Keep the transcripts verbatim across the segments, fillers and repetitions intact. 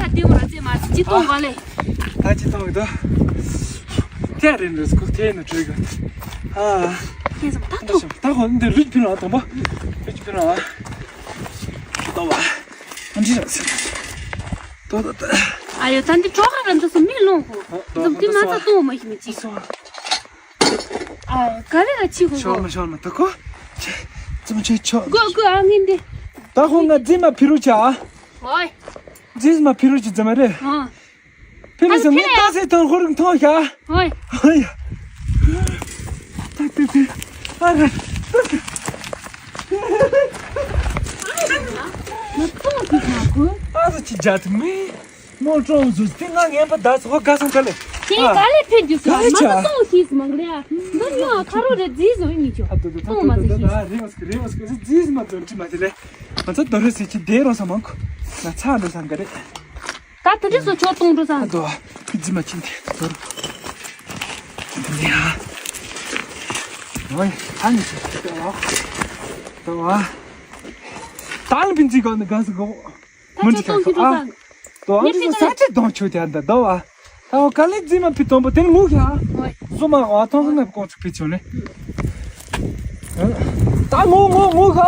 ལྟེ་བ་རྩེ་མ་ཅི་གཏོང་བ་ལས། ད་ཅི་གཏོང་གི་འདུག་དེ་རིང་རེས་ཁོ་དེ་ནས་བྲོས་གི་ཨ། ཁྱེད་ཚོ་ད་ཐུག་ད་ཧོ་འདི་རིགས་ཕིན་ལ་དང་པོ། རིགས་ཕིན་ལ་ད་བ། ཨ་འདི་ར་སེ་ད་ད་ད། ཨ་ཡོ་ད་འདི་གྲོགས་ཁ་ར་འདུག་སོ་མི་ལོང་ཧོ། འཛམ་དེ་མ་ཚ་གཏོང་མ་ཤི་མི་ཅི། ཨ་ག་རེ་ལ་ཅི་ཧོ་ཤོར་ཧོ། མ་ཤོར་མ་ད་ཁོ། ཙམ་ཆེ་ཆོ། གོ་གོ་ཨ་ངན་འདི། ད་ཧོ་ང་རྫི་མ་ཕི་རུ་ཆ། ཧོ། རྫི་མ་ཕི་རུ་ཆི་རྫི་མ་རེད། ཧོ། ཕི་རུ་ཨ་ཟེར་མི་ཕི་རུ་ད་ཡ། སེ་ཐོན་ཧོ་རིང་ཐོན་ཤ། ཧོ། ཧོ་ཡ། ད་ཏི་ཏི། ཨ་རེ། ང་ཏོག་གི་ཁ་ཁོ། ཨ་ཟེར་ཅི་རྒྱ་ཐུ་མི། མོ་ཀྲོང་ཟུ་དེ་ང་ངན་པ་ད་སོ་ག་སང་ག་ལེ། དེ་ག་ལེ་ཕེབས་རྒྱུ་ག་ལེ་མ་ཆ། ད་སོང་ཤིས་མང་ལེ་ཨ། འདི་ཉོ་ཨ་ཁ་རོ་རེ་རྫིས་བཟོ་ཡིན་མི་ཆོ། ཨ་ཏོ་ཏོ་ཏོ་སྟོང་མ་ཏོ་ཟེར་ཏོ་ཤིས། ད་རེ་བ་སྐ་རེ་བ་སྐ་རྫིས་མ་ཏོ་འདྲི་མ་དེ་ལེ། ང་ཚ་དོ་རེ་སེ་ཅི་དེ་རོ་ས་མང་ཁོ། ང་ཚ་འདོ་ས་ག་རེ། ད་དེ་འདྲི་སོ་ཆོ་སྟོང་འགྲོ་ས། ཨ་ཏོ་ཨ་ཁི་རྫི་མ་ཅིན་དེ་དོ་རོ། འདི་ཨ། ཨོ་ཡ་ཨ་ནི་ཅི་ཏོ་ཨ། ཏོ་ཨ། ད་ལ་བིན་ཙི་ག་ནི་ག་སི་གོ། ད་ཁྱོད་གཏོང་གི་འགྲོ་ས། ཏོ་ཨ་འདི་ས་ས་ཅི་གཏོང་ཆོད་དེ་ཨ་འདི་ཏོ་ཨ། ད་འོ་ག་ལེ་རྫི་མ་ཕི་སྟོང་པོ་དེ་ནི་ངུ་ཤ། ཨོ་ཡ། བཟོ་མ་ཨ་ཐོང་སོང་ན་ཀོང་ཚུགས་ཕི་ཆོ་ནི། ད་ངུ་ངུ་ངུ་ཤ།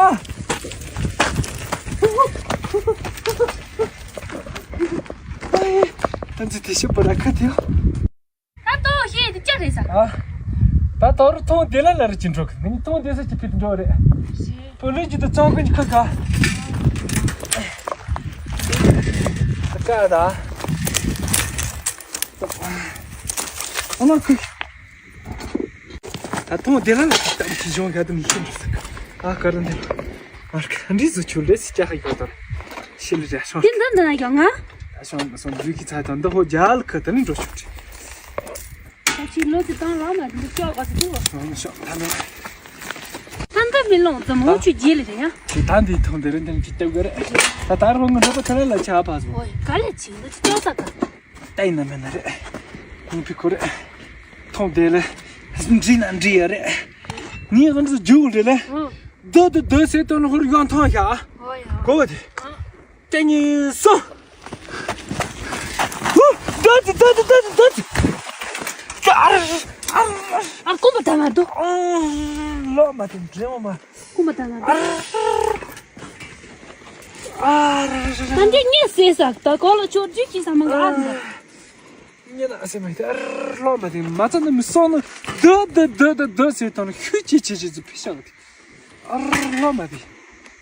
ད་འཛི་དེ་ཤི་པོ་ར་ཁ་དེ་ཡོ། ད་ཏོ་ཤེས་དེ་ཅི་རེད་ས། ཨ། ད་ཏོ་རུ་ཐོང་དེ་ལ་ལ་རུ་ཅི་འགྲོ་གི་ནི་ཐོང་དེ་ས་ཅི་ཕི་འགྲོ་རེད། པོ་ལི་ཅི་ཏོ་ཙོང་ཀུན་ཁ་ཁ། ཀ་ད། ཨ་མ་ཁུ། ད་ཐོང་དེ་ལ་ལ་ཅི་ཏམ་ཅི་ཞོང་ག་དུ་མི་ཤེས་འགྲོ་ས་ཀ། ཨ་ཀ་ར་འདི། ཨ་ཀ་འདི་ཟུ་ཆུ་ལེ་སི་ཅ་ཧ་ཡོད་དོ། ཤི་ལི་ར་ཤོང་། དེ་འདི་འདི་ན་ཡོང་ང་། ད་ཤོང་སོང་འདུག་གི་ཚ་དང་འདི་ཧོ་རྒྱལ་ཁ་དེ་ནི་འགྲོ་ཆོག་ཅི། ད་ཅི་ལོ་ཅི་བཏང་རང་མ་འདི་ཤོག་ག་སི་འདུག་ཤོག་ཤོག་ད་ནི། ད་འདི་མི་ལོང་ཙམ་འུ་ཆུ་རྗེས་ལ་རེད་ཡ། ཅི་ད་འདི་ཐོང་དེ་རེད་འདི་ཅི་ལྟ་དགོས་རེད། ད་ད་རོང་ངི་འགྲོ་པ་ཐ་ལ་ལ་ཆ་ཕ་སོ། ཨོ་ཡ་ག་ལེ་ཅི་འདི་ཅི་ལྟ་ས་ག་ལྟ་ཡིན་ན་མེད་ན་རེད། ཁོང་ཕི་ཁོ་རེད། ཐོང་དེ་ལ་འདྲི་ན་འདྲི་ཡ་རེད། ངས་ང་ཚོ་རྒྱུག་རེད་ལ། ཨོ། དོ་དོ་དོ་ཟེར་དོན་ཧོར་ཡོང་ཐོང་ཤ། ཨོ་ཡ། གོ་བ་དེ། ཨོ། དེ་གཉིས་སོ། ཧུ། དོ་དོ་དོ་དོ་དོ་དོ། ཨར། ཨར། ཨར་ཀོ་མ་ད་མ་དོ། ཨར། ལོ་མ་དེ་འདྲེ་མོ་མ། ཀུ་མ་ད་ན་དེ། ཨ་ར་ར་ར་ར། ད་འདི་ངས་ཟས་ཟ་ད་གོ་ལ་ཆོ་རྒྱུ་ཅི་ས་མང་ག་ཨ་ཟ། ངས་ན་ཟས་མ་ཡིན་ཨ་ར་ལོ་མ་དེ་མ་ཚ་ན་མི་སོང་ན་དོ་དོ་དོ་དོ་དོ་ཟེར་དང་ཤུ་ཅི་ཅི་ཅི་ཟི་ཕི་ཤ་གི་ཨ་ར་ལོ་མ་དེ་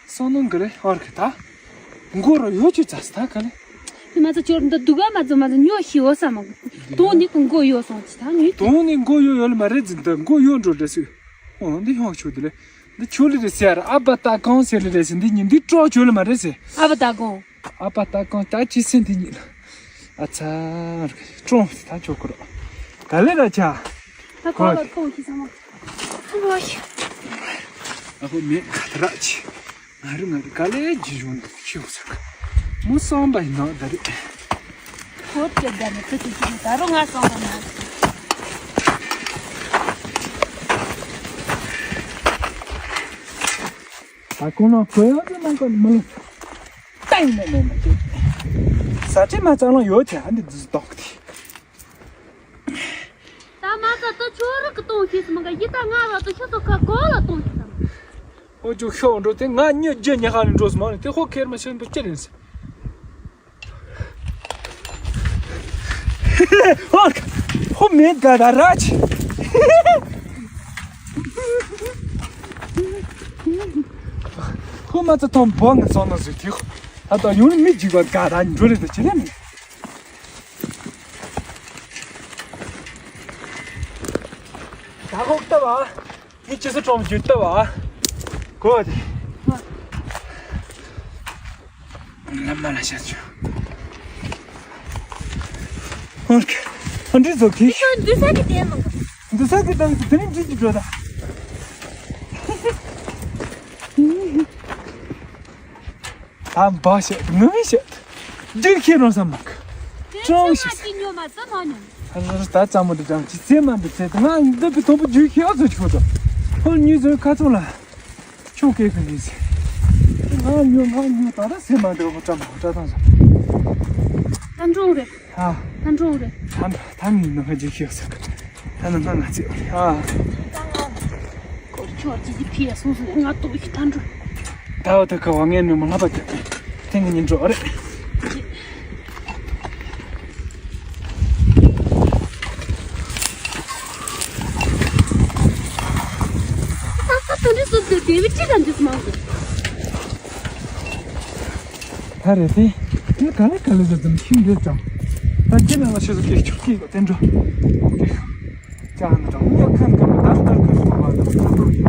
སོང་ན་ག་ལེ་ཨར་གི་ད་མགོ་ར་ཡོ་ཅི་ཙ་སི་ད་ག་ལེ། དེ་མ་ཚ་ཆོར་འདི་སྡུག་ག་མ་ཚ་མ་ཚ་ཉོ་ཤི་འོ་ས་མང་གི་དོང་འདི་ཀུན་མགོ་ཡོ་སོང་ཅི་ད་ངས་དོང་ནི་མགོ་ཡོ་ཡོ་ལ་མ་རེད་ཟིན་ད་མགོ་ཡོ་འགྲོ་རེད་སུ། ཨོ་འདི་ཡོང་ཆུ་དེ་ལེ། འདི་ཆུ་ལི་རེད་ཟེར་ཨ་པ་ཏ་གོང་ཟེར་ལི་རེད་ཟེར་འདི་ཉིན་འདི་སྤྲོ་ཆུ་ལི་མ་རེད་ཟེར། ཨ་པ་ཏ་གོང་། ཨ་པ་ཏ་གོང་ད་ཅི་སེ་འདི་ཉིན། ཨ་ཚ། སྤྲོ་ད་ཆོ་ཁུ་རོ། ད་ལེ་ར་ཆ། ད་གོ་ལ་གཏོང་ཤི་ས་མ། ཨ་ཧོ་མེ་ཁ་ད་ར་ཆི། ང་རུ་ང་རུ་ག་ལེ་ཇི་ཡོང་འདུག་ཤེས་ས་ག་མོ་སོང་བ་ཡིན་ནོ་ད་རེད། ཧོ་ཅེ་ད་ནི་ཏུ་ཏུ་ཏུ་ད་རུ་ང་སོང་བ་ན། ད་ཁོང་ལ་གོ་ཡ་ད་ནང་ག་མ་ལ་ཏན་ནས་ནས་ནས་ཀྱི་ས་ཆེ་མ་ཙང་ལ་ཡོད་ཀྱི་ཨ་འདི་འདི་ཏོག་ཏི། ད་མ་ད་ད་ཆོ་རུ་གི་གཏོང་ཤེས་སམ་ག་ཡི་ད་ང་ལ་ད་ཤ་ཚོ་ཁ་གོ་ལ་གཏོང་ཤེས་སམ། ཨོ་ཅོ་ཤོག་འགྲོ་དེ་ང་གཉིས་རྒྱུ་ཉི་ཧ་ནས་འགྲོ་སོང་མ་ནི་དེ་ཧོ་ཁེར་མ་ཤེས་པ་ཅི་ཡིན་ཟེར། ཧོ་ཧོ་མེད་ག་ད་ར་ཆི། ཧོ་མ་ཚ་ཐོང་བོ་ང་སོང་ན་ཟུག་དེ་ཧོ་ད་ད་ཡོང་མི་འཇིག་པ་ག་ད་འགྲོ་རེད་ད་ཅི་རེད་མི། ད་ཁོག་ལྟ་བ། ངས་ཅི་སུ་གྲོང་རྒྱུ་ལྟ་བ། གོ་བ་དེ། ལམ་མ་ལ་ཤར་ཆུ། ཨོ་ཁེ། ཨ་འདྲི་ཟོ་ཁེ། ཁྱོད་འདུག་ས་གི་དེ་མང་གི། འདུག་ས་གི་དང་དེ་ནི་འདྲི་གི་འགྲོ་ད། ད་འབའ་བཤད་ངུ་མི་བཤད། རྒྱུན་ཁྱེད་རང་བསམ་མ་གི། ཀྲོང་ཞིག་ཅི་ཉོ་མ་ཙམ་མ་ཉོ། ཨ་ད་ཙམ་མོ་འདི་ཙམ་ཅི་ཙེ་མ་འདི་ཙེ་ང་འདི་པའི་དང་པོ་རྒྱུན་ཁྱེད་ཨ་ཙོ་ཆུ་དོ། ཨོ་ཉུ་ཙོ་ཁ་ཚོང་ལ། ཆུང་སྐད་ཁ་ཡིན་ཟེར། ང་ཉོ་ང་ཉོ་ད་ད་ཟེར་མ་འདི་ཨོ་ཙམ་མོ་ཏྲ་ཐང་ཟེར། འགྲོ་རེད། ཨ། ད་འགྲོ་རེད། ད་ད་ནི་ནང་ང་ཅིག་ཤེས་སོ། ད་ནང་ང་ང་ཚེ་ཨ། སྐོར་ཆོག་ཅི་ཅི་ཕི་ཡ་སོང་སོང་ང་ཏོག་ཤི་ད་འགྲོ། ད་བ་ད་ཁ་བ་ངན་ནི་མ་ལྷ་པ་ཀྱ་ཏེ་ཏེ་ངན་ཉིན་འགྲོ་རེད། ད་ད་ད་འདི་སོ་སོ་དེ་བི་ཅི་ལ་འདི་སོ་མང་སོ། ད་རེད་དེ། དེ་ག་ལེ་ག་ལེ་ཟེར་དུས་ཁྱིམ་འདི་ཙམ། ད་ཁྱེད་རང་ལ་ཆུ་ཚོད་སྐད་ཆུ་སྐད་གོ་དེ་འགྲོ། ཀྱང་འདྲ་མོ་ཁན་ག་མ་ད་ལྟར་ཁ་སོ་བ་དང་ཁ་ཐོག་ཡིན།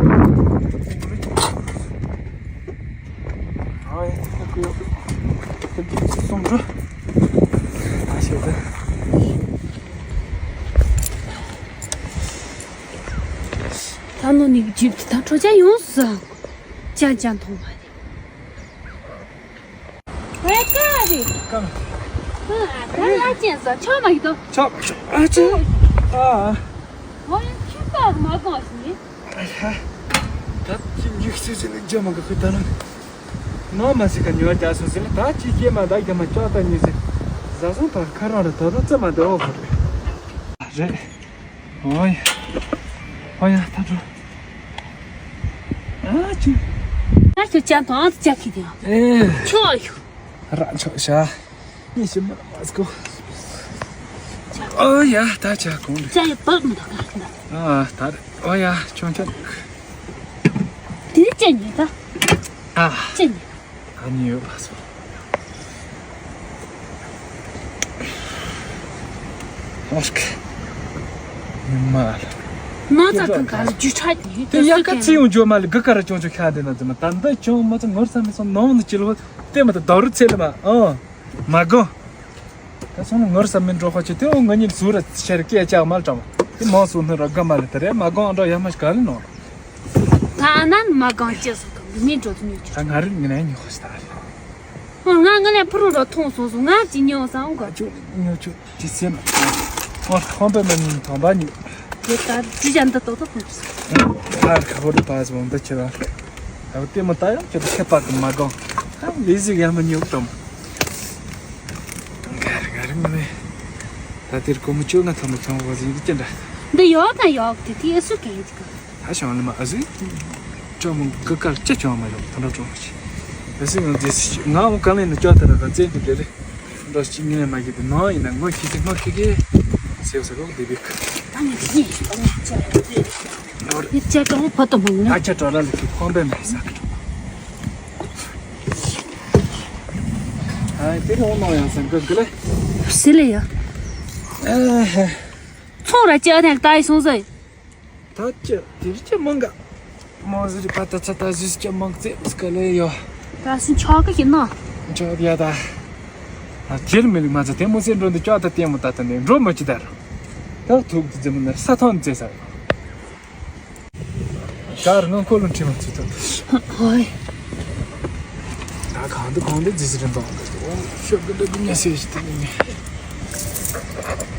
ཨ་ཡ་ད་ཁུ་ཡོད། ཁྱིམ་གྱི་སོང་འགྲོ། ཨ་ཤེ་ད། ད་ནོ་ནི་ཇིབ་ད་ཁྲོ་ཆ་ཡོང་ས། ཅང་ཅང་མཐོང་བ་རེད། ཨེ་ཀ་རེད། ཀ། ཨ་ད་ལ་ཅན་ས་ཆོག་མ་ཡིན་དོ། ཆོག་ཆོག་ཨ་ཅེ། ཨ། ཨོ་ཡ་ཁྱི་པག་མ་གོང་ཞིག་ཨ་ཧ། ད་ཅི་ཉིག་སི་སི་ལེགས་ཇ་མ་ག་ཁུ་ད་ན། ནོ་མ་སི་ཀ་ཉོ་རྒྱ་སོ་སི་ལ་ད་ཅི་སྐྱེ་མ་ད་རྒྱ་མ་ཅོག་ད་ཉི་སི། ཟ་སོང་ད་ཁ་རང་ར་ད་རུ་ཙ་མ་ད་ཨོ་ཧོ་རེད། ཨོ་ཡ། ཨོ་ཡ་ད་འགྲོ། ཨ་ཅི། ཨ་ཅོ་ཅང་དང་ཨ་ཅག་གི་དེ། ཨེ། ཆོག་ཡོ། རང་ཆོག་ཤ། ཉི་ཤི་མ་མ་སྐོ། ཨོ་ཡ་ད་ཅག་གོང་། ཅག་ཡོ་བབ་མི་འདུག་ག་ཨ་ད་ཨོ་ཡ་ཆོང་ཆོང་། དེ་ཅན་ཉི་ད། ཨ། ཅན་ཉི། ཨ་ནི་ཡོད་པ་སོ། ཨོ་ཤ། ཉི་མ་ལ། ནོ་ཙ་ཐང་ག་ལ་རྒྱུ་ཆ་དེ་དེ་ཡ་ཀ་ཚེ་ཡོང་འཇོག་མ་ལ་ག་ག་ར་ཅོང་ཅོ་ཁ་དེ་ན་ཙི་མ་ད་འདི་ཅོང་མ་ཙི་ངོར་ས་མི་སོང་ནོ་ནི་ཅི་ལོ་དེ་མ་ད་དོ་རུ་ཚེ་ལ་མ་ཨོ་མ་གོ། ད་སོང་ནི་ངོར་ས་མི་འགྲོ་ཁ་ཅི་དེ་འོ་ང་ཉིད་ཟུར་ར་ཤར་སྐད་ཅག་མ་ལ་ཀྲང་མ་དེ་མ་སོང་ནི་ར་ག་མ་ལ་དེ་རེད་མ་གོ་འགྲོ་ཡ་མ་ཤ་ག་ལ་ནོ། ད་ཨ་ནན་མ་གང་ཅི་སོང་གི་མི་འགྲོ་དུ་ཉོ་ཆུ། ད་ང་རིག་ངི་ནས་ཉོ་ཤ་ད་རེད། ང་ང་ལས་ཕུ་རུ་རོ་ཐོང་སོང་སོང་ང་ཅི་ཉོ་སང་ག་ཅུ་ཉོ་ཆུ། ཅི་སེམས། ཁོང་ཁོང་པའི་མི་ཉིན་དང་པ་ཉིད། དེ་ལྟར་དྲི་བྱ་འདི་ཏོག་ཏོག་ཕུལ། ཨ་ཁ་ཧོར་པ་སོང་འདི་ཁྱེད་རང་། ཨ་བུ་ལྟད་མོ་ལྟ་ཡང་ཁྱེད་ཁྱད་པར་གི་མ་གང་། ཨ་ལི་ཟིག་ཡང་མི་ཉོ་གཏོང་། ག་རེ་ག་རེ་མ་ནི། ད་དེར་སྒོར་མོ་བཅོ་ལྔ་ཐམ་པ་ཁྱོང་བ་ཟིག་འདི་ཅི་འདྲ། འདི་ཡོག་དང་ཡོག་དེ་དེ་སུ་གས་ཀྱི་ག་ད་ཤང་ལ་མ་ཨ་ཟི། ཅོ་མོ་གི་ཀར་ཅི་ཅོ་མ་ཡོང་ཐོན་འགྲོ་ཅོ་མ་ཅི། ཨ་ཟི་ང་དེ་ང་འོ་གང་ལེན་ནི་ཅོ་ད་ར་ག་ཙེ་འདི་དེ་རེད། འགྲོ་ཅི་ངི་ནས་མ་གི་དེ་ནང་ཡིན་ན་ངོ་ཤི་ཅི་ངོ་ཤི་གི། སེ་བ་ས་གོ་དེ་བི་ཀ་ད་ངི་ཅི་ཡིན་ཞིག་ཨ་ནི་ཅི་ཡིན་ཅི་ཀྲོང་བོ་ཏོ་མོ་ངོ་ཨ་ཅི་ཀྲོ་ར་ལ་གི་ཁོང་པའི་མེ་ས་ཀ་ཨ་དེ་རོང་ནང་ཡང་སེམས་ཀ་གི་ལེ། སི་ལེ་ཡ། ཨ་ཧ། ཚོང་ར་ཅི་ཨ་ཐན་ལྟ་ཡི་སོང་ཟེར། ད་ཅི་དེ་རི་ཅི་མང་ག་མང་ཟི་རི་པ་ད་ཚ་ད་ཟི་ཅི་མང་ཙེ་སི་ཀ་ལེ་ཡོ། ད་སུ་ཆོག་གི་ཤི་ན། ཆོག་ཡ་ད། ཨ་ཅིར་མི་ལི་མ་ཚ་དེ་མོ་སེ་འགྲོ་འདི་ཅོག་ད་ལྟད་མོ་ད་ད་ནས་འགྲོ་མ་ཅི་ད་ར། ད་ཐུག་ཏུ་ཙེ་མོ་ནར་ས་ཐོན་ཙེ་ས། གར་ང་ཁོ་ལུན་ཁྲི་མ་ཚུ་ད། ཧོ་ཧོ་ཡ། ད་གང་དུ་གང་དུ་ཛི་ཛི་རིན་པ་འོང་དུ་ཤོག་གི་འདུག་གི་ཉ་སེ་ཞིག་དེ་ནི་ཉ།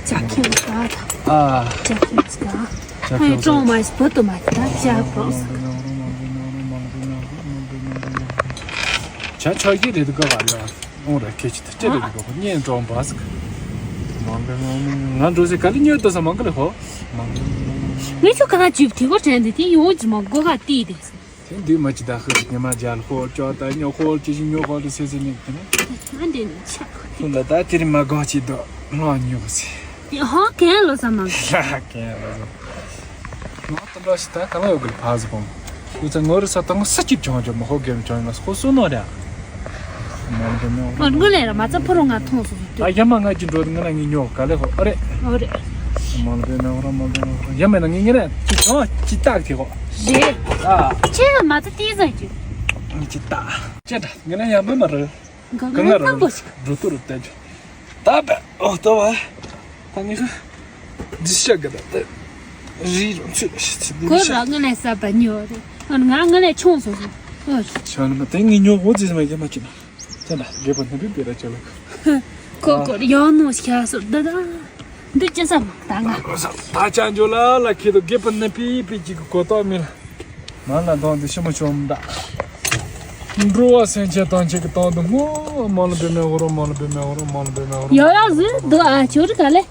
ཅག་ཁྱེད་ཀ་ད། ཨ། ཅག་ཁྱེད་ཀ་ཨ་ཡ་ཀྲོང་མ་ཞིག་བུ་དུ་མ་ཞིག་ད་ཅག་པོ། ཅག་ཆོག་གི་རེད་འདུག་ག་བ་ལ། ཨོང་ར་ཁྱེད་ཀྱི་ད་ཅི་རེད་འདུག་ག་བ་གཉེན་ཀྲོང་པ་ཟིག་ང་འགྲོ་ཟེ་ག་ལི་ཉོ་ད་ས་མང་ག་ལི་ཧོ། ངས་ཆོ་ག་ཅིབ་དེ་གོ་དྲན་དེ་དེ་ཡོང་ཅི་མ་གོ་ག་ཏི་དེ། དེ་འདུས་མ་ཅི་ད་ཧི་ཉི་མ་རྒྱལ་ཧོ་ཅོ་ད་ཉོ་ཧོ་ཅི་ཞིག་ཉོ་ཧོ་ལི་སེ་སེ་ནི་དེ་ནི། ང་འདི་ནི་ཆག་ཁུ་ལ་ད་དེ་རི་མ་གང་ཅི་དོ་ལོ་ཉོ་སེ། དེ་ཧོ་གན་ལོ་ས་མང་ག་གན་ལོ་ས། ང་དང་འདྲ་ཞིག་ད་ག་ལ་ཡོད་གི་ཕ་ཟི་བོང་། ཁུ་ཚ་ངོ་རི་ས་དང་ས་ཅིག་ཅོང་ཅོ་མ་ཧོ་གན་ཅོང་ཡོད་ན་ཁོ་སུ་ནོ་རེད། མང་པོ་ནོ། ཨ་ངོ་ལས་ར་མ་ཚ་ཕོ་རོ་ང་མཐོང་སོང་སོང་། ད་ཡ་མ་ང་ཅི་འགྲོ་ང་ན་ངི་ཉོ་ག་ལེ་ཧོ་ཨ་རེ། ཨོ་རེད། མང་པོ་ནོ་ར་མང་པོ་ནོ་ར་ཡ་མེད་ན་ངི་ངི་རེད་ཅི་ཅོང་ཅི་ཏག་ཏི་ཧོ། རེད། ཨ། ཁྱེད་ལ་མ་ཚ་ཏི་ཟ་ཅི། ངི་ཅི་ཏག་ཅི་འདྲ་ངི་ན་ཡ་མེད་མ་རེད། ག་ང་ན་ཏམ་པོ་ཞིག་འགྲོ་ཏུ་རུ་བལྟ་རྒྱུ། ད་བས་ཨོ་ཏོ་བ། ད་ངས་ཁ་འདི་ཤ་ག་ད་ད་རི་རུ་ཚུད་ལ་ཤི་ཚུད་འདི་ཁོ་ཤ། རང་ངི་ལས་ས་པ་ཉོ་རེད། ཨ་ང་ངི་ལས་ཆུང་སོང་སོང་། ཨོ། ཤ་ནི་མ་དེ་ངས་ཉོ་འོ་ཙི་མ་ཡ་མ་ཅི་ན། ཅི་ན་རྒད་པོ་ནི་བི་བི་ར་ཅི་ལ། ཁོ་ཁོ་ཡོང་ནོ་ཤ་སོ་ད་ད། འདི་ཅི་ས་མ་ད་ང་། ད་ཅང་ཇོ་ལ་ལ་ཁྱེད་དོ་རྒད་པོ་ནི་པི་པི་ཅིག་གི་གོ་ཏོ་མི་ལ། མ་ལ་དོང་དུ་ཤི་མོ་ཆོམ་ད། འགྲོ་བ་སེམས་ཅན་དང་ཆེ་གི་དོང་དུ་སྔོ། མ་ལ་བེ་མེ་འོ་རོ་མ་ལ་བེ་མེ་འོ་རོ་མ་ལ་བེ་མེ་འོ་རོ་མ་ལ་ཡོ་ཡོ་ཟིན་འདུག་ཨ་ཆོ་རི་ག་ལེ།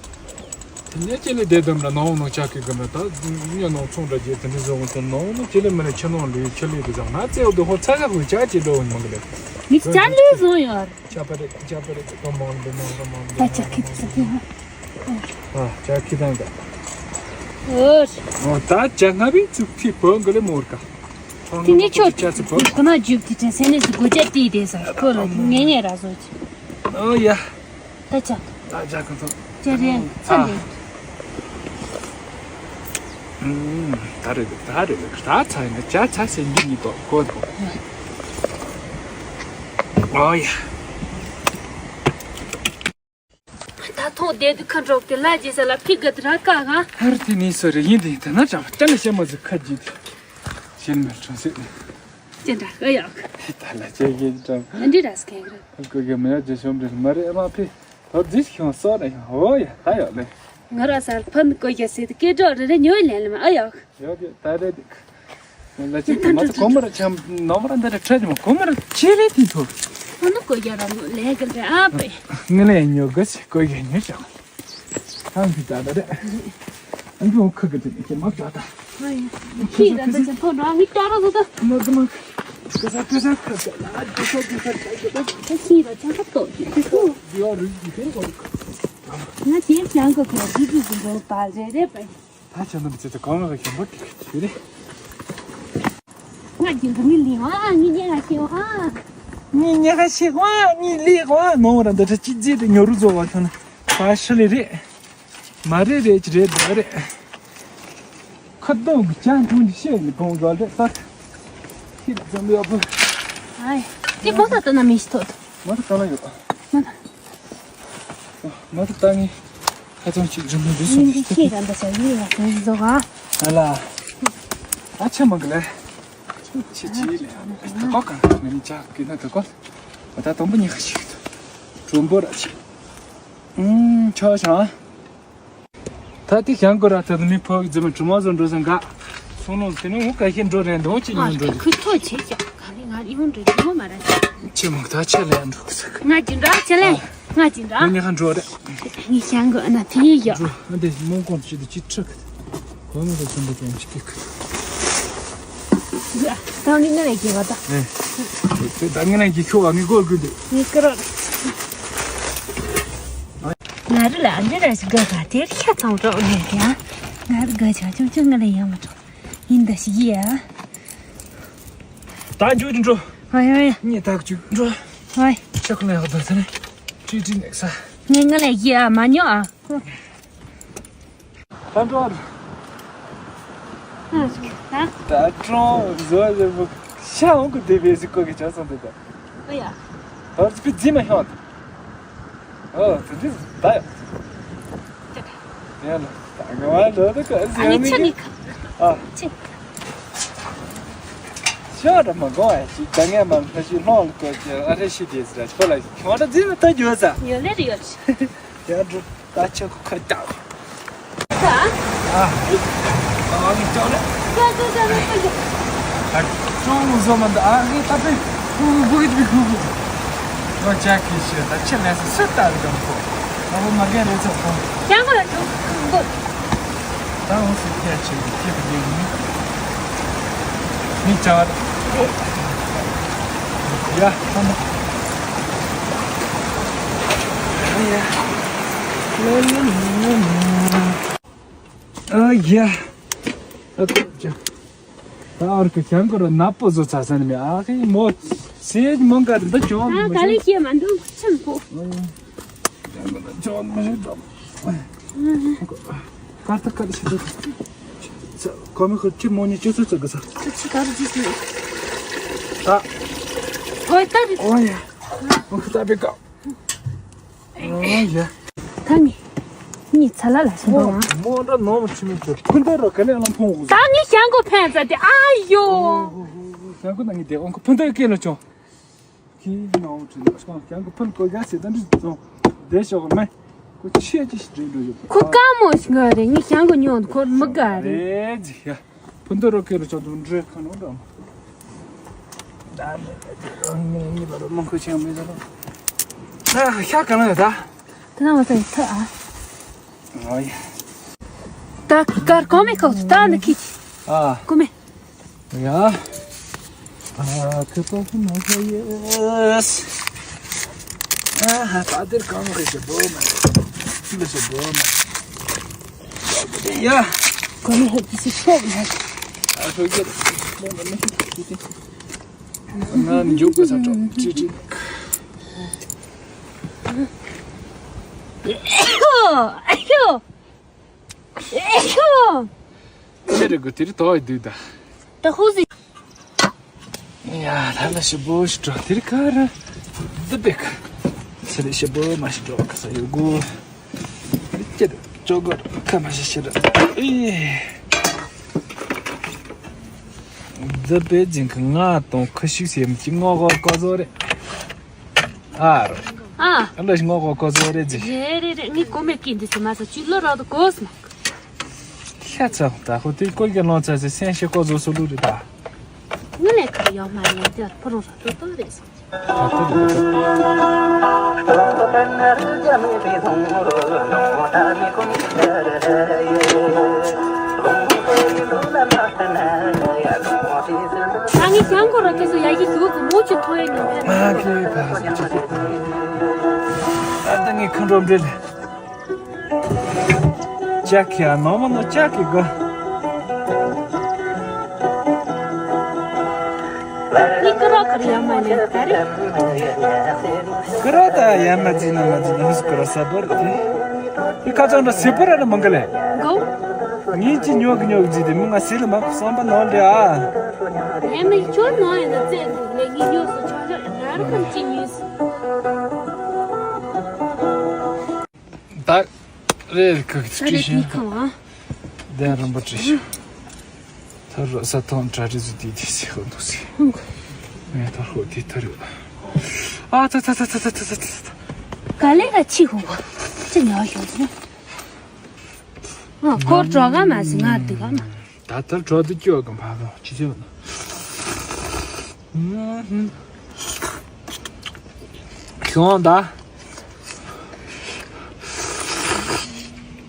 དེ་ནས་ཅི་ལེ་བསྡད་དམ་ལ་ནང་ནང་ཆ་ཁི་གི་མེ་ད་ཉ་ནང་ཚོང་འདྲ་རྒྱས་དེ་འདྲ་བཟོ་གི་ཚོ་ནང་ནང་ཅི་ལེ་མི་ནས་ཁྱི་ནང་ལུས་ཁྱི་ལུས་གི་ཟང་ན་ཙེ་འོ་དུ་ཧོ་ཚ་ག་གུ་ཆ་ཅི་འགྲོ་འོ་མང་གི་ལེ། མི་ཆ་ལུས་བཟོ་ཡོད། ཅ་པ་རེད་ཅ་པ་རེད་དོ་མང་དུ་མང་དུ་མང་དུ། ད་ཅ་ཁི་ཚ་ཁི་ཧ། ཨ་ཅ་ཁི་དང་ག་ཨོ། ཨོ་ད་ཅ་ང་བི་ཚུགས་ཁི་བོ་ག་ལེ་མོར་ག་དེ་ནི་ཁྱོད་ཅ་ཚུ་བོ་ཁོ་ན་རྒྱུག་དེ་དྲན་སེ་ནས་སུ་སྒོ་ཅ་ཏི་དེ་ས་ཁོ་ལ་ངེ་ངེ་ར་བཟོ་ཅི། ཨོ་ཡ། ད་ཅ། ད་ཅ་ག་ཚོ། ཅ་རེད་ཚ་ལེ། ད་རེད་ད་རེད་ད་ཚ་ཡིན་ན་ཅ་ཚ་སེ་འདི་གཉིས་ཏོ་གོ་ཐོ། ཨོ་ཡ། ད་ཐོག་བསྡད་དུས་ཁ་འགྲོགས་ཏེ་ལ་ཇེ་ས་ལ་ཕི་ག་དུ་ར་ཀ་ག་ཧར་དེ་ནི་སོ་རེ་ཡིན་དེ་ད་ན་ཅང་ཅང་ལ་ཤེས་མ་ཟིག་ཁ་ཇི་དེ་ཤེས་མ་ཁྲོ་སེ་ཅེ་འདྲ་ཨ་ཡག་ད་ལ་ཅེ་གེ་ཅང་ཨ་འདི་ར་སྐད་ར་ཀོ་གེ་མ་ཡ་ཇེ་ཤོམ་རེ་མ་རེ་ཨ་མ་ཕི་ཐོ་ཇི་ཤོང་སོ་རེ་ཧོ་ཡ་ད་ཡོད་ལེ། ང་ར་སར་ཕན་ཀོ་གེ་སེ་དུ་སྐད་གྲོགས་རེ་རེ་ཉོས་ལེན་ལེ་མ་ཨ་ཡག་ཡོད་ཡོད་ད་རེད་འདུག་ལ་ཅིག་མ་ཏུ་གོ་མ་ར་ཆམ་ནོ་མ་ར་འདི་ར་ཁྲ་ཅི་མ་གོ་མ་ར་ཅི་རེད་དེ་ཐོ། ཨ་ནུ་ཀོ་རྒྱ་ར་མོ་ལས་ཀ་རེད་ཨ་པེ། ངི་ལས་ཉོ་གི་ཅི་ཀོ་རྒྱ་ཉོ་ཅང་། ཨང་གི་ད་ད་རེད། ཨང་གི་འོ་ཁ་གི་དེ་ཀྱི་མ་ད་ད། ཁྱི་ར་ད་ཅི་ཐོ་ར་མི་ཀ་ར་ཟོ་ད། མ་གི་མ་གི་ས་གི་ས་ཁ་ས་ལ་གི་ས་གི་ས་གི་ད། ད་ཁྱི་ར་ཅང་ཁ་ཏོ་ཅི་ཐོ། ང་ཅེ་ཅང་གི་ཁ་ཅི་ཅི་ཟིན་གོ་པ་རེད་རེད་པེ། ད་ཆ་ནམ་ཚེ་ཚེ་གང་ལ་ཞིམ་པོ་ཏིག་ཏིག་རེད། ང་རྒྱུན་དུ་མི་ལི་ཧོ་ཨ་ངི་ཉེ་ང་ཤི་ཧོ་ཨ། ངི་ཉེ་ང་ཤི་ཧོ་ཨ་ངི་ལི་ཧོ་ཨ་ནོ་ར་འདི་ཚ་ཅི་ཛི་དེ་ཉོ་རུ་ཛོ་བ་ཁྱོད་ན་ཕ་ཤི་ལི་རེད། མ་རེད་རེད་ཅི་རེད་འདི་རེད། ཁ་དོག་གི་ཅང་ཐུང་ཅི་ཤེས་ནི་གོང་ག་རེད་ད། ཁྱི་ལ་ཙམ་ཡོད་པོ། ཨ་ཡ། དེ་མོ་ད་ལྟ་ན་མི་ཤི་ཐོག་མ་ད་ལྟ་ན་ཡོད། མ་ད། མ་ཐུབ་ད་ངས་ཁ་ཚོན་གཅིག་འཇུ་མི་འདུག་སོང་ངས་ཁྱེད་རང་འདྲ་བྱ་ཡིན་ཡང་དོན་གྱི་འདུག་ཨ། ཨ་ལ། ཨ་ཆེ་མ་གི་ལེ། ཆེ་ཆེ་ལེ། ད་ཀོ་ག་ངས་ནི་ཅག་གི་ན་ད་ཀོ། ད་དོན་པོ་ཉི་ཁ་ཞིག་གྲུམ་པོ་ར་ཆེ། ཨུམ་ཆོག་ཤང་། ད་དེ་ཞང་གོ་ར་ད་མི་ཕོ་གི་རྫི་མ་གྲུ་མ་བཟོ་འགྲོ་སང་ག་སོང་ནོ་དེ་ནི་འུ་ག་ཤེས་འགྲོ་རེད་འདུག་ཅི་ཡོང་འགྲོ་རེད། ཁུ་ཐོ་ཆེ་ཀྱང་ག་རེ་ང་ཡོང་འགྲོ་རྒྱུ་མ་ར། ཆེ་མོ་ད་ཆེ་ལེ་འགྲོ་ས་གི། ང་ཅི་འདྲ་ཆེ་ལེ། ང་ཅི་འདྲ། ངས་ཁ་འགྲོ་རེད། ངས་ཞང་གོ་ན་དེ་ཡོད། འགྲོ་ཨ་འདི་མོང་གོང་ཅི་དུ་ཅི་ཁྲག་གོ་ནོ་ད་ཚོན་པ་ཅན་ཅི་ཀི་ཀི། ད་ངས་ང་ལས་རྒྱལ་བ་ད། ཨེ། ད་ངས་ང་ལས་རྒྱལ་ཁྱོད་ཨ་ངས་གོ་དགོས་འདུག་ངས་ཀི་རོ། ང་རི་ལ་ཨ་འདི་ར་ཞིག་དགའ་ག་དེར་ཤ་ཚང་རོགས་ལས་ཀྱང་། ང་རི་དགའ་ཆ་ཆུང་ཆུང་ང་ལ་ཡང་མ་གྲོགས་ཡིན་ད་ཞིག་ཡ། ད་འཇུག་འགྲོ། ཧོ་ཡ་ཡ། ངས་ད་འཇུག་འགྲོ། ཧོ་ཡ། ཤ་ཁོ་ལ་ཡག་དོ་ས་ནས་ཀྲི་ཀྲི་ནེག་ས། ངས་ང་ལ་ཡ་མ་ཉོ་ཨ། ད་འགྲོ། ད་ཀྲོང་བཟོ་བཟོ་བོ་ཤ་འོང་གི་བསྡད་པའི་གཟིག་གོ་གི་ཆ་སོང་དེ་ད། ཨ་ཡ། ད་རྩི་ཕི་རྫི་མ་ཤོང་དེ། ཨོ་དེ་འདྲ་ད་ཡ། ཡ་ལ་ད་ང་བ་ལོ་ད་ག་ཟེ་ཨ་ནི་མི་ཆ་གི་ནི་ཁ། ཨ། ཆི། ཤ་ར་མ་གོ་ཨ་ཤི་ད་ངས་མ་ལྷ་ཤི་ལྷོང་ལ་གོ་ཅེ་ཨ་རེ་ཤི་དེ་ཟེར་ཁོ་ལ་ཁྱོད་ར་རྫི་མ་ད་འགྱོ་ས། ཡོད་ལེ་རེ་ཡོད། ཡ་འགྲོ། ད་ཆ་ཁོ་ཁ་བཏགས། ཨ། ཨ་ནི་ཅོ་ལེ། ཅོ་ཅོ་ཅོ་ཅོ་ཅོ། ཨ་ཅོ་ལུ་བཟོ་མ་འདུག་ཨ་ནི་ད་པེ། ཧུ་ཧུ་ཧུ་ཧུ་ཧུ། ང་ཅག་གིས་ཤེས་ད་ཆ་ལས་སུ་སུ་ལྟ་རེ་གམ་ཁོ། ང་བོ་མ་རྒན་རེ་ཚོ་ཁོ། ཡང་གོ་ལ་ཅོ་གོ། ད་འོ་སི་ཁྱེད་ཆེ་གི་ཁྱེད་ཀྱི་ཡིན། མི་ཅག་ཡ་ཧ་མ། ཡ། ལོ་ལོ་ལོ་ལོ་ལོ། ཨ་ཡ། ཨ་ཁུ་ཅག་ད་ཨར་ཁུ་ཁྱང་ཁུ་ར་ནག་པོ་བཟོ་ཚར་ས་ནི་མེད་ཨ་ཁི་མོ། སེ་མོ་འགའ་རི་འདི་ཅོང་ཨ་མི་ག་ལེ་ཤེས་མ་འདུག་ཆེན་པོ། ཁྱང་ཁུ་ར་ཅོང་མི་ཤེས་དང་། ཀར་ཏ་ཀར་ཤི་དུ། ཁོ་མི་ཁུ་ཅི་མོ་ནི་ཅི་སུ་ཙི་གི་ས། ཅི་ཅི་ཀར་ཅི་སུ། ད། ཨོ་ད་རི། ཨོ་ཡ། ཨོ་ཁུ་ད་པེ་ཀ། ཨོ་ཡ། ད་ནི། ནི་ཚ་ལ་ལ་ཞིམ་པོ་ཡང་། མོ་འདྲ་ནོར་མ་ཆི་མི་ཚོ་ཕུན་ཏེ་རོ་ག་ནས་ལ་མཐོང་འོ། ད་ནི་ཞང་གོ་ཕན་ཚ་དེ་ཨ་ཡོ། ཞང་གོ་ན་ངི་དེ་ཨོང་གོ་ཕུན་ཏེ་སྐད་ལ་ཅོ། ཁྱི་ནང་འོ་ཁྲི་ནང་ཞང་ཞང་གོ་ཕུན་གོ་ག་སེ་ད་འདྲི་ཚོ། དེ་ཤོག་མེ། ཁོ་ཆེ་ཅི་ཞིག་འདྲི་འགྲོ་ཡོད། ཁོ་དཀའ་མོ་ཞིག་རེད། ངི་ཞང་གོ་ཉོ་འདུག་ཁོ་མི་དགའ་རེད། རེད་ཟི་ཡ། ཕུན་ཏེ་རོ་སྐད་ལ་ཅོ་དུ་འདྲི་ཁ་ནོ་འདྲ་མོ། ད་ནི་ངི་ལ་རོ་མང་ཁོ་ཆེན་མི་ཟེར་རོ། ཨ། ཤ་གང་ལ་ཡོད་ད། དེ་ན་མ་ཚད་ཐ་ཨ། ཨོ་ཡ། ད་དཀར་གོ་མེ་ཁོག་ད་ནི་ཁི། ཨ། གོ་མེ། ཡ། ཨ། ཁི་པོ་ཁི་མ་ཁི་ཡེས། ཨ་ཧ། ད་དེར་གང་རེད་ཤ་བོ་མ། ལ་ཤ་བོ་མ། ཡ། གོ་མེ་ཧེ་ཏི་སི་ཤོག་ཡ། ཨ་ཤོག་ཡ། ང་མཇུག་གི་ས་ཁྲོམ་ཅི་ཅི། ཨ་ཤོག་ཨ་ཤོག་ཨ་ཤོག་ཅི་རེད་གོ། དེ་རིང་དོག་ཡི་འདུག་ད། ད་ཧུ་ཟི། ཡ། ད་ལ་ཤ་བོ་ཞིག་འགྲོ། དེ་རིང་ག་རེ། འདི་བེག་ཚེ་རིང་ཤ་བོ་མ་ཞིག་འགྲོ་ག་ས་ཡོད་གོ། ཅི་རེད་ཅོ་གོ་ཁ་མ་ཤ་ཤ་རེད། ཨེ། འདི་པེ་ཅིང་གི་ང་དང་ཁུ་ཤུགས་སེམས་ཀྱི་ངོ་གོ་གོ་ཟོ་རེད། ཨ་རོ། ཨ། ཨ་འདྲ་ཞིག་ངོ་གོ་གོ་ཟོ་རེད་ཅི། རེད་རེད་རེད། ངས་གོ་མེད་ཀི་འདི་ཚོ་མ་ཟ་ཅུ་ལོ་རོ་དུ་གོ་སི་མ། ཤ་ཚ་ད་ཁོ་དེ་ཀོལ་གྱི་ལོང་ཚ་ཚེ་སེམས་ཤེས་གོ་ཟོ་སོ་ལུ་རེད་ད། ངི་ལས་ཁ་ཡོག་མ་ཡོང་དེར་ཕོ་རོང་ར་ཏོ་ཏོ་རེད་སོང་། ཨ་ངའི་ཞང་ཁོ་ར་ཁེ་སོ་ཡ་ཡི་ཟུག་གི་མོ་ཆུ་ཐོ་ཡི་ནི་མེད། ཨ་ཁེ་ཕ་ཟ་ཆུ་ཐོ། ཨ་ད་ངའི་ཁ་འགྲོ་འདྲེ་ལེ། ཅག་གི་ཨ་ནོ་མ་ནོ་ཅག་གི་གོ། ནི་ཀི་རོ་ཀི་རོ་ཡ་མ་ནི་ད་རེ། ཀི་རོ་ད་ཡ་མ་ཛི་ན་མ་ཛི་ན་ཧུས་ཀི་རོ་ས་བར་ཏེ། ནི་ཁ་ཚང་འདྲ་སེ་པོ་ར་ནི་མང་ག་ལེ། གོ། ངས་ཅི་ཉོ་གི་ཉོ་གི་ཛི་དེ་མི་ང་སེ་ལ་མ་བསམ་པ་ནོར་འདྲེ་ཨ། ཡ་མ་ཡི་ཆོ་ནོ་ཡ་ན་ཙེ་འདུག་ལེ་ངས་ཉོ་སོ་ཆོ་ཆོ་ཡ་ར་ཁམ་ཅི་ཉོས་སོ། ད་རེད་ཁུག་ད་རེད་ཏི་ཁང་བ། དེ་རིན་པོ་ཆེ་ཞིག་ཐར་རོ་ས་ཐོང་གྲ་རི་ཟུ་ཏི་ཏི་སི་ཧོ་འདུག་སི། ཧུང་། ངས་ཐར་ཧོ་ཏི་ཐར་རི། ཨ་ཙ་ཙ། ག་ལེ་ག་ཆི་ཧུང་བ། ཅི་ཉོ་ཤོག་ཟེར། ཨ་ཁོར་འགྲོ་ག་མ་ཟི་ང་དི་ག་མ། ད་ལྟར་གྲོ་དུ་སྐྱོ་གམ་ཕ་གོ་ཅི་ཟེར་ན། ཤོང་ད།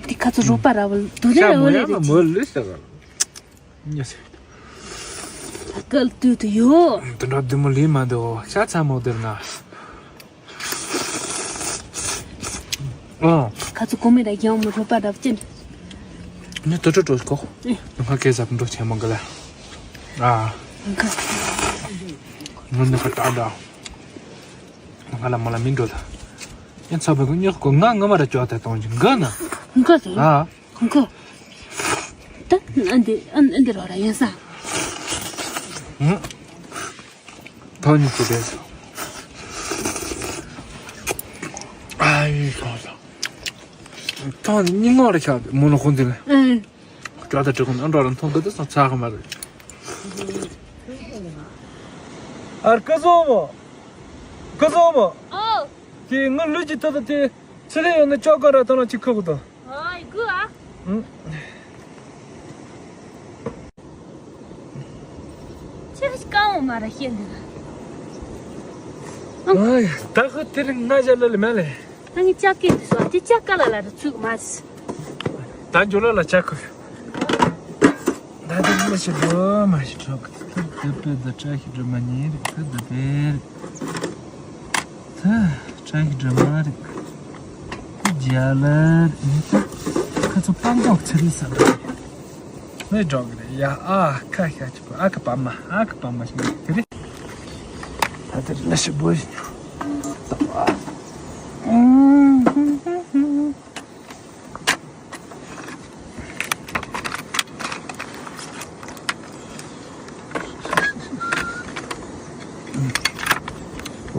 འདི་ཁ་ཚོ་རོ་པ་ར་བ་དུ་ལེ་ར་བ་ལེ་རེ་མོ་ལུས་ཟེར་ག་ཉེ་སེ། ཀལ་ཏུ་དུ་ཡོ། དུ་འགྲོ་དུ་མོ་ལི་མ་འདུག་ཤ་ཚ་མོ་དེར་ན། ཨོ། ཁ་ཚོ་གོ་མེད་ད་ཡང་མོ་རོ་པ་ར་བ་ཅན། ནི་དུ་དྲོ་དྲོ་གོ། ཨེ། ང་ཁ་སྐད་ཟབ་འགྲོ་ཆེན་མོ་ག་ལ། ཨ། ང་ཁ། ང་ནི་ཁ་ཏ་ད། ང་ལ་མ་ལ་མིན་འགྲོ་ད། ཡང་ཚ་བ་གོ་ཉོག་གོ་ང་ང་མ་ར་ཅོག་ད་གཏོང་གི་འགའ་ན། འགའ་ཟེར། ཨ། འགའ། ད་ཨ་འདི་ཨ་འདི་རོ་ར་ཡིན་ས། ཧུང་། ཐོ་ཉི་ཚེ་བས། ཨ་ཡི་ཁོང་ས། ཐོ་ཉི་ངོ་ར་ཆགས་མོ་ལ་ཁོང་དེ་ལ། ཨ། ཅོག་ད་ཅོག་ཁོང་ཨ་འགྲོ་ར་མཐོང་གི་དུ་སང་ཚ་གི་མ་རེད། ཨར་ཀ་ཟོ་མོ། ཀ་ཟོ་མོ། ཨོ། དེ་ང་ལུས་ཀྱི་ཐོག་ཏུ་དེ་ཚེ་ལས་ཡོང་ན་ཅོག་ག་ར་ཐོང་ལ་ཅིག་ཁུག་དོ། ཨོ་ཡི་གུ་ཨ། ཨུ། ཁྱེད་ཀྱི་རྐང་བ་མ་ར་ཤེས་འདུག་ཨོ་ཡ། ད་ཁོ་དེ་རིང་ང་ཞལ་ལ་ལི་མ་ལེ། ད་ངས་ལྕགས་སྐད་དུ་སོ་དེ་ལྕགས་ཀ་ལ་ལ་ར་ཚུགས་མ་ཟིན། ད་འཇོ་ལ་ལ་ལྕགས་ཁུ། ད་དེ་མི་ཤི་འགྲོ་མ་ཤི་འགྲོ་གི་ད་དེ་པེ་ད་བཀྲ་ཤིས་སྒྲོལ་མ་ཉིན་རེད་ད་དེ་པེ་རེད། ད་བཀྲ་ཤིས་སྒྲོལ་མ་རེད། ད་རྒྱ་ལ་རེད་ད། ཁ་ཚོ་སྤང་ཐོག་ཚེ་རིང་ས་རེད། ནི་འགྲོ་གི་རེད་ཡ། ཨ་ཁ་ཤ་ཆུ་པ་ཨ་ཁ་པ་མ་ཨ་ཁ་པ་མ་ཤི་དེ་རེད། ད་དེ་རེད་ལ་ཤི་བོ་ཡིན།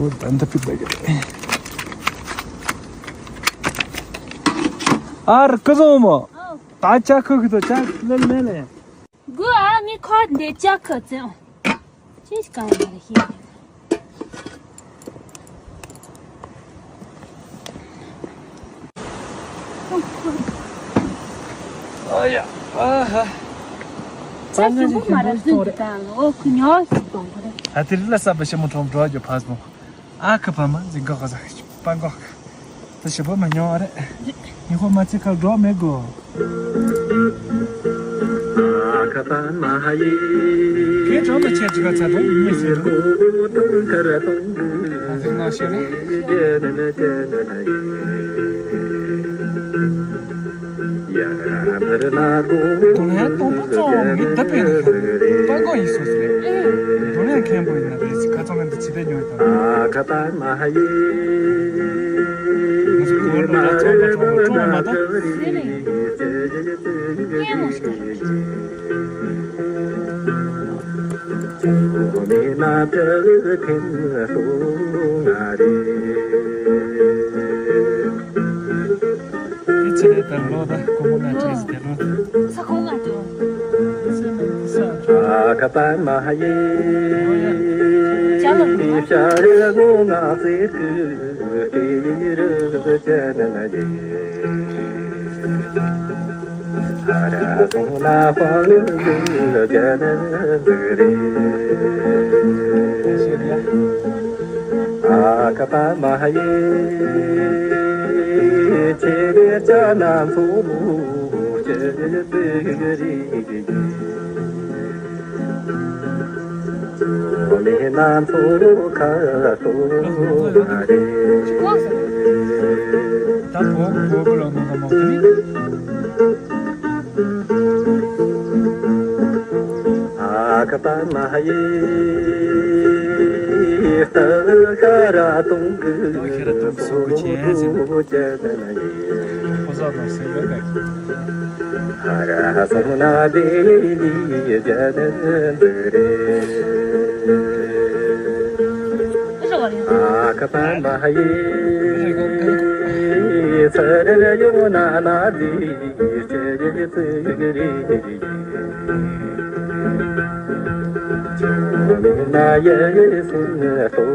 འོ་ད་འདི་ཕིག་པ་གི་རེད། ཨ་ར་ཀི་ཟོ་མོ། ད་ཅ་ཁུ་གི་དོ་ཅ་ལེ་ལེ་ལེ། གུ་ཨ་ངའི་ཁོ་འདི་ཅ་ཁུ་ཙེ། ཅི་ཞིག་གང་ཡིན་ཤེས། ཨ་ཡ། ཨ་ཧ། ས་ཞིམ་པོ་མ་ར་ཟིན་གི་དང་ཨོ་ཁུ་ཉོ་ཞིག་གཏོང་གི་རེད། ཨ་དེ་རི་ལ་ས་པ་ཞིམ་མོ་ཁྲོམ་འགྲོ་རྒྱུ་ཕ་སོང་། ཨ་ཁུ་ཕ་མ་འཛིན་ག་ག་ས་ཞིག་པ་འགོག་ད་ཞེ་པོ་མ་མྱོང་བ་རེད། ཉི་ཧོ་མ་ཚེ་ཁ་འགྲོ་མེད་གོ། གས་གྲོང་དུ་ཆེ་ཅིག་ག་ཚ་དོ་ཡིན་ངེས་ཟེར་ནོ། ང་ཚོའི་ནང་ཤེས་ན། དོ་ལན་སྟོང་པ་གཙོ་བོ་མི་བདག་པས་ན་ཁྱོད་པ་འགོག་ཡིན་སོ་སོ་རེད། དོ་ལན་མཁན་པོ་ཡིན་ན་རེད་ཟེར་ཁ་ཚང་ང་འདི་ཇི་ལྟར་ཉོས་དང་། ང་ཚོ་སྐོར་ལ་ཚོགས་པ་ཚོགས་པ་ཚོགས་པ་མ་ད། ཚེ་རེ་དང་ལོ་དང་སྐུ་མོ་ན་བྲེས་དེ་ལོ། ས་ཁོང་ང་དུ། ཨ་ཁ་པ་མ་ཧ་ཡེ། ཅ་ལག་ཤ་རེ་ལོ་ང་ཟེར་གི་ཏི་རི་ཟེར་ཅ་ན་ན་ཡེ། ཨ་ར་སོང་ན་ཧོ་ལུ་ལུ་ཅ་ན་ན་ཟེར་རེ། ཨ་ཁ་པ་མ་ཧ་ཡེ། ཆེ་བའི་ཅ་ན་མཚོ་མོ་ཅི་ཟེར་རེ། མཚོ་མེད་ན་མཚོ་ཁ་སོ་ན་རེ། ད་བོ་བོ་བོ་ལོ་ནོ་ད་མོ་ཁ་ནི། ཨ་ཁ་པ་མ་ཡེ། ཏ་ཁ་ར་ཏུང་གི་ཏ་ཁ་ར་ཏུང་གི་སོ་གི་ཆེན་ཟིན། ཁོ་ས་ནོ་སེ་ག་ག། ཨ་ར་སོང་ན་དེ་ལི་ཇ་ན་འདི་རེ། ཨ་ཁ་པ་མ་ཧ་ཡེ། ཚ་ར་ཡོང་ན་ན་དེ་ཅེ་ཙི་གི་རེ། ཆོ་མེ་ན་ཡེ་སུ་ཏོ་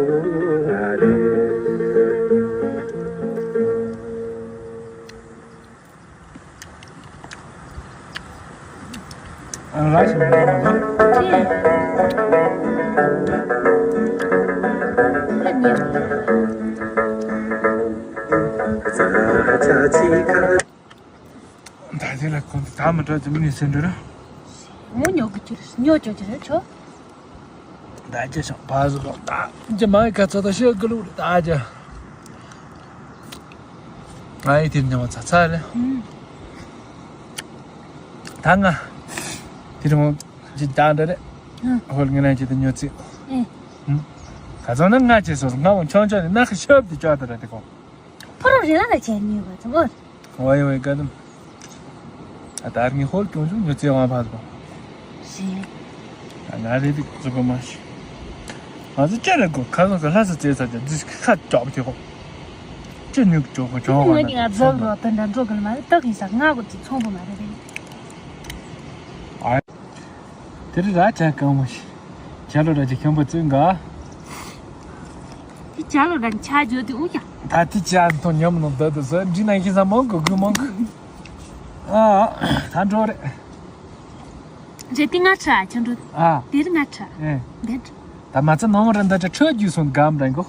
ང་རེ། ཨ་ར་ཞིག་མི་འདུག་ན་ཅི། ད་དེ་ལ་ཁོང་ད་མི་འགྲོ་ཅི་མི་ནི་སེ་འགྲོ་ར། མོ་ཉོ་གི་ཅི་རེད་ཉོ་ཅོ་ཅི་རེད་ཆོ། ད་ཅི་ཤང་བ་ཟུ་ལོ་ད་ཅི་མ་ཡི་ཁ་ཚ་ད་ཤི་གི་ལུག་རེད་ད་ཅི། ང་ཡི་དེར་ཉོ་ཚ་ཚ་རེད། ད་ང་དེ་རིང་ཅི་ད་འདྲ་རེད། ཧོལ་ངེ་ན་ཅི་ད་ཉོ་ཚིག་ཁ་ཚ་ན་ང་ཅི་སོ་ང་བོ་ཆོང་ཆོང་ནི་ན་ཁ་ཤོབ་དེ་ཅོ་ད་ར་དེ་ཁོ། ཕོ་རོ་རེ་ལ་ལ་ཆེ་ཉོས་པ་ཚོ། ཝའི་ཝའི་ཀ་དམ། ཨ་ད་རིང་ཧོལ་ཀྱོང་ཅུང་ཉོ་ཚེ་དབང་ཕ་ཚོ། རེད། ཨ་ང་རེ་དེ་ཚོ་པ་མ་ཤི། ང་ཚོ་ཅི་རེད་གོ་ཁ་ཁ་ཁ་ལྷ་ས་ཚེ་ཚ་ཅི་ཟིག་ཁ་ཅོག་ཐེ་གོ། ཅི་ནུས་ཅོག་གོ་ཅོག་གོ་ང་ནི་ང་རྫབ་རོ་དོན་འདྲ་འགྲོ་གི་མ་རེད་ཏག་ཡིན་ས་ང་གོ་ཅི་ཚོང་པོ་མ་རེད་རེད། ཨ། དེ་རི་ར་ཅག་གང་མོ་ཤི། ཇ་ལོ་ར་ཅི་ཁྱམ་པོ་བཙུན་ག། དེ་ཇ་ལོ་ར་ཆ་ཇོ་དེ་ཨུ་ཡ། ད་དེ་ཇ་ཐོ་ཉམས་ནོ་ད་དུ་ཟ་འདྲི་ན་ཤི་ས་མང་གོ་གུ་མང་གོ། ཨ། ད་འགྲོ་རེད། རེད་དེ་ང་ཁྲ་ཁྱོད་འགྲོ། ཨ། དེ་རི་ང་ཁྲ། ཨེ། འདི་འགྲོ། ད་མ་ཚ་ནོ་མོ་ར་འདི་ཅི་ཁྲོད་རྒྱུ་སོང་གམ་ར་གོ།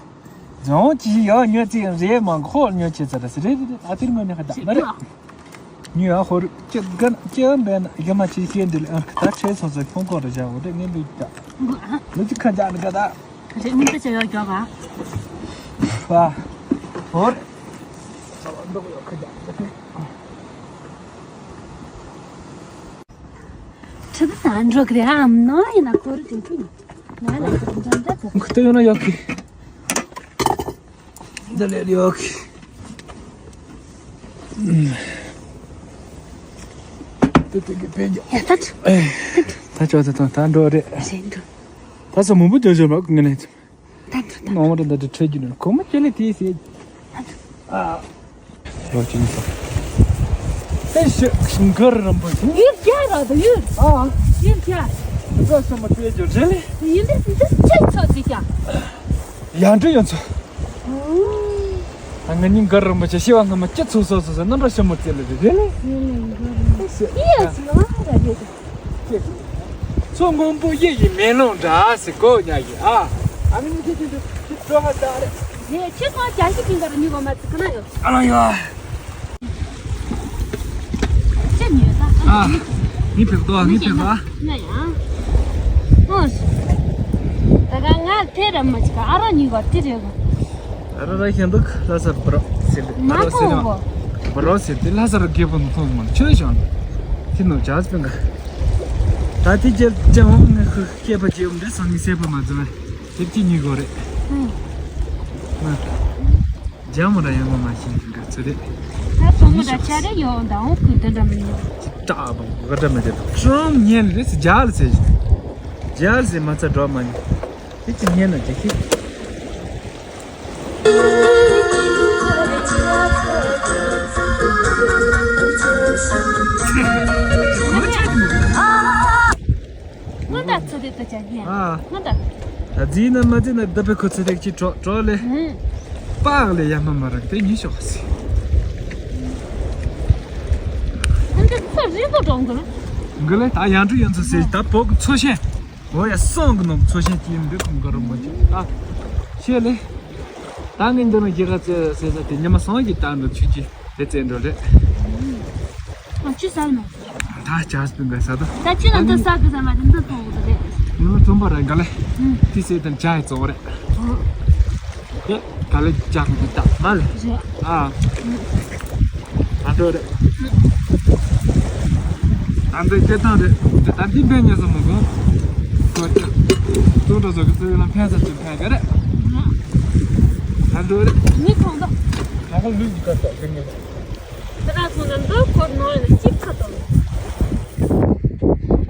རྫོང་ཅི་ཡོད་ཉོ་ཚིག་རེད་མང་ཁོ་ཉོ་ཆེ་ཚ་ར་སི་རེད་རེད་ཨ་ཏིར་མ་ཉ་ཁ་ད་མ་རེད། ཉོ་ཡ་ཧོར་ཅི་གན་ཅི་ཨམ་བན་ཡ་མ་ཅི་ཤེས་འདི་ལ་ཨ་ཁ་ད་ཆེ་སོང་སོ་ཁྱོང་ཀོ་ར་ཇ་འོ་དེ་ངན་པའི་ད་ལུ་ཅི་ཁ་ཇ་ནི་ག་ད་རེད་ངན་པའི་ཅི་ཡོད་ཇོ་ག་ཧ་ཧོར་ཁྲི་ད་འགྲོ་གི་རེད་ཨམ་ནོ་ཡིན་ན་ཁོ་རུ་དེ་ཁུ་ང་ལ་འགྲམ་འདྲ་ཁུ་ཏི་ཡོད་ན་ཡོད་གི། འདི་ལས་ལས་ཡོད་གི། དེ་དེ་གི་དཔེ་རྒྱ། ཡ་ད་ད་ད་ཅོག་ཙེ་དང་ད་འགྲོ་རེད། ཟིན་འགྲོ། ད་ས་མང་པོ་ཅོག་ཅོག་མ་ཀུ་ངེ་ནས། ད་འགྲོ་ད། ནང་མ་ད་ད་ད་ཁྲེ་རྒྱུ་ནོར་ཁོ་མ་ཅེ་ལེ་དེ་ཟེ། ཨ། ལོ་ཅི་ནི་ས། ཨེ་ཤི་གར་རམ་པ་ཤི། ཡུལ་རྒྱ་ར་ད་ཡུལ། ཨ། ཡུལ་རྒྱ། འདི་ག་ས་མ་དེ་ཅོག་ཅེ་ལེ། ཡིན་འདི་འདི་ཅེ་ཚོ་ཅི་ཀྱང་། ཡང་འདྲི་ཡོང་ཚོ། ཨ་ང་གཉིས་འགར་རིན་པོ་ཆེ་ཤི་བ་སྔ་མ་སྐྱེ་ཚུགས་སོ་སོ་སོ་རྣམ་པ་ཞིབ་མོ་བརྩི་ལ་རེ་རེ་ལེ། མཚོ་སྔོན་པོ་གཡུ་ཡི་མེ་ལོང་འདྲ་ཟེར་གོ་ཉག་གི་ཨ། ཨ་ནི་མི་ཁྱེད་ཀྱི་འགྲོ་ཁ་ད་རེད། ངས་ཁྱེད་ཚོ་རྒྱ་ཞིག་ཡིན་པར་ཉོས་པ་མ་ཚིག་གི་ན་ཡོད། ཨ་ལ་ཡོད། ཅི་ཉོས་ད། ཨ། ངའི་ཕེབས་ཏོ་ངའི་ཕེབས་ཏོ། ང་ཡང་། ཨོ། ད་ག་ང་དེ་ར་མ་ཅིག་ཨ་རོ་ཉོས་པ་དེ་རེད་གོ། ཨ་རོ་ར་ཤེས་འདུག་ལྷ་སར་བུ་རོ་ཟེར་ཏེ། མ་ཨ་རོ་ཟེར་ཐོང་ན་གོ། བུ་རོ་ཟེར་ཏེ་ལྷ་སར་རྒད་པོ་ནི་ཐོང་མ་ཆོས་བྱང་། དེ་ནོ་ཇ་སྤེན་ག་ད་དེ་རྒྱལ་ཅང་བ་ང་ཁུ་སྐྱེས་པ་རྗེའུ་འདྲེ་སང་ཉིན་སེ་པ་མ་འཛིན་མ། དེབ་ཀྱི་ཉིན་གོ་རེད། ཨང་། ཨ། རྒྱ་མོ་ར་ཡང་མ་མ་ཤེས་འདུག་ག་ཚོད་རེད། ད་སོ་མོ་ར་ཆ་རེ་ཡོང་ད་འོང་ཁུ་འདི་འདྲ་མི་ཉོ། ཏྲ་བ་ག་འདྲ་མི་འདྲ་ཀྲོམ་ཉན་རེད་ཟེར་རྒྱ་ལ་ཟེར། རྒྱ་ལ་ཟེར་མ་ཚ་འགྲོ་མ་ཉན། དེ་ཅི་ཉན་ན་རྒྱ་ཁྱི། སྔོན་དག་ཚོད་དེ་ལྟ་ཅག་ཡིན། ཨ། སྔོན་དག་ད་རྫིས་ན་མ་རྫིས་ན་ད་བེ་ཁོ་ཚོད་དེ་ཅི་གྲོགས་གྲོགས་ལེ། ཨུམ། པགས་ལེ་ཡ་མ་མ་རག་དེ་ཉི་ཤོག་སི། ཨ་འདི་ཚོ་རི་དུ་གྲོང་གི་རེད། འགི་ལེ་ད་ཡང་ཀྲུ་ཡོན་ཚོ་སི་ད་བོག་ཚོ་ཤན། འོ་ཡ་སོང་གི་ནོ་ཚོ་ཤན་གྱི་འདི་ཁོང་གི་རུ་མ་ཅི་ད། ཤེས་ལེ། ད་ངས་འདི་ནི་རྒྱལ་ཁ་རྩེ་ཟེར་ས་དེ་ཉི་མ་སང་གི་ད་འགྲོ་ཆུ་གི་དེ་རྩེ་འགྲོ་ལེ། ཨ་ཅི་ཟ་ནོ། ད་ཅག་སྤུན་ག་ས་ད། ད་ཅི་ན་འདི་ས་གི་ཟ་མ་འདི་འདི་ཐོང་གི་རེད། ངས་ལ་ཐོང་པ་ར་འགའ་ལེ། ཨུམ། ཏི་སེ་དང་ཅག་ཡི་ཙོ་རེད། ཨོ། དེ་ག་ལེ་ཅག་གི་ད་མ་ལེ། རེད། ཨ། ཨུམ། ད་འགྲོ་རེད། ད་འདི་སྐད་ཐང་རེད། ད་འདི་འབེན་ཉེ་ཟ་མ་གོ། ཙོ་འགྲོ་ཙོ་གི་ཙོ་ཡོད་ལ་ཕན་ས་ཙོ་ཕན་ག་རེད། ད་འགྲོ་རེད། མི་ཐོང་ད། ད་ག་ལུས་ཀྱི་ཀ་ཙོ་འབེན་ཉེ་ཟ། དེ་ན་སོང་ན་འདི་ཁོ་ནང་ཡིན་ན་ཅིག་ཁ་དོག་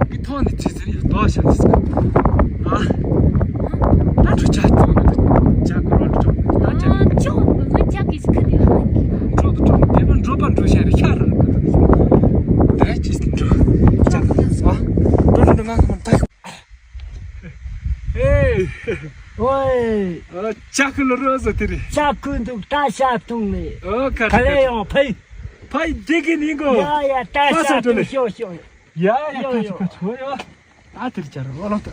མི་ཐོག་ནས་ཅི་ཟེར་ཡོད་དོ་ཤ་ཟེར་ཨ། ད་འགྲོ་ཅག་ཅུང་གི་ཅག་གི་རོ་ལ་ཅོག་ད་ཅག་ཅོག་གི་ང་ཅག་གི་ཁ་དེ་ཡོད་ན་ཅོག་ཏུ་ཅོག་དེ་མ་འགྲོ་པ་འགྲོ་ཤ་རེ་ཤ་ར་ད་ཅི་ཟེར་འགྲོ་ཅག་གི་ཨ། འགྲོ་འགྲོ་ང་ཁ་མ་ད། ཨེ། ཨོའེ། ཨ། ཅག་གི་ལོ་རོ་ཟ་དེ་རེད། ཅག་གི་འདུག་ད་ཤ་བཏུང་ནས། ཨོ་ཁ་ཁ་ལེ་ཡང་ཕེ། ཕ་ཡི་འདི་གི་ནི་གོ། ཡ་ཡ་ད་ཤ་བཏུང་ཤོག་ཤོག་ཡ་ཡ་ཡ་ཁ་ཆུ་ཁ་ཆུ་ཡ། ད་དེར་ཅར་ཨོ་ལོ་ཏོ།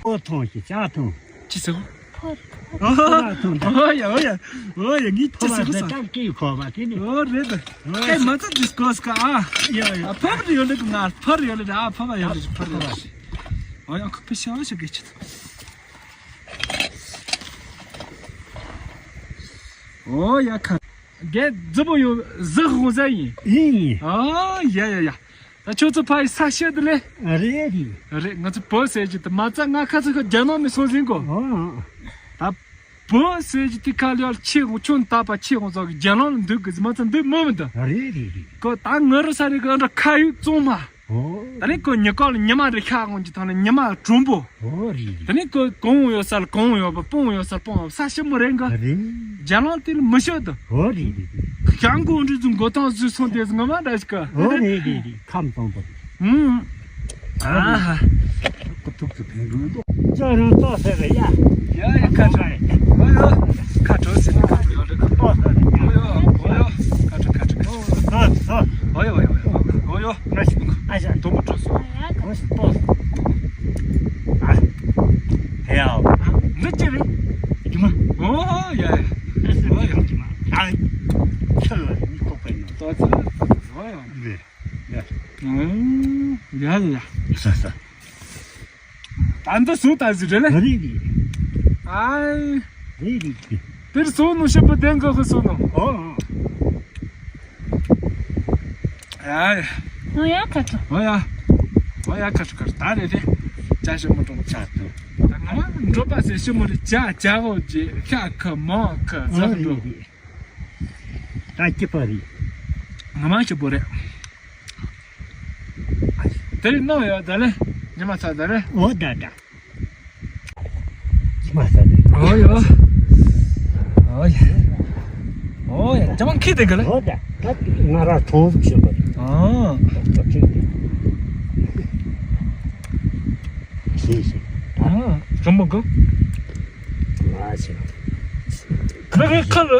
ཨོ་ཐོང་ཞིག་ཅག་ཐོང་། ཅི་ཟེར། ཕར། ཨོ་ཐོང་ད། ཨོ་ཡ་ཨོ་ཡ་ཨོ་ཡ་ངི་ཅི་ཟེར་ས། ཨོ་རེད་ད། ཨེ་མ་ཚ་ཌིས་ཀོ་སི་ཀ་ཨ། ཡ་ཡ། ཕར་ཡོད་ལེ་ང་ཕར་ཡོད་ལེ་ཨ་ཕར་ཡོད་ལེ་ཕར་ཡོད་ལེ། ཨོ་ཡ་ཁུ་ཕི་ཤ་ཤ་གེ་ཆི། ཨོ་ཡ་ཁ། རྒན་རྫི་པོ་ཡོད་ཟི་ཧོང་ཟ་ཡིན། ཡིན་ཡིན། ཨ་ཡ་ཡ་ཡ། ད་ཁྱོད་ཚོ་ཕ་ཡི་ས་ཤེད་དུ་ལེ། རེད་རེད། རེད་ང་ཚོ་བོད་ཟེར་གྱི་དུ་མ་རྩ་ང་ཁ་ཚ་ཁ་རྒྱ་ནག་མི་སོང་ཟིན་གོ། ཨོ། ད་བོད་ཟེར་གྱི་དུ་ཁ་ལེ་ཆེ་ཧོང་ཆུང་ད་པ་ཆེ་ཧོང་ཚོ་གི་རྒྱ་ནག་ལ་འདུག་གི་མ་རྩ་འདུག་མོ་མི་འདུག་རེད་རེད་རེད། གོ་ད་ང་རུ་ས་རེ་གི་འདྲ་ཁ་ཡུག་བཙོང་མ། ཨོ། ད་ནི་ཁོ་ཉི་ཀོ་ལ་ཉི་མ་རེ་ཤ་འོང་གི་ཐང་ནི་ཉི་མ་གྲུང་པོ། ཨོ་རེད་རེད། ད་ནི་ཁོ་གོང་ཡོད་ས་ལ་གོང་ཡོད་པ་སྤོང་ཡོད་ས་ལ་སྤོང་ཡོད་ས་ཞིབ་མོ་རེད་འགའ། རེད། རྒྱ་ལོང་དེ་ལ་མི་ཤོད་དོ། ཨོ་རེད་རེད་རེད། ཞང་གོང་འདྲི་ཚུ་མགོ་ཐང་ཟུ་སོང་དེ་ངོ་མ་འདྲ་ཞིག་ག་ཨོ་རེད་རེད་རེད། ཁམས་སྟོང་པོ། ཨུམ། ཨ་ཧ། ཐུག་ཐུག་ཚུ་ཕན་རུང་དོ། ཅག་རང་ཏོག་ཟེར་རེད་ཡ། ཡ་ཡ་ཁ་ཁྲ། ཨོ་ཡོ། ཁ་ཁྲ་ཟེར་ནས་ཁ་ཁྲ་ཡོད་རེད་ཁ། ཏོག་ཟེར་རེད་ཡ། ཨོ་ཡོ་ཨོ་ཡོ། ཁ་ཁྲ་ཁ་ཁྲ་ཁ་ཁྲ། ཨོ་ཡོ་ཨོ་ཡོ་ཨོ་ཡོ། ཨོ་ཡོ། ང་ཞིག་ཨ་ཞ་དུམ་བུ་འགྲོ་སོང་། ང་ཞིག་ཏོག་ཟེར། ཨ། ཧེ་ཡ། འདི་ཅི་རེད། རྒྱུ་མ། ཨོ་ཡ་ཡ། ཨོ་ཡ། རྒྱུ་མ། ཨ། ཁྱོད་ལ་མི་ཁོག་པའི་ནང་། ཏོག་ཙམ་ཨོ་ཡ། རེད། ཡ། ཨུམ། ཡ་ཡ་ཡ། ས་ས། ད་འདི་སུ་ད་ཟི་རེད་ལེ། རེད་རེད། ཨའི། རེད་རེད་རེད། དེར་སུ་ནུ་ཤི་པོ་དེང་གི་ཧུ་སུ་ནུ། ཨོ་ཨོ། ཨའི། ཨོ་ཡ་ཁ་ཁྲ། ཨོ་ཡ། ཨོ་ཡ་ཁ་ཁྲ་ཁ་ཁྲ་ད་རེད་རེད། ཅ་ཤི་མོ་ཀྲོང་ཅ་ཏུ། ད་ང་མ་འགྲོ་པ་ཟེར་ཤི་མོ་རེད་ཅ་ཅ་ཧོ་ཅེ་ཤ་ཁ་མོ་ཁ་ཟ་ཨོ་འགྲོ། རེད་རེད། ད་སྐྱིད་པ་རེད། ང་མ་སྐྱིད་པོ་རེད། དེ་རིང་གནང་ཡོད་ད་ལེ། ཉི་མ་ཚ་ད་ལེ། འོ་ད་ད། ཉི་མ་ཚ་ད་ལེ། འོ་ཡོ། འོ་ཡ། འོ་ཡ། ཅ་མང་ཁི་དེ་ག་ལེ། འོ་ད། ད་ང་ར་གྲོང་ཟུག་བྱེད་པ་རེད། ཨ། ད་ཁི་དེ། ཤེས་ཤེས། ཨ། ཅ་མང་ག་ང་ཞིག་ཁ་རེ་ཁ་རེ།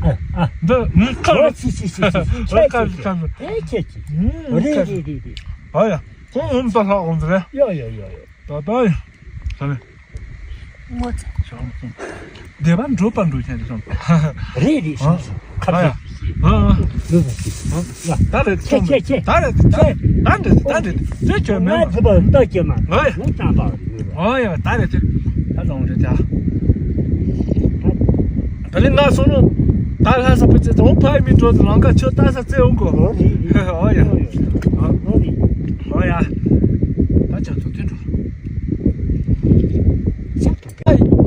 ཨ་ཨ། འདི་ངའི་ཁ་རེ། ཨོ་ཆི་ཆི་ཆི་ཆི། ཁ་རེ་ཁ་རེ། ཨེ་ཁྱེད་ཀྱི། ཨུམ། རེད་རེད་རེད་རེད། ཨ་ཡ། ཁོང་འོང་ས་ལྷག་འོང་ཟེར་རེད། ཡོ་ཡོ་ཡོ་ཡོ། ད་ད་ཡ། ད་ནི། ངོ་ཚ། སྡེ་པ་འགྲོ་པ་འགྲོ་ཆེན་སོང་། རེད་རེད་སོང་སོང་། ཁ་ཨ་ཡ། ཨ་ཨ། ད་རེད་ཆེ་ཆེ་ཆེ། ད་རེད་ད་རེད་ད་རེད་ད་རེད་དེ་ཁྱོད་མེད་མ། ང་ཚོ་ལྟ་ཀྱི་མ། ཨ་ཡ། ང་ཙམ་པ་རེད། ཨ་ཡ། ད་རེད་དེ་ད་རུང་རེད་ད། ད་ལེ་ང་སོང་ནོ། ད་ལྷ་ས་པི་ཙེ་ཙོང་ཕའི་མི་འགྲོ་དུ་ལང་ཀ་ཆོ་ད་ས་ཙེ་འོང་གོ། ཨ་ཡ། ཨ་ཡ། ད་ཅང་ཚོ་དེ་འགྲོ།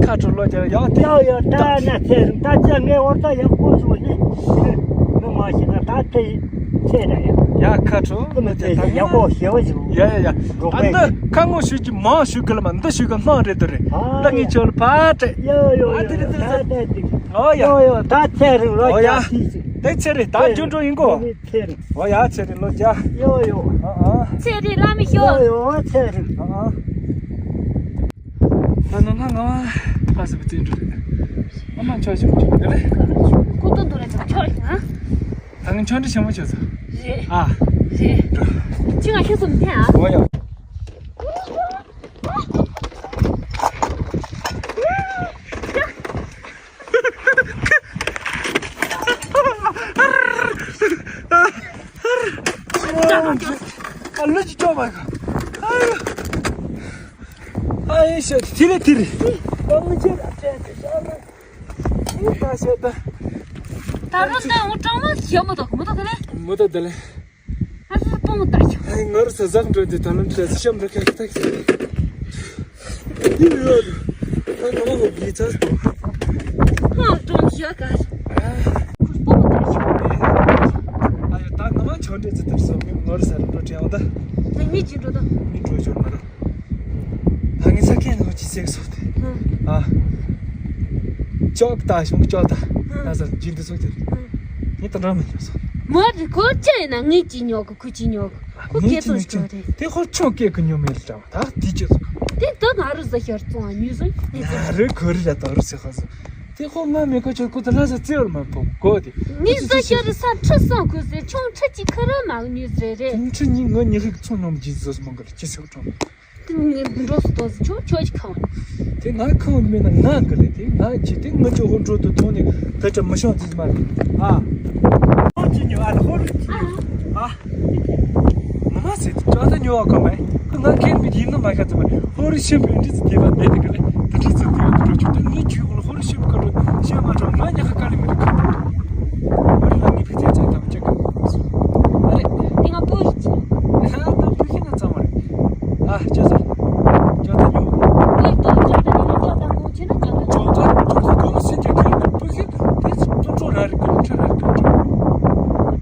ཁ་ཁྲོ་ལོ་རྒྱག་ཡག་དེ། ཡག་ཡག་ད་ན་ཚེ་རིང་ད་ཅག་ངའི་བར་ད་ཡག་པོ་བྱུང་ནི། མི་མ་ཤི་ན་ད་དེ་ཚེ་ན་ཡག་ཡ་ཁ་ཁྲོ་ལོ་རྒྱག་ད་ཡག་པོ་ཞེ་བ་བྱུང་། ཡ་ཡ་ཡ། འགྲོ་ཨ་འདི་ཁ་ངོ་ཞུ་གི་མང་ཞུ་གི་ལ་མ་འདི་ཞུ་གི་སྣང་རེད་དོ་རེད། ད་ངས་ཁྱོད་ལ་ཕར་སྤྲད། ཡོ་ཡོ་ཨ་ཡོ་དེ་རེད་དེ་ད་རེད། ད་དེ་ཨོ་ཡ། ཡོ་ཡོ་ད་ཚེ་རིང་ལོ་ཨོ་ཡ། རྒྱག་ཤི་ཤི། དེ་ཚེ་རིང་ད་རྒྱུ་འགྲོ་ཡིན་གོ། ཚེ་རིང་། ཨོ་ཡ་ཚེ་རིང་ལོ་རྒྱག་ཡོ་ཡོ། ཨ་ཨ། ཚེ་རིང་བླ་མི་ཤོག་ཡོ་ཡོ་ཚེ་རིང་། ཨ་ཨ། ད་ནང་ང་ང་བ་ཕ་སི་བི་ཏི་འགྲོ་རེད། ཨ་མ་ཆོག་ཆོག་ཆོག་རེད། ཁོ་ཏོ་འདུག་རེད་ཆོག་ཆོག་ཨ། ད་ང་ཆོག་འདྲི་ཆེན་མོ་ཆོག་ས། རེད། ཨ། རེད། ཁྱི་ང་ཁྱི་སུ་མི་འཐེན་ཨ། ཨོ་ཡ། ཨ་ལུ་ཅི་ཅོ་མ་ག་ཨ་ཡེ་ཤ་ཐི་རེ་ཐི་རེ། ཨ་མི་ཅི་ར་ཅན་ཏེ་ཤ་ལ་ཨི་ད་ཤ་ད། ད་རུང་ད་འུ་ཀྲང་མ་ཞོ་མོ་ཏོ་མོ་ཏོ་དེ་ལེ། མོ་ཏོ་དེ་ལེ། ཨ་ཧ་པོང་ད་ཆོ། ཨ་ང་རུ་ས་ཟག་འགྲོ་དེ་ད་ལམ་ཁྲ་ཤམ་ར་ཁ་ཁ་ཁ། ཡིན་ཡོད། ད་ང་མ་གི་ཚ། ཧ་ཀྲོང་ཞོ་ག་ཁུར་པོ་ད་ཆོ། ཨ་ཡོ་ད་ང་མ་ཆོ་འདྲེ་ཚི་དར་སོ་མི་ང་རུ་ས་རུ་འགྲོ་དྲན་འོ་ད། ད་མི་ཅི་འགྲོ་ད། མི་འགྲོ་ཞོར་མ་ར། ད་ངི་ས་ཁན་ནོ་ཅི་སེག་སོ་དེ། ཨ། ཅོག་ད་ཤོང་ཅོག་ད། ཨ་ས་ཇིན་དུ་སོ་དེ། ངི་ད་འགྲོ་མི་ཉོ་སོ། མོ་རི་ཁོ་ཅི་ཡིན་ན་ངི་ཅི་ཉོ་གི་ཁུ་ཅི་ཉོ་གི། ཁོ་ངས་ཁྱེད་ཚོ་ཅི་ནས་ཅོ་རེད། དེ་ཁོ་ཆུང་སྐད་ཀྱི་ཉོ་མེད་ལ་འདྲ་བ་ད་དེ་ཅི་ཟིག་དེ་ད་ང་རུ་ཟ་ཤར་བཙོང་ཉུས་ཟོ་ཉི་ང་རུ་གོ་རི་ར་ད་རུ་སེ་ཁ་ཟོ། དེ་ཁོ་ང་མེ་ཁོ་ཆོ་ཁོ་ད་ལ་ཟ་ཙེ་བར་མ་ཕོ་གོ་དེ། ཉི་ཟ་ཤར་ས་ཁྲི་སང་ཁུ་སེ་ཆུང་ཁྲི་ཅི་ཁ་ར་མ་ཉུས་རེ་རེ། ཁྲི་ཉི་ང་ཉི་ཧིག་ཚོང་ཉོ་མ་ཇི་ཟོ་སི་མང་ག་ར་ཅི་སེ་ཁོ་ཁྲོ། དེ་ངས་འགྲོ་སུ་ཏོ་སི་ཆོ་ཆོ་ཅི་ཁང་། དེ་ང་ཁང་མེད་ན་ང་གི་རེད་དེ་ང་ཅི་དེ་ང་ཅོ་ཧོ་འགྲོ་དུ་ཐོང་ནས་ད་ཅི་མི་ཤོང་ཅི་མ་རེད་ཨ། ཧོར་ཅི་ཉོ་ཨ་ཧོར་ཅི་ཨ། ངོ་མ་ཟེར་དུས་ཅོག་ད་ཉོ་བ་གོ་མེད། ཁོ་ང་ཁེར་མི་ཡིན་ན་མ་ཁ་ཚ་མེད། ཧོར་ཤི་བའི་འདྲི་ཚུལ་དེ་བ་མེད་དེ་ག་ལེ། ད་འདྲི་ཚུལ་དེ་བ་དུ་རོ་ཆུ་ད་ངའི་ཇུས་ཁོ་ལ་ཧོར་ཤི་བ་ཁ་རོ་ཤི་མ་ཅོག་ང་ཉ་ཁ་ཀ་ལི་མི་རེད་ཁ། ཧོར་ལ་ངའི་ཕི་ཚེ་ཚེ་དམ་ཅག་ག་མི་ཁོ་སོ། ཨ་རེ། དེ་ང་པོ་ཡི་ཅི། ང་ད་པོ་ཤི་ན་ཚང་མ་རེད། ཨ་ཅོག་ཚ། ཅོག་ད་ཉོ། ངའི་ཏོ་ཅོག་ད་ཉོ་ཅོག་ད་ངོ་ཅི་ན་ཅོག་ད་ཉོ། ཅོག་ད་ཅོག་ད་གོ་ལ་སེ་ཅོག་ཁེར་ད་པོ་ཤི་ད་དེ་ཚོ་ཏོ་ཅོག་ར་རེད་ག་ཁྲ་ར་རེད་ག་ཅོག་ད་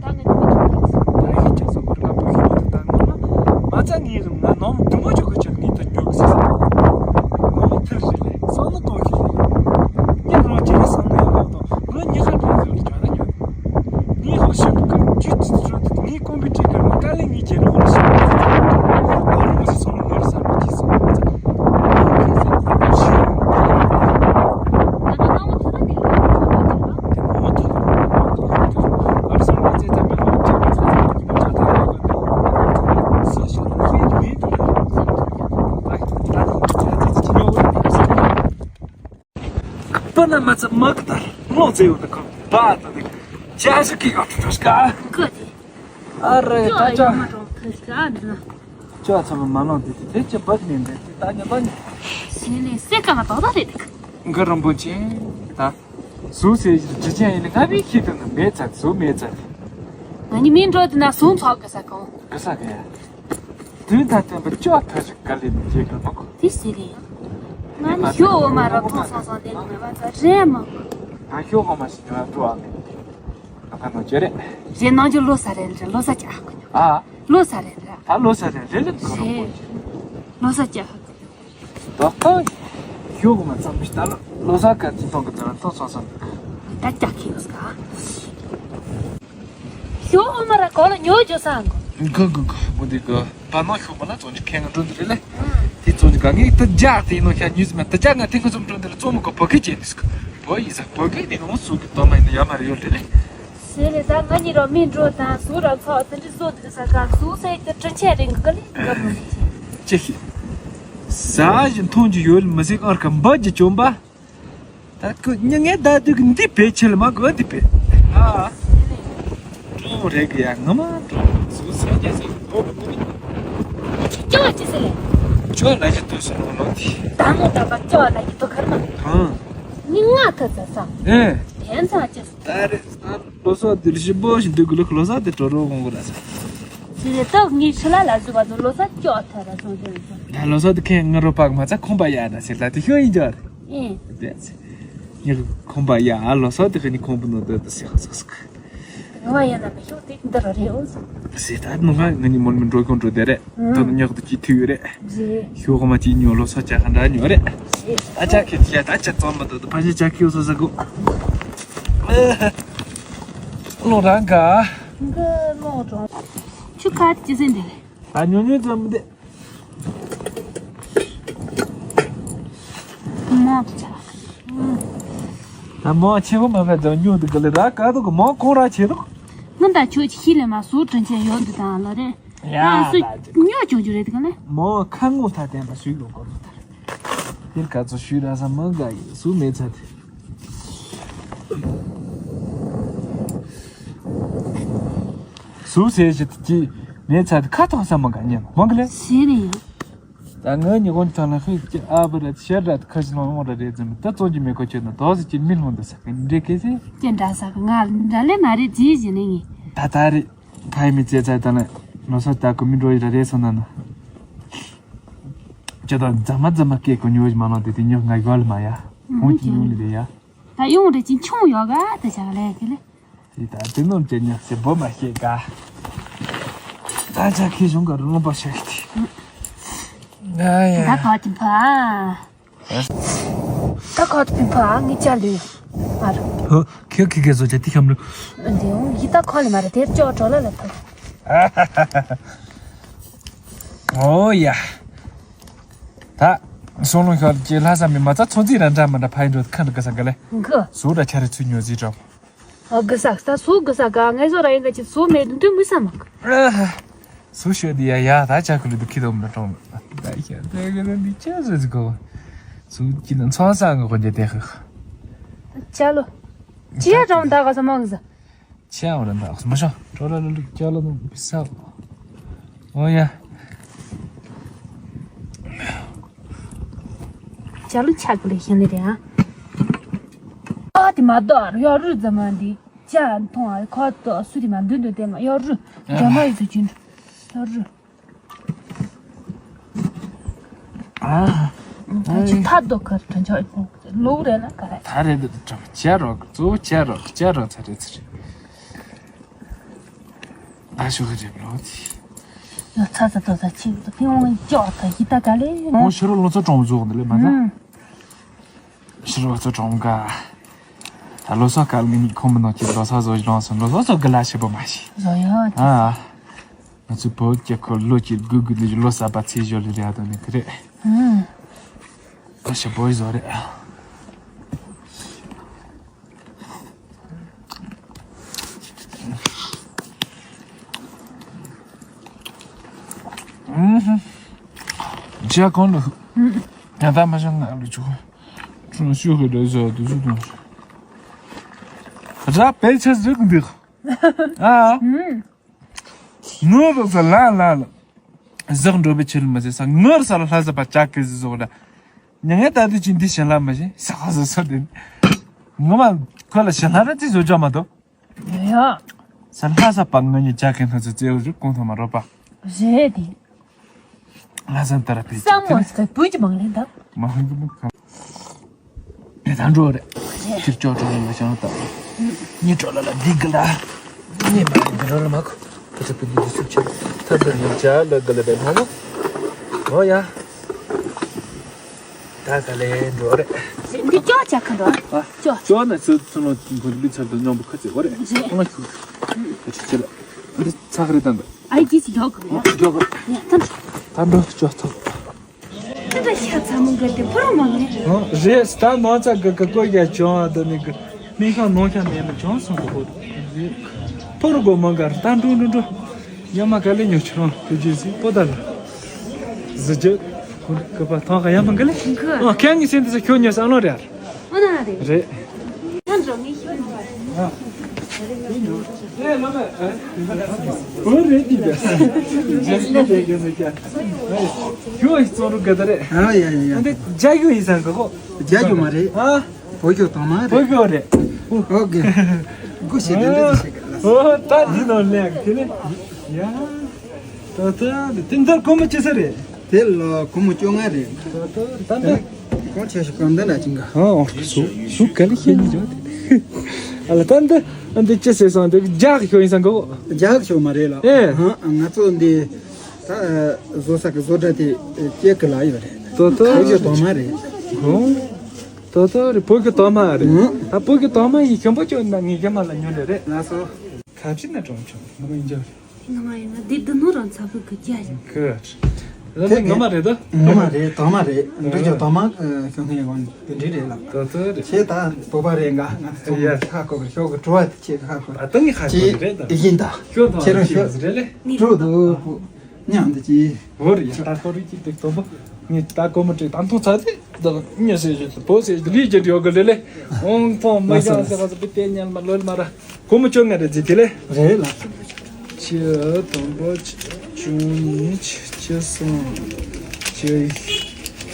ང་ཉོ་ཅོག་ད། ད་ཡིག་ཆ་ཚང་མ་རིག་པ་ཞིག་ཡོད་དང་ངོ་མ་མ་རྩ་ངའི་རིང་ང་ནོམ་དུ་མ་ཅོག་གི་ཆེད་ངའི་ད་ཉོ་གི་སེ་ས་ངོ་མ་ཐེར་རེད་ལེ་བསམ་ན་ཏོག་ཞིག་ལེ་ཉ་རོ་ཅི་ལེ་བསམ་ན་ཡང་མ་ཏོག་ངོ་ཉི་ཁ་འདྲ་ཟེར་ལེ་ཅོག་ད་ཉོ། ངའི་ཧོ་ཤེབ་ཀ་ཇུ་ཅི་ཅོག་ད་ངའི་ཀོམ་པི་ཊར་གི་མ་ཀ་ལེ་ངའི་རྗེས་ནས་ཧོ་ཤེབ་ཀ་ང་རོ་མ་སེ་སོང་ནོར་ས་མ་ཅི་སོང་ད་ང་ཁྱེད་ཚོ་ད་ཤི་པ་ན་མ་ཚ་མ་གི་ད་ལོ་ཙེ་ཡོད་ད་ཁོ་པ་ད་ནི་ཅ་ཞིག་གི་ག་ཐུ་ཐུ་ཤ་ཀ་ཀོ་དེ། ཨ་རེ་ད་ཅ་ཅ་ཡོད་མ་གྲོང་ཐུ་ཤ་ཀ་འདི་ན། ཅ་ཚང་མ་མ་ལོང་དེ་དེ་དེ་ཅི་བག་ནས་འདི་དེ་ད་ཉི་ལོ་ནི། ཞེ་ནས་སེ་ཀ་མ་ཏོག་ད་རེད་དེ། ག་རིན་པོ་ཆེ་ད། སུ་ཟེར་ཇི་ཅན་ཡིན་ན་ང་བི་ཁྱི་དུ་ན་མེད་ཚ་སུ་མེད་ཚ། ང་ནི་མིན་འགྲོ་དེ་ན་སུ་ཚོགས་གི་ས་གང་། གི་ས་གི་ཡ། དུས་ད་བསྟན་པ་ཅོག་ཐ་ཞིག་ག་ལེ་ནི་རྗེས་གི་མ་གོ། དེ་ཟེར་རེད། ང་ནི་ཞོ་འོ་མ་ར་ཐོང་སང་སང་དེ་ནི་མེད་པ་ཚ་རེད་མ་གོ། ང་ཞོ་འོ་མ་ཞིག་ཉོ་ཡ་འགྲོ་ཨ་མེད། ང་ཕ་ནོ་ཅེ་རེད། རེད་ནང་ཆུ་ལོ་ས་རེད་རེད་ལོ་ས་ཅག་གོ་ཉོ། ཨ། ལོ་ས་རེད་རེད། ད་ལོ་ས་རེད་རེད་ལེ་གོ་རོ་གོ། རེད། ལོ་ས་ཅག་གོ་ཉོ། ད་ད་ཞོ་འོ་མ་ཙམ་ཞིག་ད་ལོ་ལོ་ས་ག་ཅི་ཐོང་གི་ད་ལོ་ཐོང་སོང་སོང་། ད་ཅག་གི་ཡོད་ས། ཞོ་འོ་མ་ར་གོ་ལ་ཉོ་རྒྱུ་ས་གོ། གོ་གོ་གོ་མོ་དེ་གོ་པ་ནོ་ཞོ་འོ་མ་ལ་ཙོང་ཅི་ཁེ་ང་འགྲོ་འདི་རེད་ལེ། དེ་ཙོང་ཅི་ག་ངས་ད་རྒྱ་དེ་ནོ་ཤ་ཉུས་མེད་ད་རྒྱ་ང་དེ་ང་ཙོང་འགྲོ་འདི་རེད་ཙོང་མོ་གོ་བོད་སྐད་ཅེས་འདི་སྐོ་བོད་ཡིག་ས་བོད་སྐད་དེ་ནོ་སུ་གི་དོ་མ་ཡིན་ན་ཡ་མ་རེད་ཡོད་རེད་ལེ། ཟེར་ལེ་ད་ང་གཉིས་རོ་མི་འགྲོ་དང་སུ་ར་ཚོགས་དེ་འདྲི་བཟོ་དེ་ས་ག་སུ་ཟེར་དེ་དྲིན་ཆེ་རིང་གི་ལེ་ག་མི་ཅི་ཤི། ཟ་བཞིན་འཐུང་རྒྱུ་ཡོད་མི་སྲིད། ཨང་ཁ་འབུ་གི་བཅོམ་པ། ད་ཁོ་ཉི་ངན་ད་དུས་ཀྱི་འདི་བེད་ཆེ་ལ་མ་གོ་འདི་བེད། ཨ། ཀྲོང་རེད་གི་ཡ་ངོ་མ་ཀྲོང་ཟུག་ས་རྒྱ་ས་གོ་གི་གོ་གི། ཅོ་ཅི་ཟེར་ལེ། ཅོ་ལ་ཞིག་ཏུ་སོང་ལོ་དེ། ད་མོ་ད་པ་ཅོ་ལ་ཞིག་ཏུ་ཁར་མ། ཨང་། ཉི་ང་ཐ་ཚ་ས། ཨེ། དེན་ཚ་ཅི། ད་རེད། ལོ་སོགས་དེ་ཞིབ་པོ་ཞིག་འདུག་གི་ལོ་ལོ་སོགས་དེ་གྲོ་རོ་གོང་གོ་ར་ས། ཅི་རེད་ད་ངའི་ཤི་ལ་ལ་ཟུ་བ་དུ་ལོ་སོགས་ཅོ་ཐ་ར་སོང་དེ་རེད། ད་ལོ་སོགས་དེ་ཁེ་ང་རོ་པག་མ་ཚ་ཁོང་པ་ཡ་ན་ཟེར་ལ་དེ་ཤོ་ཡིན་ཅོ་རེད། ཨེ། དེ་ཚེ། ཉི་ཁོང་པ་ཡ་ལོ་སོགས་དེ་ཁེ་ནི་ཁོང་པ་ནོ་དེ་དུ་སེ་ཧ་སོགས་སོགས། ང་ཡ་ན་མི་ཤོག་དེ་འདི་ར་རེད་འོ། ཟེར་ད་ནུ་ང་ང་ནི་མོན་མི་འགྲོ་ཀྱང་འགྲོ་དེ་རེད། ད་ནི་ཉག་ཏུ་ཅི་ཐུ་ཡོད་རེད། ཞོག་མ་ཅི་ཉོ་ལོ་སོགས་ཅག་ག་འདྲ་ཉོ་རེད། ད་ཅག་ཁེ་ཡ་ད་ཅག་ཙོམ་མ་ད་ད་ཕ་ཞེ་ཅག་ཁེ་སོ་ས་གོ། ལོ་རང་ག་ཁྱུ་ཁ་ཅི་ཟེར་འདི། ད་ཉོ་ཉོ་ཙམ་འདི། མོ་ཏུ་ཆ། ད་མོ་ཆེ་བོ་མ་ཁ་ཙམ་ཉོ་འདི་ག་ལེ་ར་ཀ་དུ་གི་མོ་ཁོང་ར་ཆེ་དུ། ང་ད་ཆོས་ཅི་ཤི་ལེ་མ་སུ་དྲིན་ཆེན་ཡོད་འདི་དང་ལོ་རེ། ཡ་ད་སུ་ད་ཉོ་ཆུང་ཆུང་རེད་དི་ག་ལེ། མོ་ཁ་ངོ་ཐ་དན་པ་ཞུས་ཡོང་གོ་ལོ་ད། དེར་ག་ཚོད་ཞུས་ར་ས་མ་ག་ཡི་སུ་མེད་ཚ་དེ། སུ་ཟེར་ཞིག་ཅི་མེད་ཚ་དེ་ཁ་ཐོག་ས་མ་ག་ཉན་མང་གི་ལེ། ཟེར་ནས་ཡང་། ད་ངའི་ཉི་ཧོང་ཐང་ལ་ཧི་ཅི་ཨ་བ་ར་ཤར་ར་ཁ་ཞིག་ལོང་ལོང་ར་རེད་ཙམ་ད་ཙོང་གི་མེ་ཁོ་ཁྱོད་ན་དོགས་སུ་ཅི་མི་ལྷོང་འདུག་ས་གི་འདྲེ་ཁེ་སི། ཀྱེ་འདྲ་ས་གི་ང་འདྲ་ལེ་མ་རེད་ཅི་ཞིག་ནས་ངས། ད་ད་རེད། ཕ་ཡི་མི་ཚེ་ཚ་ད་ལེ་ལོ་ས་ད་ཀུ་མི་འགྲོ་ཡི་ར་རེད་སོང་ན་ན། ཅི་ད་རྫ་མ་རྫ་མ་སྐད་ཀོ་ཉོ་ཞིག་མ་ལོང་དེ་དེ་ཉོ་ང་གོ་ལ་མ་ཡ། ཁོང་གི་ཉོ་ལི་རེད་ཡ། ད་ཡོང་རེ་ཅིན་ཆུང་ཡོད་ག་ད་ཆ་ལས་ཀི་ལེ། དེ་ད་དེ་ནོར་ཅན་ཉག་སེ་བོ་མ་ཤེས་ག་ད་ཆ་ཁེ་གཞུང་ག་རུ་ལོང་པ་ཤེས་ཏེ། ང་ཡ། ད་ག་དེ་ཕ། ད་ག་དེ་ཕ་ངི་ཅ་ལུ། ཨ་ར། ཧོ་ཁེ་ཁེ་ཁེ་བཟོ་ཅ་ཏི་ཁམ་རུ། འདི་འོང་ཡི་ད་ཁ་ལི་མ་ར་དེར་ཅོ་ཅོ་ལ་ལ་ཐོ། ཨོ་ཡ། ད། སོང་ལོང་ཤོར་གྱི་ལྷ་ས་མི་མ་རྩ་ཚོ་རྩིས་ར་འདྲ་མ་འདྲ་ཕ་ཡིན་འགྲོ་ཁ་འདྲ་ག་ས་ག་ལེ། གི། སུ་ར་ཆ་རེ་ཚུ་ཉོ་རྩིས་འགྲོ། ཨ་གི་ས་ད་སུ་གི་ས་ག་ངེ་སོ་ར་ཡིན་ག་ཅི་སུ་མེད་དུ་མི་ས་མ་གི། སུ་ཤོད་དི་ཡ་ཡ་ད་ཅ་ཁུ་ལི་དུ་ཁི་དོ་མ་གྲོང་། ད་ཤ་ད་གི་ལ་འདི་ཅ་ཟོ་ཟི་གོ། སུ་ཅི་ན་ཚོ་ས་གི་གོ་འཇེ་དེ་ཧི། ཅ་ལོ། ཅི་ཡ་གྲོང་ད་ག་ས་མ་གི་ས། ཆེ་བ་ར་འདག་མ་ཤོ་ཁྲོ་ལ་ལ་ལུག་ཅ་ལ་ནོ་བི་ས། ཨོ་ཡ། ཅ་ལུ་ཆག་གི་ལས་ཤན་ལས་རེད་ཨ། ཨ་དེ་མ་གཏོགས་གཡོག་རུ་རྫ་མ་འདི་ཅ་མཐོང་ཨ་ཁོ་ཏོ་སུ་དེ་མ་འདུན་འདུན་དེ་མ་གཡོག་རུ་རྫ་མ་ཡོད་ཚོ་ཅུན་གཡོག་རུ། ཨ། ད་ཅི་ཐ་དོ་ཁར་དྲན་ཆོག་ལོག་རེད་ན་ག་རེ། ད་རེད་འདི་དྲན་ཆ་རོགས་གཙོ་བོ་ཆ་རོགས་ཆ་རོགས་ཚ་རེད་ཚ་རེད། ད་ཤོག་གི་རེད་ལོ་དེ། ཡོ་ཚ་ཚ་དོ་ཚ་ཆི་དོ་ཕི་འོང་ཅོག་ད་ཡི་ད་ག་ལེ། ཁོང་ཕྱི་རོ་ལོ་ཚོ་གྲོང་བཟོ་འོང་དེ་ལེ་མ་ད། ཕྱི་རོ་ལོ་ཚོ་གྲོང་ག་ད་ལོ་སོགས་ག་ལ་ངེད་གཉིས་ཁོང་མི་ནོར་གྱི་ལོ་ས་བཟོ་ཞིག་ལོངས་སོང་ལོ་སོགས་ཚོ་དགུ་ལ་ཞེ་པོ་མ་ཤེས། བཟོ་ཡོད། ཨ། ང་ཚོའི་བོད་ཀྱི་ཁོ་ལོ་གཅིག་དགུ་དགུ་ནས་ལོ་གསར་པ་ཚེས་ཞོ་ལི་རེད་དོ་ནི་དེ་རེད། ཨུམ། ཁོ་ཞེ་པོ་བཟོ་རེད། ཨུམ། ཇ་གོན་ལ། ཨུམ། ཡང་ད་མ་བྱང་ང་ལ་ཆུ། ཆུ་ཤུ་ཧི་ལ་བཟོ་དུ་ཟུ་དུ། ར་པེ་ཆ་ཟུག་འདུག་ཨ། ཨུམ། ངུ་རུ་ས་ལ་ལ་ལ། ཟག་འགྲོ་བའི་ཆེད་མ་ཟེར་ས་ངུར་ས་ལ་ལྷ་ས་པ་ཅག་གི་ཟི་ཟོག་ལ། ཉ་ངའི་ད་དུས་ཅི་འདི་ཞལ་ལ་མ་བཞིན་ས་ཁ་ཟི་ས་དེ། ངུ་མ་ཁོ་ལ་ཞལ་ལ་ར་ཅི་བཟོ་ཅག་མ་དོ། ཡ། ས་ལྷ་ས་པ་ངུ་ཉི་ཅག་གི་སྣ་ཚོ་ཙེའུ་རུ་གོང་ཐོག་མ་རོ་པ། རེད་དེ། ང་ས་ད་ར་པེ་ཅི། ས་མོ་ས་བུ་ཅི་མང་ལེན་ད། མ་ཧང་གི་མ་ཁ། ད་འགྲོ་རེད། ཕྱིར་ཅོག་ཅོག་ལ་བྱང་ལྟ། ཉི་གྲོ་ལ་ལ་འདི་གི་ལ། ཉི་མ་འདི་རོ་ལ་མ་ཁོ། ད་ཚ་པི་འདི་འདི་ཚུགས་ཆེ། ད་ཚ་ཉི་ཇ་ལ་གི་ལ་བས་ལྷོ་མོ། ཨོ་ཡ། ད་ག་ལེ་འགྲོ་རེད། འདི་ཅོག་ཅག་ག་འགྲོ། ཨ། ཅོག་ཅོག་ན་ཚུ་ཚུ་ནོ་འགོ་འདི་ཚར་དུ་སྙོམས་པོ་ཁ་ཚེ་ཨོ་རེད། རེད། ཨོ་ན་ཁྱུ། ད་ཚུ་ཆེ་ལ། འདི་ཚ་ཁ་རེད་ད་འདི། ཨའི་ཅི་ཅི་ཡོག་གི་ཡོག་གི། ཡ་ཐམ། ད་འགྲོ་ཅོག་ཐོག་ད་ད་ཤ་ཚ་མོ་ག་དེ་ཕོ་རོ་མ་ངེ། ཨ་རེད། ད་ནང་ཚ་ག་ག་ཀོ་ཡ་ཅོང་ཨ་ད་ནི་གི་མི་ཁ་ནང་ཁ་མེད་ན་ཅོང་སོང་གི་ཧོ་རེད། ཕོ་རོ་གོ་མ་གར་ད་འགྲོ་འགྲོ་འགྲོ། ཡ་མ་ག་ལེ་ཉོ་ཆུ་རང་དུ་རྗེས་སི་པོ་ད་ལ་ཟི་རྒྱུ། ཀུ་པ་ཐང་ག་ཡ་མ་གི་ལེ། ཨོ་ཁྱེད་ངི་སེམས་དེ་ས་ཁྱོད་ཉོས་ས་ཨ་ནོ་རེད། ཨོ་ན་རེད། རེད། ཁྱོད་འགྲོ་ངེས་ཤོད། ཨོ་རེད་དེ་རེད། རྗེས་ལ་རེད་གི་མི་ཀྱ། ཁྱོད་ཨི་ཙོང་རུ་ག་ད་རེད། ཨ་ཡ་ཡ་ཡ། འདི་རྒྱ་ཡུ་ཡིན་ས་གི་གོ། རྒྱ་ཡུ་མ་རེད། ཨ། བོད་ཀྱི་དང་མ་རེད། བོད་ཀྱི་རེད། ཨོ་གི། སྒོ་ཕྱེ་དེ་འདྲ་ཞིག་ལ། ཨོ་ད་འདི་ནོར་ལེགས་དེ་ནི། ཡ། ད་ད་དེ་འདར་གོ་མ་ཅི་ས་རེད། དེ་ལ་ཁོ་མོ་བཅོ་ལྔ་རེད། ད་ད་ད་ད། གོང་ཆེ་ཤོས་གང་འདྲ་ན་ཅིང་ག་ཧ་ཨོ་སུ་སུ་ག་ལ་ཤེས་ནི་ཇོ། ཨ་ལ་ད་འདི་ཨ་འདི་ཅི་ཟེར་སོང་འདི་རྒྱག་ཤོ་ཡིན་སང་གོ། རྒྱག་ཤོ་མ་རེད་ལ། ཨེ། ཧ་ང་ཚོ་འདི་ད་བཟོ་ས་གི་བཟོ་གྲྭ་དེ་སྐྱེ་གི་ལ་ཡོད་རེད། ད་ད་ཁོ་ཡོད་དོ་མ་རེད། ཧོ། ད་ད་རེད་བོད་ཀྱི་དོ་མ་རེད། ད་བོད་ཀྱི་དོ་མ་ཡིན་ཞོན་པོ་ཅོ་ན་ངས་རྒྱ་མ་ལ་ཉོ་ལེ་རེད། ལགས་སོ། ཁ་ཕྱི་ན་གྲོང་ཆུང་ངོ་མ་ཡིན་ཅོ། ང་ཡིན་ན་འདི་འདི་ནོ་རང་ཚ་བུ་གི་རྒྱ་ཡིན། གི། ལ་ལ་ངོ་མ་རེད་ད། ངོ་མ་རེད་དོ་མ་རེད། འདི་ཅོ་དོ་མ་ཤོད་མཁན་ཡོང་དེ་འདྲི་རེད་ལ། ད་ད་རེད། ཁྱེད་ད་བོད་པ་རེད་འགའ་ང་ཚོ་ཡ། ཁ་ཁོ་གི་ཤོག་གི་བྲོ་བ་དེ་ཁྱེད་ཁ་ཁོ། ད་ད་ངས་ཁ་ཁོ་རེད་ད། ཡིན་ད། ཁྱོད་ད་ཁྱོད་རང་ཤོད་རེད་ལེ། བྲོ་འདུག་མཉམ་དུ་ཅི། འོ་རེད་ཡ། ད་ཁོ་རེ་ཅི་ཏིག་དོ་པོ། ངས་ད་གོ་མ་དྲེག་ད་མཐོང་ཚ་ཚེ་ད་ཉེ་སེ་ཞེས་སུ་བོ་སེ་ལི་ཅི་འདྲི་ཡོད་གི་ལེ་ལེ། ཨོང་ཕོང་མ་ཡང་སེ་ག་སེ་པི་ཏེ་ཉལ་མ་ལོལ་མ་ར། གོ་མ་ཅོ་ང་རེ་ཟི་དེ་ལེ། རེད་ལ། ཆི་དང་པོ་ཆི་ཆུང་ཉི་ཆི་ཆི་སོང་ཆི་ཡི་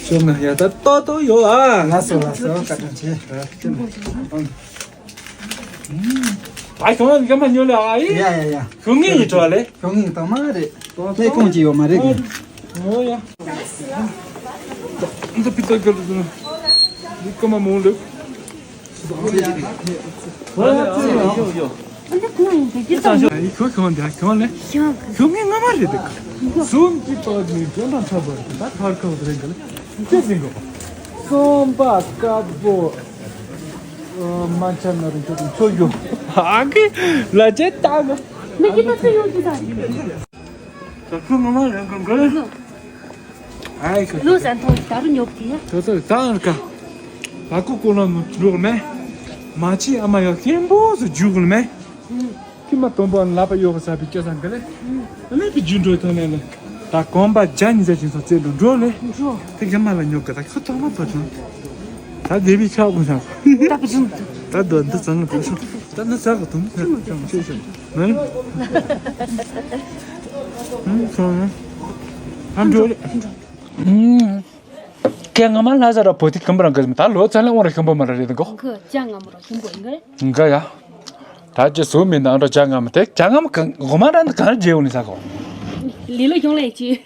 ཅོ་ང་ཡ་ད་ཏོ་ཏོ་ཡོ་ཨ། ལ་སོ་ལ་སོ་ཀ་ཏང་ཆེ། ད་ཞོགས་ལ་མི་ཀ་མ་ཉོ་ལེ་ཨ་ཡི། ཡ་ཡ་ཡ། ཞོགས་ངེས་ཡི་ཅོ་ལེ། ཞོགས་ངེས་དང་མ་རེད། ལས་ཁུངས་ཀྱི་ཡོད་མ་རེད་གི། ཨོ་ཡ། འདི་པི་ཏོ་གི་ལུ་ནི་ཀ་མ་མོ་ལེ། ཡོ་ཡོ་ཡོ། ཁྱོད་ཁྱོད་འདི་ཁྱོད་ལེ། ཞོགས་ངེས་ང་མ་རེད་དེ། ཞོགས་ངེས་ང་མ་རེད་དེ། སུམ་ཅི་པ་ནི་ཅོ་འདྲ་ཚ་བ་རེད་ད་ཐར་ཁ་བ་རེད་གི་ལེ། ཅི་ཟིན་གོ། སོམ་པ་དཀར་པོ། མ་ཆ་ན་རུ་ཆོ་ཆོ་ཡོ། ཨ་ཀི། ལ་ཅེ་ཏ་ག་མི་ཀི་ཏ་ཚོ་ཡོང་ཅི་ད། ད་ཁོ་ང་མ་རང་གང་ག་ཨའི་ཁ། ལོ་ཟན་ཐོང་ད་རུ་ཉོབ་ཀི་ཡ། ད་ད་ད་ཨར་ཀ་ད་ཀོ་ཀོ་ལ་མི་འགྲོ་མེ། མ་ཅི་ཨ་མ་ཡ་སྐྱེན་པོ་སུ་རྒྱུག་ལ་མེ། ཁྱི་མ་དོན་པོ་ལ་པ་ཡོ་ག་ས་པི་ཅོ་སང་ག་ལེ། ཨ་ལེ་པི་རྒྱུ་འགྲོ་ཐོན་ལེ་ལེ། ད་གོམ་པ་བརྒྱ་ཉི་ཤུ་ཅན་སོ་རྩེ་འགྲོ་འགྲོ་ལེ། འགྲོ། དེ་ག་མ་ལ་ཉོ་ག་ད་ཁོ་ཐོག་མ་ཐོག་ཐོག་ད་དེ་བི་ཆག་གོ་ས། ད་པི་ཅུང་། ད་དོ་འདི་ཚང་གི་དོ་ད་ནི་ཚག་གི་དོ་མི་ཚག་གི་ཅང་ཆེ་ཤོས་ནི། ཨམ་ཚང་ཨམ་འགྲོ་ལེ། ཨམ། ཁྱེད་ང་མ་ལྷ་ས་ར་བོ་ཏི་ཁམ་བུ་རང་གི་ད་ལོ་ཙཱ་ལ་འོང་ར་ཤམ་བུ་མ་ར་རེད་གོ། ཁོ་ཅང་ང་མ་ར་ཤམ་བུ་ཡིན་གི། འགའ་ཡ། ད་ཅི་སུ་མི་ནང་ར་ཅང་ང་མ་དེ་ཅང་ང་མ་གི་གོ་མ་ར་གང་རྗེ་འོང་ནི་ས་གོ། ལི་ལོ་ཡོང་ལེ་ཅི།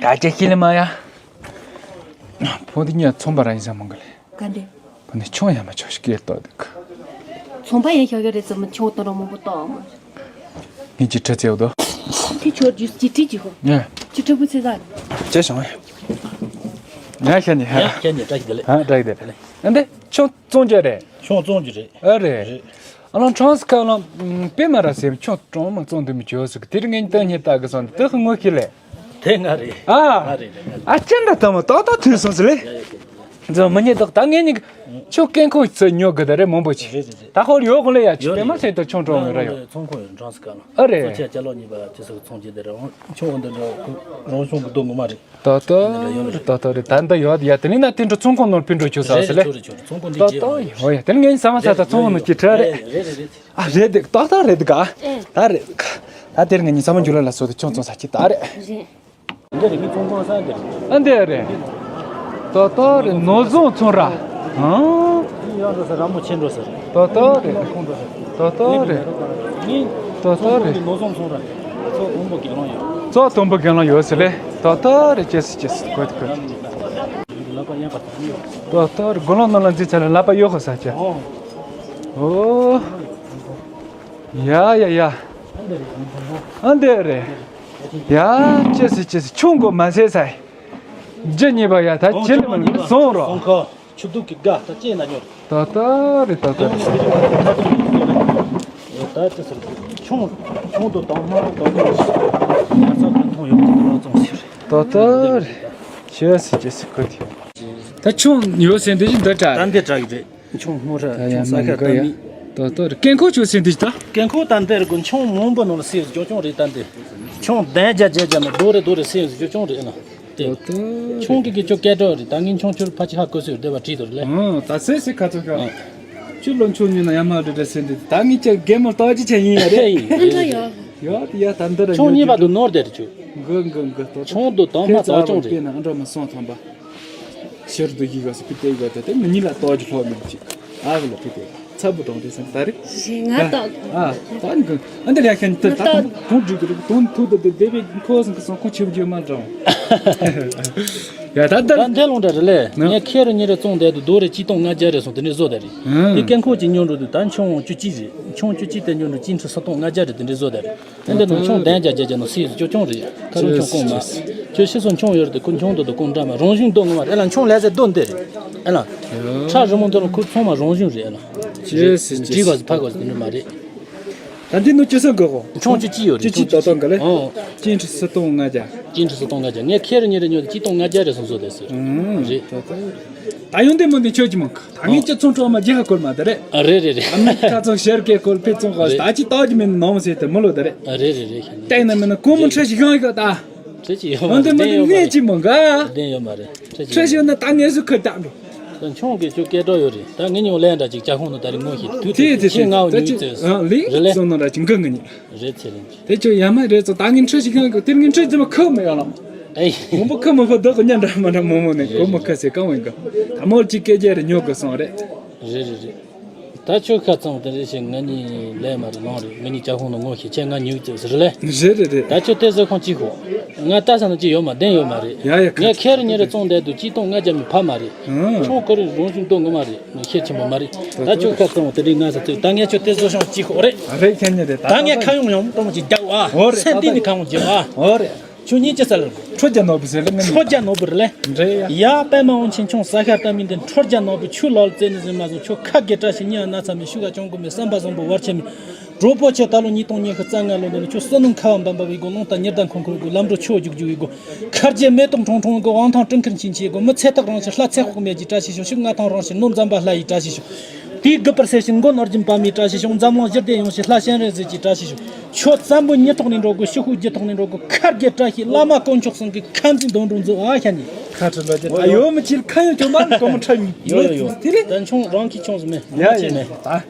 ད་ཅི་ཤི་ལི་མ་ཡ། བོ་ཏི་ཉ་ཚོང་པ་ར་ཡིན་ས་མང་གི་ལེ། ག་འདྲེ། བོ་ནི་ཆུང་ཡ་མ་ཆོག་ཤི་སྐད་ཏོ་འདུག་ཚོང་པ་ཡིན་ཤོག་ཡོད་རེད་ཙམ་ཆུང་དང་ར་མང་པོ་ཏོ་མ། ངས་ཅི་ཁྲ་ཚེའུ་དོ། ཁྱི་ཆོར་ཇུས་ཅི་ཁྲི་ཅི་ཧོ། ངས། ཅི་ཁྲི་བུ་ཚེ་ད། ཅི་བྱུང་། ང་ཤ་ནི་ཧ། ཡ་ཁྱེད་ནི་བཀྲ་ཤིས་བདེ་ལེགས། ཧ་བཀྲ་ཤིས་བདེ་ལེགས། ཨ་འདི་ཆུང་བཙོང་རྒྱུ་རེད། ཆུང་བཙོང་རྒྱུ་རེད། ཨ་རེད། རེད། ཨ་ལོ་ཁྲང་སི་ཁ་ལོ་པེ་མ་ར་སེམས་ཆུང་གྲོང་མ་བཙོང་དུ་མི་བྱོས་སུ་དེར་ངས་ཏན་ཉེ་ལྟ་གི་སོང་དེ་ཁ་ངོ་ཁྱི་ལེ། དེ་ང་རེད། ཨ། ང་རེད་ང་རེད། ཨ་ཅེ་འདྲ་དམ་ཏག་ཏག་ཐུལ་སོང་ཟེར་ལེ། ཡ་ཡ་ཡ། འཛམ་མི་ཉེ་ཏག་ད་ངས་ནི་ཆོ་ཀན་ཁོ་ཚོ་ཉོ་གི་ད་རེ་མང་པོ་ཆེ། རེད་རེད་རེད། ད་ཧོར་ཡོ་གོ་ལེ་ཡ་ཆི་ཡོད་པེ་མ་རེད། སེ་ད་ཆུང་གྲོང་མི་ར་ཡོ། ཚོང་ཁོ་ཡོད་ཁྲང་སི་ཀ་ལ། ཨ་རེད། ཚོ་ཆེ་ཅ་ལོ་གཉིས་པ་ཅི་སོགས་ཚོང་རྒྱུ་དེ་ར་འོང་ཆུང་འོང་དེ་འདྲ་རང་བྱུང་གི་སྡོད་ངོ་མ་རེད། ཏོ་ཏོ་རེད་ཏོ་ཏོ་རེད། ད་ལྟ་ཡོད་ཡ་དེ་ནི་ན་དེ་འདྲ་ཚོང་ཁང་ནོར་ཕི་འགྲོ་ཆོ་ས་རེད་ཟེར་ལེ། རེད་ཆོ་རེད་ཆོ་རེད། ཚོང་ཁང་ཏོ་འདི་ཏོ་རྗེས་ཡོད་རེད། ཧོ་ཡ་དེ་ནི་ངས་ཟ་མ་ས་ད་ཚོང་ཁང་ནོར་གྱི་ཁྲ་རེད། རེད་རེད་རེད། ཨ་རེད་དེ་ཏོག་ཏོག་རེད་དེ་ག་ཨེ། ད་རེད། ད་དེར་ངས་ཉི་ཚ་མ་འཇུ་ལ་ལ་སོ་དེ་ཆུང་ཚོང་ས་ཅི་ད་རེད། རེད། འདི་རེད་ངའི་ཚོང་ཁང་ས་འདི་རེད། ཨ་འདི་རེད། ཏོག་ཏོག་རེད་ནོར་བཟང་ཚོང་ར། ཨང་། ཡང་འགྲོ་ས་ར་མོ་ཆེ་འགྲོ་ས་རེད། ཏོག་ཏོག་རེད། ཁོང་འགྲོ་ས་རེད། ཏོག་ཏོག་རེད། ངའི་ཏོག་ཏོག་རེད། ཚོང་ཁང་གི་ནོར་བཟང་ཚོང་ར། ཚོགས་དང་པོ་གི་ལོང་ཡོད། ཚོགས་དང་པོ་གི་ལོང་ཡོད་ཟེར་ལེ། ཏོག་ཏོག་རེད་ཅེས་སི་ཅེས་སི་གོ་ཏི་གོ་ཏི། ལག་པ་ཡང་པ་ཡོད། ཏོག་ཏོག་རེད་དགུང་ལོ་ནང་ལ་འཛིན་ཚར་ལེ་ལག་པ་གཡོག་ཁ་ས་ཅེ། ཨོ། ཨོ། ཡ་ཡ་ཡ། ཨ་འདི་རེད། ཡ་ཅེ་སི་ཅེ་སི་ཆུང་གོ་མ་ཟེ་སའི། རྒྱུ་གཉིས་པ་ཡ་ད་ཁྱེད་ལ་མ་ནི་སོང་རོ། སོང་ཁ་ཆུ་དུག་གི་དགའ་ད་ཅེ་ན་ཉོར། ད་ད་རེད་ད་ད་རེད། ད་ཅེ་སི་ཆུང་ཆུང་དུ་དང་མ་དང་མ་ཡ་ཚ་གང་ཐོང་ཡོད་ཀྱི་ལོ་ཙོང་ཟེར། ད་ད་རེད། ཅེ་སི་ཅེ་སི་ཁོ་དེ། ད་ཆུང་ཡོད་སེ་འདི་བཞིན་འདི་འདྲ། ད་འདི་འདྲ་གི་རེད། ཆུང་སྔོ་ར་ད་ཡ་ཆུང་ས་མ་ཁ་ག་ད་ཡ། མི། ད་ད་རེད་ཀན་ཁོ་ཆུ་སེ་འདི་ད། ཀན་ཁོ་ད་འདི་རེད་གོ་ཆུང་མང་པོ་ནང་ལ་སེ་ཇོ་ཆུང་རེད་ད་འདི། ཆུང་བདུན་བརྒྱ་བརྒྱད་བརྒྱ་ན་རྡོ་རེ་རྡོ་རེ་སེ་ཇོ་ཆུང་རེད་ན། དེ། ཆུང་གི་གི་ཅོ་སྐད་གྲགས་རེད། ད་ངས་ཆུང་ཆུར་ཕ་ཆི་ཧ་གོ་སོད་བདེ་བ་བྲིས་དོ་རེད་ལེ། ཨང་། ད་སེ་སེ་ཁ་ཚོ་ཁ། ཨང་། ཆུ་ལོ་ཆུང་ཉིན་ན་ཡ་མ་རེད་རེད་སེ་འདི་ད་ངས་ཅག་རྒན་མོ་རྟགས་ཅི་ཆ་ཡིན་ཡ་རེད། ཡོད་ཡ་ད་འདི་ར་ཆུང་གཉིས་པ་དུ་ནོར་དེ་རེད་ཆུ། གི་གི་གི་ཏོ། ཆུང་དུ་དང་མ་ཏོ་ཆུང་རེད། ཨ་འདྲ་མ་སོང་ཐམ་པ། ཕྱིར་དུ་ཡིག་ག་སི་པི་ཏེ་ག་ཏེ་ཏེ་མི་གཉིས་ལ་ཏོ་ཅི་ལྷོ་མི་ཅི། ཨ་གི་ལ་པི་ཏེ་ཚ་བུ་དང་ཏེ་སེམས་ད་རེད། ཞེས་ང་ཏོ། ཨ་ཏོ་ཨ་ནི་གི་ཨ་འདི་ལ་ཁྱེད་ཏེ་ད་ཏོ་ཏོ་འགྲིག་གི་རེད། ཏོ་ཐུ་ཏེ་ཏེ་ཏེ་བེ་ཁོ་སང་གི་སང་ཁོ་ཆེ་བུ་ཅི་མ་འདྲ། ཡ་ད་ད་ད་འདི་ལོང་འདྲ་རེད་ལེ། ངས་ཁེ་རུ་ཉི་རེ་བཙོང་བསྡད་དུ་རྡོ་རེ་ཅི་སྟོང་ལྔ་བརྒྱ་རེ་སོང་དེ་འདྲའི་བཟོ་དེ་རེད། དེ་ཀན་ཁོ་ཅི་ཉོ་འགྲོ་དུ་ད་ཆུང་བཅུ་གཅིག་རེད། ཆུང་བཅུ་གཅིག་དེ་ཉོ་འགྲོ་ཅི་འཕྲི་སོ་སྟོང་ལྔ་བརྒྱ་རེད། དེ་འདྲའི་བཟོ་དེ་རེད། ཨེ་འདི་ནང་ཆུང་ལྡན་རྒྱ་རྒྱ་རྒྱ་ནང་སྲིད་ཅོ་ཆུང་རེད། ཁ་རུང་ཆུང་ཀོང་མ། ཁྱོད་ཤི་སོང་ཆུང་ཡོད་རེད་དེ་ཁོ་ཆུང་དུ་དུ་ཀོང་འདྲ་མ་རང་བཞིན་རྡོ་ངོ་མ་རེད་ལ་ཆུང་ལས་ཟེར་རྡོ་འདི་རེད། ཨེ་ལ། ཁྲ་རི་མོ་འདི་ལ་ཁོ་ཚང་མ་རང་བཞིན་རེད་ཨེ་ལ། ཅེས་ཅེས། འདྲི་བ་ཟི་ཕ་གོ་ཟི་འདི་འདྲ་མ་རེད། ད་འདི་ནུ་ཅི་སོང་གོ་གོ། ཆུང་ཅི་ཅི་ཡོད་རེད། ཅི་ཅི་ཏོ་ཏོ་འགའ་ལེ། ཨོ། ཅི་འཕྲི་སོ་སྟོང་ལྔ་བརྒྱ། ཅི་འཕྲི་སོ་སྟོང་ལྔ་བརྒྱ་ངས་ཁེ་རུ་ཉི་རེ་ཉོས་ཏེ་ཅི་སྟོང་ལྔ་བརྒྱ་རེ་སོང་བཟོ་དེ་ཟེར། རེད། ད་ཡོང་དེ་མོ་འདི་ཆོས་ཀྱི་མང་གི། ད་ངས་ཅི་ཚོང་གྲོགས་མ་རྒྱལ་ཁ་སྐོར་མ་དེ་རེད། ཨ་རེད་རེད་རེད། ཨ་མི་ཁ་ཚོང་ཤར་སྐད་སྐོར་ཕེ་ཚོང་གོ་རེད། ད་ཅི་ཏོ་ཅི་མིན་ནོམ་ཟེར་དེ་མོ་ལོ་དེ་རེད། ཨ་རེད་རེད་རེད། ལྟས་ན་མིན་ན་ཀོ་མོ་ཁྲ་ཞིག་ཡོང་ཡོད་ད། ཁྲ་ཞིག་ཡོད་མ་རེད། ཡོང་དེ་མོ་འདི་ངས་ཅི་མང་ག། བདེན་ཡོད་མ་རེད། ཁྲ་ཞིག་ཁྲ་ཞིག་ཡོད་ན་ད་ངས་སུ་ཁ་བཏགས་འགྲོ། ད་ཆུང་གི་ཆུ་སྐད་གྲགས་ཡོད་རེད། ད་ངས་ཉོ་ལན་འདྲ་ཅིག་ཅ་ཧོང་ནང་ད་རེས་ངོ་ཤེས་དུས་དེ་དེ་ཆེ་ངའོ་ཉུས་ཙེ་ལིང་རེད་ལེ། སོང་ནང་འདྲ་ཅིག་འགི་ངི་ཉི། རེད་ཚེ་རིང་། དེ་ཆོ་ཡ་མ་རེད་ཚོ་ད་ངས་ཁྲི་ཞིག་ཡང་གི་དེར་ངས་ཁྲི་ཙམ་ཁུ་མི་ཡོང་ལ། ཨེ། མོ་མོ་ཁུ་མི་ཁུ་བདག་གི་ཉན་འདྲ་མ་འདྲ་མོ་མོ་ནས་གོ་མོ་ཁ་སེ་གང་བའི་གི། ད་མོར་ཅིག་སྐད་རྒྱལ་རེ་ཉོ་གི་སོང་རེད། རེད་རེད་རེད། ད་ཆོ་ཁ་ཚང་དེ་རེད་ཞེས་ང་གཉིས་ལས་མ་རེད་ལོང་རེད། ང་གཉིས་ཅ་ཧོང་ནང་ངོ་ཤེས་ཁྱེད་ང་ཉུག་ཙེ་ཟེར་ལེ། རེད་རེད་རེད། ད་ཆོ་དེ་ཟེར་ཁོང་ཅི་ཧོ། ང་ལྟ་ས་ན་ཅི་ཡོད་མ་བདེན་ཡོད་མ་རེད། ཡ་ཡ་ཁ་ངས་ཁེ་རུ་ཉི་རེ་བཙོང་བསྡད་དུ་ཅི་སྟོང་ལྔ་བརྒྱ་མི་ཕ་མ་རེད། ཨང་། ཆུང་ཁོ་རེ་རང་བཞིན་ལྟོ་ངོ་མ་རེད། ངས་ཁྱེད་ཆེན་པོ་མ་རེད། ད་ཁྱོད་ཁ་ཚང་དེ་རིང་ང་ས་ཚོད་ད་ངས་ཁྱོད་དེ་བཟོ་ཤོང་ཅི་ཁོ་རེད། རེད་ཁྱེད་ཉིད་རེད་ད། ད་ངས་ཁ་ཡོང་ཡོང་གཏོང་ཅི་རྒྱག་ཨ། འོ་རེད། སེམས་གཏིང་ནས་ཁ་ཡོང་རྒྱག་ཨ། འོ་རེད། ཁྱོད་གཉིས་ཅི་ཟེར། ཁྲོ་རྒྱ་ནོར་བུ་ཟེར་ལ་ངས་ཁྲོ་རྒྱ་ནོར་བུ་རེད་ལེ། རེད་ཡ། ཡ་པད་མ་དབང་ཆེན་ཆུང་ས་ཤར་ལྟ་མིན་དེ་ཁྲོ་རྒྱ་ནོར་བུ་ཆུ་ལོལ་རྩེ་ནས་ཟིན་མ་བཟུང་ཁྱོད་ཁ་དགེ་བཀྲ་ཤིས་གཉིས་ཨ་ན་ཚ་མེད་ཤུ་ག་ཅུང་གོ་མེད་བསམ་པ་བཟང་པོ་བར་ཆད་མེད། གྲོགས་པོ་ཆེ་ད་ལོ་ཉིས་སྟོང་ཉི་ཤུ་རྩ་ལྔ་ལོ་འདི་ནི་ཁྱོད་བསོད་ནམས་ཁ་བ་འབམ་པ་བའི་སྒོ་རླུང་རྟ་ཉི་ཟླ་འཁོར་འཁོར་བའི་སྒོ་ལམ་འགྲོ་ཆུ་རྒྱུག་རྒྱུག་བའི་སྒོ་མཁར་རྒྱལ་མེ་ཏོག་ཁྲོང་ཁྲོང་གི་དབང་ཐང་སྤྲིན་ཁར་ཕྱིན་ཆེ་སྒོ་མི་ཚེ་ཐག་རིང་ཞིང་ལྷ་ཚེ་དཔག་མེད་ཀྱི་བཀྲ་ཤིས་ཤོག་ཤུགས་མངའ་ཐང་རིང་ཞིང་ནོར་འཛོམས་པ་ལྷ་ཡི་བཀྲ་ཤིས་ཤོག་དེའི་དགུ་པར་གསལ་ཞིང་མགོ་ནོར་གྱིན་པ་མའི་བཀྲ་ཤིས་ཤོག་འཛམ་གླིང་ཞི་བདེ་ཡོང་ཞིང་ལྷ་གཤེན་རིགས་གཟིགས་ཀྱི་བཀྲ་ཤིས་ཤོག་ཁྱོད་བཙན་པོའི་མྱི་ཐོག་ནས་འགྲོ་དགོས། ཤི་ཤུགས་རྒྱུ་ཐོག་ནས་འགྲོ་དགོས། ཁ་རྒྱལ་བཀྲ་ཤིས་བླ་མ་དཀོན་མཆོག་གསུམ་གྱི་ཁ་འཛིན་དོན་འགྲུབ་མཛོད་ཨ་ཤ་ཉེ། ཁ་ཁྲི་ལོ་ཅན་ཨ་ཡོད་མི་ཆིལ་ཁ་ཡོད་ཅོ་མ་གོ་མོ་ཁྲ་ཉི་ཡོད་ཡོད་ཡོད། དེ་ལས་ད་ཆུང་རང་གི་ཆུང་ཟིན་མེད་ཡ་ཡ་ཆེ་མེད།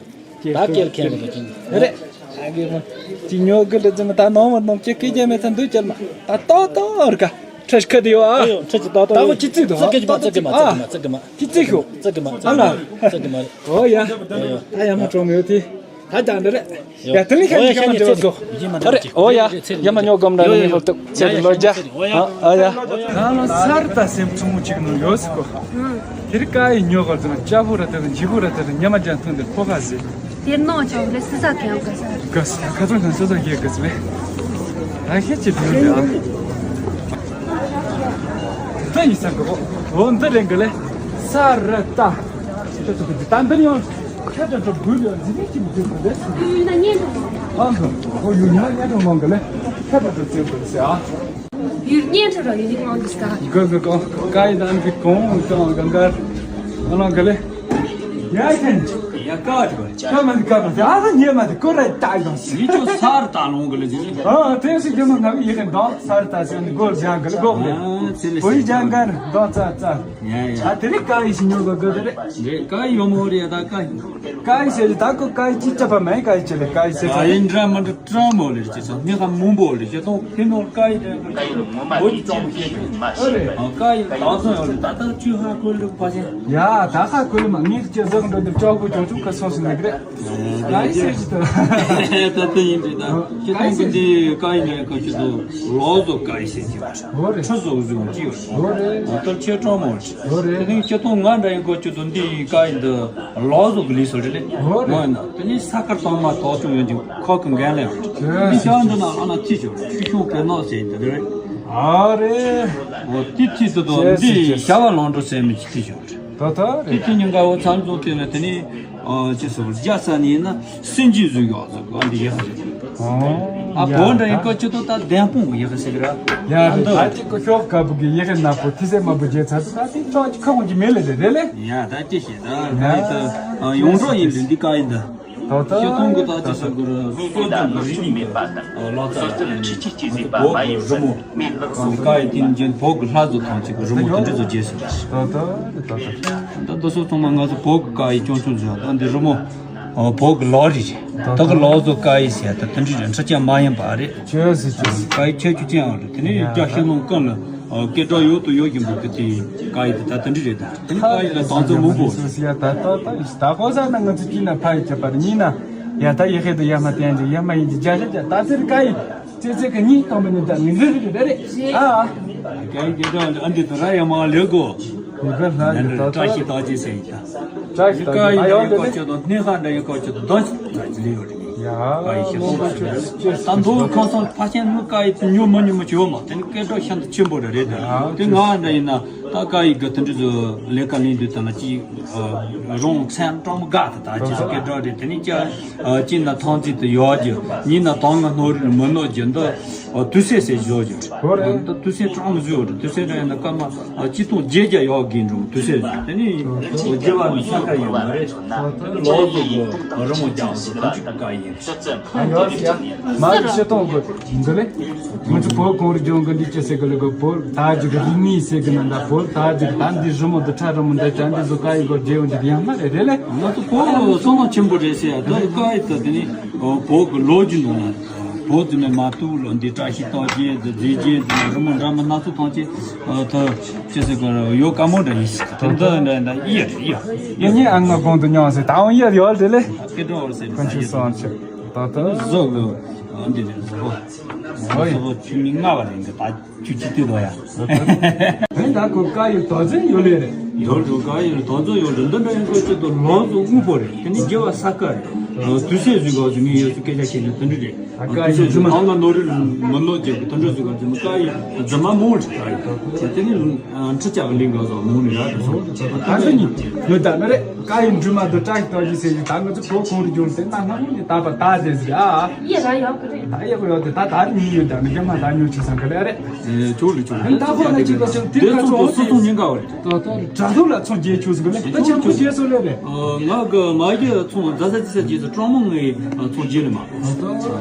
ད་ད་སྐྱེལ་མཁན་རེད་ཅིང་རེད། ཨ་གེ་མོ་ཅི་ཉོ་གི་ལ་ཙི་མ་ད་ནོ་མ་ནོ་ཅི་སྐད་རྒྱ་མེད་ཐ་འདུག་ཅལ་མ་ད་ཏོ་ཏོ་ར་ཀ་ཁྲ་ཤི་ཁ་དེ་ཡོད་ཨ། ཨ་ཡོ་ཁྲ་ཅི་ཏོ་ཏོ་ད་ཡོད། ཁོ་ཅི་ཙི་དོ་ཙི་གི་མ་ཙི་གི་མ་ཙི་གི་མ་ཙི་གི་མ་ཅི་ཙི་ཤོ་ཙི་གི་མ་ཙི་གི་མ་ཨ་ན་ཙི་གི་མ་ཨོ་ཡ་ད་ཡ་མ་ཀྲོང་ཡོད་དེ། ད་ད་འདི་རེད། ཡ་དེ་ནི་ཁྱེད་ཀྱི་ཡ་མ་འདྲི་བ་སོ། ཨ་རེད་ཨོ་ཡ་ཡ་མ་ཉོ་གམ་ར་ནི་ཧོ་ཏུ་ཚེ་ལོ་རྒྱ། ཨ་ཡ། ད་ལོ་སར་ད་སེམས་ཆུང་ངུ་ཅིག་ནང་ཡོད་སི་ཀོ། དེ་རི་ཀ་ཡི་ཉོ་གར་དུ་ལྕགས་པོ་ར་དེ་དང་ཇི་པོ་ར་དེ་དང་ཉ་མ་ཅན་ཐུང་དེ་ཕོ་ཁ་ཟེ། དེ་ནོ་ཆོག་ལེ་སི་ས་ཁེ་ཨོ་ག་ས། ག་ས་ཁ་ཚང་ཁ་སི་ས་ཁེ་ག་ས་ལེ། ད་ཤེས་ཅི་དུས་ལེ་ཨ། ད་ཡི་ས་གོ། འོ་འདི་རེད་གི་ལེ། ས་ར་ད། ད་ད་ད་འདི་ཡང་ཁྱད་དུ་འགྲོ་དགོས་ལ་འཛིན་གྲྭ་གཅིག་མི་འཛིན་པ་རེད། ཡུལ་ན་གཉེན་དུ་མང་། ཨང་གི། ཨོ་ཡུལ་ན་གཉེན་དུ་མང་གི་ལེ། ཁྱད་དུ་འགྲོ་བྱེད་དགོས་ཟེར་ཨ། ཡུལ་གཉེན་དུ་ར་ཡུལ་ནི་མང་གི་སྐ། གི་གི་གོ་ཀ་ཡི་དང་གི་གོང་གང་གང་གར་ཨ་ལང་གི་ལེ། ཡ་ཁན། ཡ་ཀ་ཅི་གོ་ཅི། ཀ་མ་དི་ཀ་མ་དི་ཨ་ཧ་ཉེ་མ་དི་ཀོ་ར་ཏ་ཡོང་སི། ཡི་ཅོ་སར་ཏ་ལོང་གི་ལེ་ཅི། ཨ་དེ་སི་གི་མ་ན་ཡི་ཁན་དང་སར་ཏ་སི་ནི་གོ་ཇང་གི་ལེ་གོ་ལེ། ཨ་ཚེ་ལེ་བོད་ཇང་གར་དང་ཙ་ཙ། ཡ་ཡ། ཨ་དེ་རིང་ཀ་ཡི་ཞིག་ཉོ་གི་གི་དེ་རེད། རེད་ཀ་ཡི་ཡོ་མོ་རེད་ད་ཀ་ཡི། ཀ་ཡི་ཟེར་ད་ཀོ་ཀ་ཡི་ཅི་ཅ་པ་མེ་ཀ་ཡི་ཅི་ལེ་ཀ་ཡི་ཟེར་ད་ཡིན་འདྲ་མི་འདྲ་ཀྲང་མོ་ལེ་ཅི་ས་ནི་ཧ་མུན་པོ་ལེ་ཅི་ཏོང་ཁེ་ནོ་ཀ་ཡི་ཀ་ཡི་ལོ་མོ་མ་ཡི་ཅི་ཅི་ཅི་ཨ་རེ་ཨ་ཀ་ཡི་ད་སོང་ཡོ་ལེ་ད་ད་ཅུ་ཧ་ཀོ་ལེ་པ་ཅན། ཡ་ད་ཧ་ཀོ་ལེ་མ་ངེད་ཅི་ཟག་འགྲོ་དེ་ཅོག་པོ་ཅོག་ཅོག་ཁ་སོང་སི་ནི་གི་རེད། ཀ་ཡི་ཟེར་ཅི་ཏོ། ད་ད་ཡིན་དེ་ད་ཁེ་ཏོང་གི་འདི་ཀ་ཡི་ནས་ཀ་ཅི་ཏོ་ལོ་ཟོ་ཀ་ཡི་ཟེར་ཅི་བ་ཧོ་རེ་ཁྲི་ཟོ་ཟོ་ཅི་བ་ཧོ་རེ་ད་ཁེ་ཀྲང་མོ་ཧོ་རེ་དེ་ནི་ཁེ་ཏོང་ང་འདྲ་ཡི་ཀ་ཅི་ཏོ་འདི་ཀ་ཡི་འདི། ལོ་ཟོ་གི་ལི་སོ་རེ་ལེ། ཧོ་རེ། མོ་ན་དེ་ནི་ས་ཀར་དང་མ་ཐོག་ཅུང་ཡོད་ཅིང་ཁོ་གི་འགན་ལེ། ཡེ། འདི་ཤང་འདི་ན་ཨ་ན་ཐི་ཆོ་ཆུ་ཆུང་གི་ནོ་ཟེར་འདི་རེ། ཨ་རེ། འོ་ཏི་ཐི་དུ་དོ་ཡེ་འདི་ཤ་བ་ལོང་འགྲོ་ཟེར་མི་ཅི་ཐི་ཆོ་རེ། ད་ད་རེ། ཏི་ཐི་ཉིན་ག་འོ་ཚང་ཚོ་དེ་ལ་དེ་ནི་ཨ་ཅི་སོ་རྒྱ་ས་ནི་ན་སིན་ཇི་ཟུ་ཡོ་ཟོ་ག་འདི་ཡ་རེ། ཨ་བོ་འདྲ་ཡིན་ཀོ་ཅི་ཏོ་ད་བདེན་དཔུང་ཡག་ཟེར་གི་ར། ཡ་རེད། ད་ཅི་ཀོ་ཤོག་ཀ་བུ་གི་ཡག་ན་པོ་ཐི་སེ་མ་བུ་རྗེ་ཚ་ད་ཏི་ཅོ་ཅི་ཁ་ཁོང་ཅི་མེད་ལེ་རེད་རེད་ལེ། ཡ་ད་ཅི་ཞེས་ད་ང་ཡི་ད་ཡོང་འགྲོ་ཡིན་འདི་འདི་ཀ་ཡིན་ད། ད་ལྟ་ཤེས་སྟོང་གི་ད་ཅི་ཟེར་དགོས་རེད། སྲོལ་རྒྱུན་གྱི་རིག་གནས་མེད་པ་དང་། ལག་རྩལ་ལ་ནི་ཆེས་ཆེས་བརྩེ་བའི་བོད་ཀྱི་རི་མོ་གང་ག་ཡི་དེ་ནི་རྒྱན་བོད་ཀྱི་ལྷ་བཟོ་ཐམས་ཅད་ཀྱི་རི་མོ་དེ་འདྲ་ཚོ་རྒྱས་སོང་། ད་ལྟ་ད་ལྟ་ད་ལྟ་སོ་ཚང་མ་ང་ཚོ་བོད་ཀྱི་ག་ཡི་ཅུང་ཅུང་བཟོས། ད་འདི་རི་མོ་བོད་ཀྱི་ལོ་རེ་རེད། ད་གི་ལོ་བཟོ་ག་ཡི་ཟེར་ད་དེ་འདྲ་རེད། འཕྲུལ་ཆས་མ་ཡིན་པ་རེད། ཅོས་སི་ཅོས་སི་ག་ཡི་ཁྱད་ཆོས་ཅན་ཨ་རེད། དེ་ནས་རྒྱ་ཤེས་ལོང་ཀུན་ལ་སྐད་གྲགས་ཡོད་དུ་ཡོད་བཞིན་པོ་གི་དེ་ག་ཡི་དེ་ད་དེ་འདྲ་རེད། ད་དེ་ནས་ག་ཡི་ལ་དང་ཚོད་མང་པོ་རེད། ད་ད་ད་ད་གོ་ས་ན་ང་ཚོ་གཅིག་ན་ཕ་ཡི་ཁྱད་པར་གཉིས་ན། ཡ་ད་ཡི་ཧེ་ད་ཡ་མ་བསྟན་ཅིག་ཡ་མ་ཡིན་གྱི་རྒྱ་ཧེ་རྒྱ་ད་ཚེར་ག་ཡི་ཅེ་ཅེ་གི་གཉིས་གཏོང་པ་ནི་ད་ངི་འདི་རེད་རེད་རེད། ཨ་ཨ། ག་ཡི་དེ་ད་ཨ་འདི་ད་ར་ཡ་མ་ལེ་གོ། ཡི་ག་ལ་ཡི་ད་ད་བཀྲ་ཤིས་རྟགས་ཅན་ཟེར་ཡི་ད། བཀྲ་ཤིས་རྟགས་ཅན་ཨ་ཡོང་དེ་ནི་ཀ་ཅོ་དང་སྣེ་ཁ་འདྲ་ཡི་ཀ་ཅོ་དང་ད་ཅི་ལེ་ཡོད་རེད། ཡ་ག་ཡི་ཤེས་སོང་ཞིག་རེད། ད་མདོ་ཁང་སང་ཕ་ཆེན་ནུ་ག་ཡི་དེ་ཉོ་མ་ཉོ་མ་ཅོ་མ་དེ་ནི་སྐད་གྲགས་ཤིན་ཏུ་ཆེན་པོ་རེད་རེད། དེ་ང་འདྲ་ཡིན་ན། ད་ཀ་ཡི་གི་དེ་འདྲ་ཚོ་ལས་ཀ་ལེན་དུས་ད་ལ་ཅི་རོང་མཚན་སྤྲང་མོ་དགའ་ད་ད་ཅི་སྐད་གྲགས་རེད། དེ་ནི་ཅི་ཅི་ན་ཐང་ཅི་དུ་ཡོད་རྒྱུ་གཉིས་ན་ཐང་ང་ནོར་རི་མི་ནོར་རྒྱུ་འདི་དུས་སེ་སེ་བཞོ་རྒྱུ་འདི་དུས་སེ་སྤྲང་མོ་བཟོས་རེད། དུས་སེ་རེད་ན་སྐར་མ་ཅི་སྟོང་བརྒྱད་བརྒྱ་ཡོད་གི་འགྲོ་དུས་སེ་དེ་ནི་རྒྱལ་བ་ནི་ས་ཀ་ཡིན་མ་རེད། ལོ་ཟོ་གི་རི་མོ་རྒྱག་འགྲོ་དུས་ཀ་ཡིན། ཡོད་ཡ། མ་གི་ཤེས་སྟོང་གི་འདི་ལེ། ང་ཚོ་བོད་གངས་རི་ལྗོངས་གི་འདི་ཅི་ཟེར་གི་ལེ་གི་བོད་ད་ཅིག་གི་རིག་གནས་ཟེར་གི་ན་ད་བོད་ད་ཅིག་ད་འདི་རི་མོ་འདི་ཁྲ་རི་མོ་འདི་ད་འདི་བཟོ་ག་ཡི་གོ་རྗེ་འོ་འདི་ཡང་མ་རེད་རེད་ལེ། ང་ཚོ་བོད་བསོད་ནམས་ཆེན་པོ་རེད་ཟེར་ཡ་ད་ག་ཡི་ད་དེ་ནི་བོད་གི་ལོ་རྒྱུས་ནང་ན་བོད་དུ་ནས་མ་ཏུ་ལོ་འདི་བཀྲ་ཤིས་རྟགས་ཅན་འདི་མཛེས་རྒྱན་འདི་རི་མོ་འདྲ་མི་སྣ་ཚོགས་ཐམས་ཅད་ད་ཅི་ཟེར་གི་ཡོད་དཀའ་མོ་འདྲ་ཡིན་ཟེར་དེ་འདི་འདྲ་འདྲ་ཡི་ཡ་རེད་ཡ། ངེད་གཉིས་ཨ་ང་གོང་དུ་མྱོང་ཟེར་ད་འོང་ཡ་ཡོད་རེད་ལེ། སྐད་གྲགས་འོར་ཟེར་ཁོང་ཆུ་སོང་ཆུ། ད་ལྟ་བཟོ་གི་འདི་རེད། བཟོ་བོ་ཨོ་ཡ། བཟོ་བོ་ཆུ་མིག་ལྔ་བ་རེད་འདི་ད་ཆུ་ཆུ་དུས་དོ་ཡ། ཨེ་ད་ཁོ་ཀ་ཡི་དོ་ཚན་ཡོད་ལེ་རེད། ཡོད་འགྲོ་ཀ་ཡི་དོ་ཚན་ཡོད་འགྲོ་འདི་འདྲ་ཡིན་ཁོ་ཆུ་དོ་ལོ་བཟོ་དངོས་པོ་རེད། དེ་ནི་རྒྱལ་བ་ས་ཀ་རེད། དུས་སེ་བཟོས་ག་བཟོ་ངས་ཡོད་སུ་སྐད་ཆ་བཤད་ནས་དེ་འདྲ་རེད། ཀ་ཡི་རྫི་མ་ཨང་ལ་ནོར་རི་མི་ནོར་རྒྱལ་གི་དེ་འདྲ་བཟོས་ག་རྫི་མ་ཀ་ཡི་རྫི་མ་མོ་རེད། དེ་ནི། ཁྲི་ལྕགས་གླིང་ག་སོགས་མོ་ནི་ར་དེ་སོགས་ད་ཚོ་གཉིས་ཡོད་ད་ནི་རེད། ཀ་ཡི་འབྲུ་མ་དུ་བཀྲ་ཤིས་རྟགས་ཅན་ཟེར་གྱི་ད་ང་ཚོ་བོད་གངས་རི་ལྗོངས་ཟེར་ན་སྔ་མོ་ནས་ད་བ་ད་ཟེར་ཟེར་ཨ། ཡེ་ར་ཡོད་གི་རེད། ད་ཡག་པོ་ཡོད་དེ་ད་ད་ནི་ཡོད་ད་ནི་རྒྱ་མ་ད་ཉོ་ཆེ་སང་གི་རེད་རེད། ཨེ་ཅོ་ལི་ཅོ་ལི། ད་ཁོ་ན་ཅིག་ག་ཚོད་དེ་ཁ་ཚོད་སོ་སོ་ཉིན་ག་བ་རེད། ད་ད་དྲ་ཐོག་ལ་ཚོང་རྒྱས་ཆུ་ཟིག་གི་ལེ་ད་ཆེན་པོ་རྒྱས་སོ་ལེ་རེད། ང་གི་མ་གི་ཚོང་རྫ་ས་ཅི་ས་རྒྱས་སོ་གྲོང་མོ་ངའི་ཚོང་རྒྱས་ལེ་མ།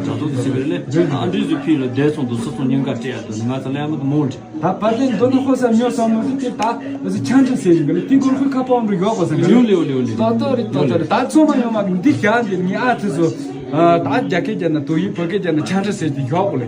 དྲ་ཐོག་དེ་ཟེར་གི་རེད་ལེ། ཨ་འདྲི་ཟི་ཕི་ལ་བསྡད་སོང་དུ་སོ་སོ་ཉིན་ག་སྤྲད་ཡ་དུ་ང་ཚ་ལེ་མ་དུ་མོ་རེད། ད་བར་དེ་མདོ་ནི་ཧོ་ས་ཉོ་ས་མོ་དེ་ད་ཨ་ཟི་ཆང་ཆང་ཟེར་ཞིང་གི་ལེ་ཏིང་ཀོར་ཁུ་ཁ་པང་རུ་ཡོག་པ་ས་གི་ལེ། ལེའུ་ལེའུ་ལེའུ་ལེའུ། ཏོ་ཏོ་རི་ཏོ་ཏོ་རི་ད་ཚོ་མ་ཡོང་མ་གི་འདི་བཞག་འདི་ངའི་ཨ་ཚེ་ཚོ། ད་རྒྱ་སྐད་རྒྱ་ན་དོ་ཡི་བོད་སྐད་རྒྱ་ན་ཆང་ཆང་ཟེར་གི་ཡོག་པོ་ལེ།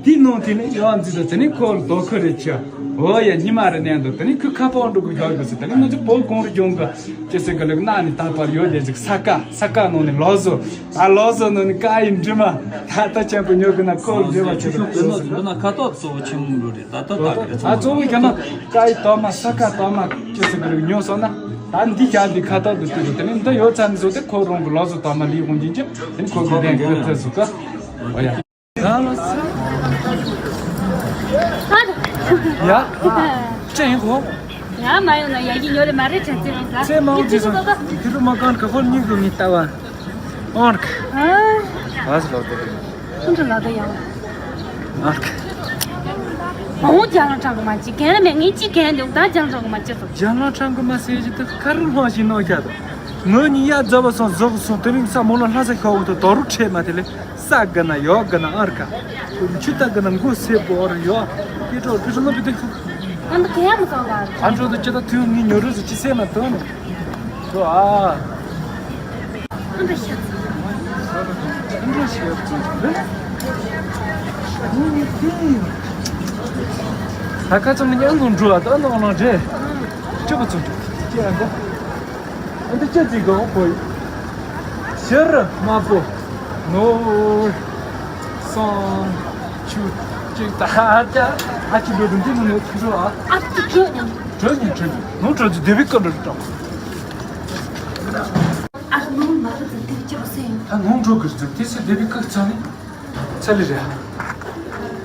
དེ་ནང་དེ་ནི་ཡོག་འཛི་ད་དེ་ནི་ཁོ་ལ་དོ་ཁུ་རེ་ཆ། འོ་ཡ་ཉི་མ་རེ་ནས་འདུག་དེ་ནི་ཁུ་ཁ་པང་རུ་གི་ཡོག་གི་ཟེར་དེ་ནི་ང་ཚོ་བོད་གངས་རི་ལྗོངས་གི་ཅེ་ཟེར་གི་ལེ་གི་ན་ནི་ད་པར་ཡོད་དེ་ཟིག་ས་ཀ་ས་ཀ་ནང་ནི་ལོ་ཟོ། ད་ལོ་སོ་ནོ་ནི་ཀ་ཡི་འདྲི་མ། ད་ལྟ་ཆེན་པོ་ཉོ་གི་ན་ཁོ་འདྲི་མ་ཆེ་ལོ་སོ་སོ་ན་ཁ་ཏོག་གཙོ་བོ་ཆེན་མོ་འགྲོ་རེད། ད་ལྟ་ད་གི་ཨ་གཙོ་བོ་ཁྱ་ན་ཀ་ཡི་ཏོ་མ་ས་ཀ་ཏོ་མ་ཅི་སི་གི་རིག་ཉོ་སོང་ན་ད་འདི་ཀྱང་འདི་ཁ་ཏོག་ཏུ་དུ་རུ་དེ་ནི་འདི་ཡོད་ཚ་ནི་བཟོ་དེ་ཁོ་རང་གི་ལོ་སོ་ཏོ་མ་ལི་ཧོང་ཅིན་ཅི་དེ་ནི་ཁོ་གི་ལྡན་གི་ཐེ་སུ་ཀ་ཨོ་ཡ། ཡ། ཅི་ཡིན་གོ་ཡ་མ་ཡོང་ན་ཡ་གི་ཉོ་རེ་མ་རེད་དྲན་ཚེ་རེད་ས། ཚེ་མ་འོང་ཚེ་སོང་། དེ་རུ་མ་གང་ག་ཧོར་གཉིས་གི་མི་ལྟ་བ། ཨོར་ཁ། ཨ་ཟི་ལོ་དེ་རེད། ཁོང་ཚོ་ལ་དེ་ཡང་། ཨོར་ཁ། མ་འོང་རྒྱ་ལ་དྲང་གི་མ་ཅི་གན་ལ་མེད་ངས་ཅི་གན་འདུག་ད་རྒྱ་ལ་དྲང་གི་མ་ཅི་སོ། རྒྱ་ལ་དྲང་གི་མ་ཟེར་གྱི་དེ་ཁ་རུ་སྔོ་ཞིག་ནོ་རྒྱ་དང་། ངོ་གཉིས་ཡ་རྫ་བ་སོང་ཟོག་སོང་དེ་རིང་ས་མོ་ལ་ལྷ་ས་ཤོག་འོང་དུ་དོ་རུ་ཁྲེས་མ་དེ་ལས་ས་གི་ན་ཡོག་གི་ན་ཨོར་ཁ། ཆུ་ད་གི་ན་མགོ་སེ་བོར་ཡོག་ཀི་ཀྲོ་ཀི་ཀྲོ་ལ་བི་དེ་ཁུ། ཨ་འདི་ག་ཡང་མི་གསང་ད། ཨ་འགྲོ་དུ་ཅི་ད་དུས་ངའི་ཉོ་རུ་ཟི་ཅི་སེ་ན་དོན། ཁྱོད་ཨ། ཨ་འདི་ཤ་ཚ། ཨ་འདི་ཤ་ཚ་རེད། ད་ཁ་ཚང་མི་ཉན་ལོང་འགྲོ་ཨ་ད་ནང་ལོང་རེད། ཅི་བ་ཚུགས་འགྲོ་ཅི་ཨ་འདི། ཨ་འདི་ཅི་ཟིག་གོ་བོ། ཤེར་དམར་པོ། ནོར། སང་། ཆུ། ཅིག་ད་ཨ་ཅག་ཨ་ཅི་འགྲོ་དུ་འདི་ནི་ནོར་ཁུ་རོ་ཨ། ཨ་ཏི་ཁྱོད་ཉན། གྲོ་ཉན་གྲོ་ཉན་ནོར་གྲོ་ཅི་དེ་བི་ཀ་འགྲོ་ཏོ། ཨ་ནོར་མ་རུ་དུ་དེ་ཅི་རུ་སེ་ཡིན། ཨ་ནོར་འགྲོ་གི་རུ་དེ་སེ་དེ་བི་ཀ་ཚ་ནི། ཚ་ལི་རེད།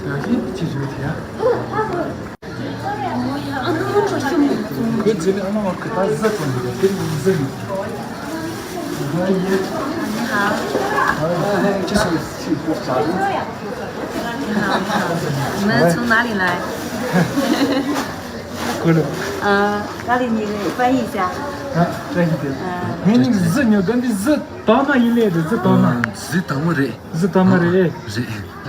ཡ་ཧི་ཅི་རུ་དེ་ཡ། ཨ་ནོར་འགྲོ་ཤུམ། ཁོས་ཟེར་ནས་ཨ་ནོར་གི་ད་ཟ་ཐོན་འདུག་དེ་ནི་ཟ་ཡིན། ཨ་ཡེ། ཨ་ཧ། ཅི་སོང་ཅི་ཕོག་ཚར། ཁོ་ལ། ཨ། ཀ་ལི་ཉི་རེ་པ་ཡིན་ཤག་བཀྲ་ཤིས་བདེ་ལེགས། ངས་ནི་གཟི་ཉོ་ག་འདི་གཟི་དྭངས་མ་ཡིན་ལེ་རེད། གཟི་དྭངས་མ། ཨ། གཟི་དྭངས་མ་རེད། གཟི་དྭངས་མ་རེད། རེད། ཨ།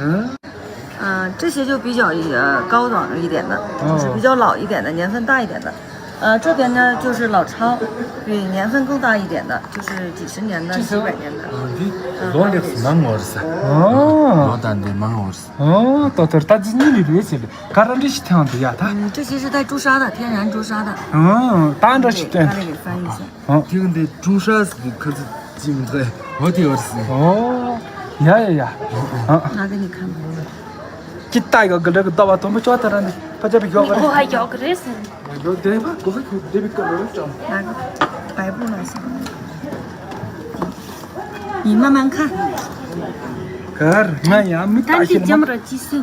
嗯，这些就比较呃高档一点的，就是比较老一点的，年份大一点的。呃，这边呢就是老钞，比年份更大一点的，就是几十年的、几百年的。 ཨ། འདི་ལོ་ལེགས་མང་བ་རེད་ས། ཨ། ལོ་ད་འདི་མང་བ་རེད་ས། ཨ། ད་ལྟར་ད་འདི་གཉིས་ལས་རེད་ཟེར། ག་ར་འདྲི་ཞིག་ཐང་དུ་ཡ་ད། 嗯，这些是带朱砂的，天然朱砂的。 ཨ། ད་འདྲ་ཞིག་སྟོན། 他那里翻一下。 ཨ། དེ་ག་འདི་ཀྲུང་ཧྲ་ཟེར་གི་ཁ་ཚི་ཅིག་མི་འདུག་ཨོ་དེ་ཡོད་ཟེར། ཨོ། ཡ་ཡ་ཡ། ཨ། 拿给你看吧。 ཅི་ལྟ་ཡོད་གི་ལ་གི་ལྟ་བ་དང་པོ་ཅོག་ལྟ་ར་ནི་ཕ་ཅག་པའི་ཡོག་གི་རེད། 你给我还要个热水。 ཡོད་དེ་བ་གོ་ཧ་གོ་དེ་བི་ཀ་ལོ་ཅང་། 拿个白布来。 你慢慢看。 གར་ང་ཡང་མི་ལྟ་ཤེས་ན། 但是这么热，继续。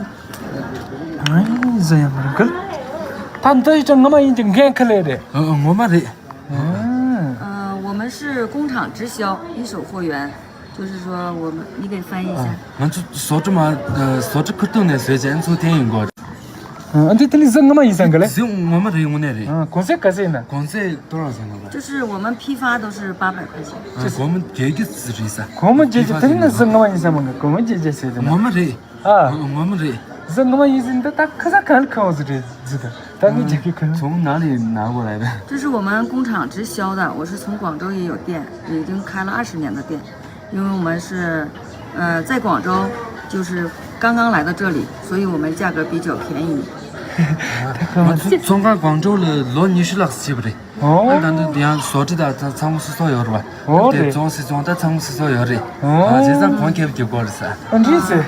ཨ་ཟ་ཡང་མ་རེད་གི། ད་འདི་ཡི་ཅང་ངོ་མ་ཡིན་གྱི་འགན་ཁ་ལས་རེད། ཨ། ངོ་མ་རེད། ཨ། 呃，我们是工厂直销，一手货源，就是说我们，你给翻译一下。 ང་ཚོ་བཟོ་གྲྭ་མ། བཟོ་གྲྭ་ཁུར་ཐུག་ནས་བཟོས་བྱས་ཚུར་འཐེན་ཡོང་གི་རེད། ཨ། འདི་དེ་ནི་གཟི་ངོ་མ་ཡིན་ས་གི་ལེ། གཟི་ངོ་མ་རེད། དངོས་གནས་རེད། ཨ། གོང་ཚད་ག་ཚད་ཡིན་ན། གོང་ཚད་ཏོ་རང་ཟེར་ནོ་རེད། 就是我们批发都是八百块钱。 ཨ། སྒོར་མོ་བརྒྱད་ཅུ་ཙམ་རེད་ས། སྒོར་མོ་བརྒྱད་ཅུ། དེ་ནི་གཟི་ངོ་མ་ཡིན་ས་མ་གི། སྒོར་མོ་བརྒྱད་ཅུ་ཟེར་དེ་ན། ངོ་མ་རེད། ཨ། ངོ་མ་རེད། གཟི་ངོ་མ་ཡིན་ཟིན་ད་ད་ཁ་ས་གང་ལ་ཁང་བ་ཟིག་རེད་ཟིག་ད། ད་ངས་རྒྱབ་ཁྱོད་ཁ་ཚོང་ནང་ལས་ན་གོ་ལ་ད། 这是我们工厂直销的，我是从广州也有店，已经开了二十年的店，因为我们是，呃，在广州，就是刚刚来到这里，所以我们价格比较便宜。 ང་ཚོ་ཚོང་ཁང་ཀོང་ཀྲོའུ་ལ་ལོ་ཉི་ཤུ་ལྷག་ཙམ་བྱས་པ་རེད། ཨོ། ཨ། ད་འདི་ཡང་བཟོ་གྲྭ་དང་ཚང་མ་སོ་སོ་ཡོད་རེད་བ། ཨོ། དེ་རེད། བཙོང་སི་བཙོང་ད་ཚང་མ་སོ་སོ་ཡོད་རེད། ཨོ། ཨ། བྱས་ཙང་གོང་ཁེ་པོ་རྒྱབ་དགོས་རེད་ས། ཨ། འདྲིས་ཟེར།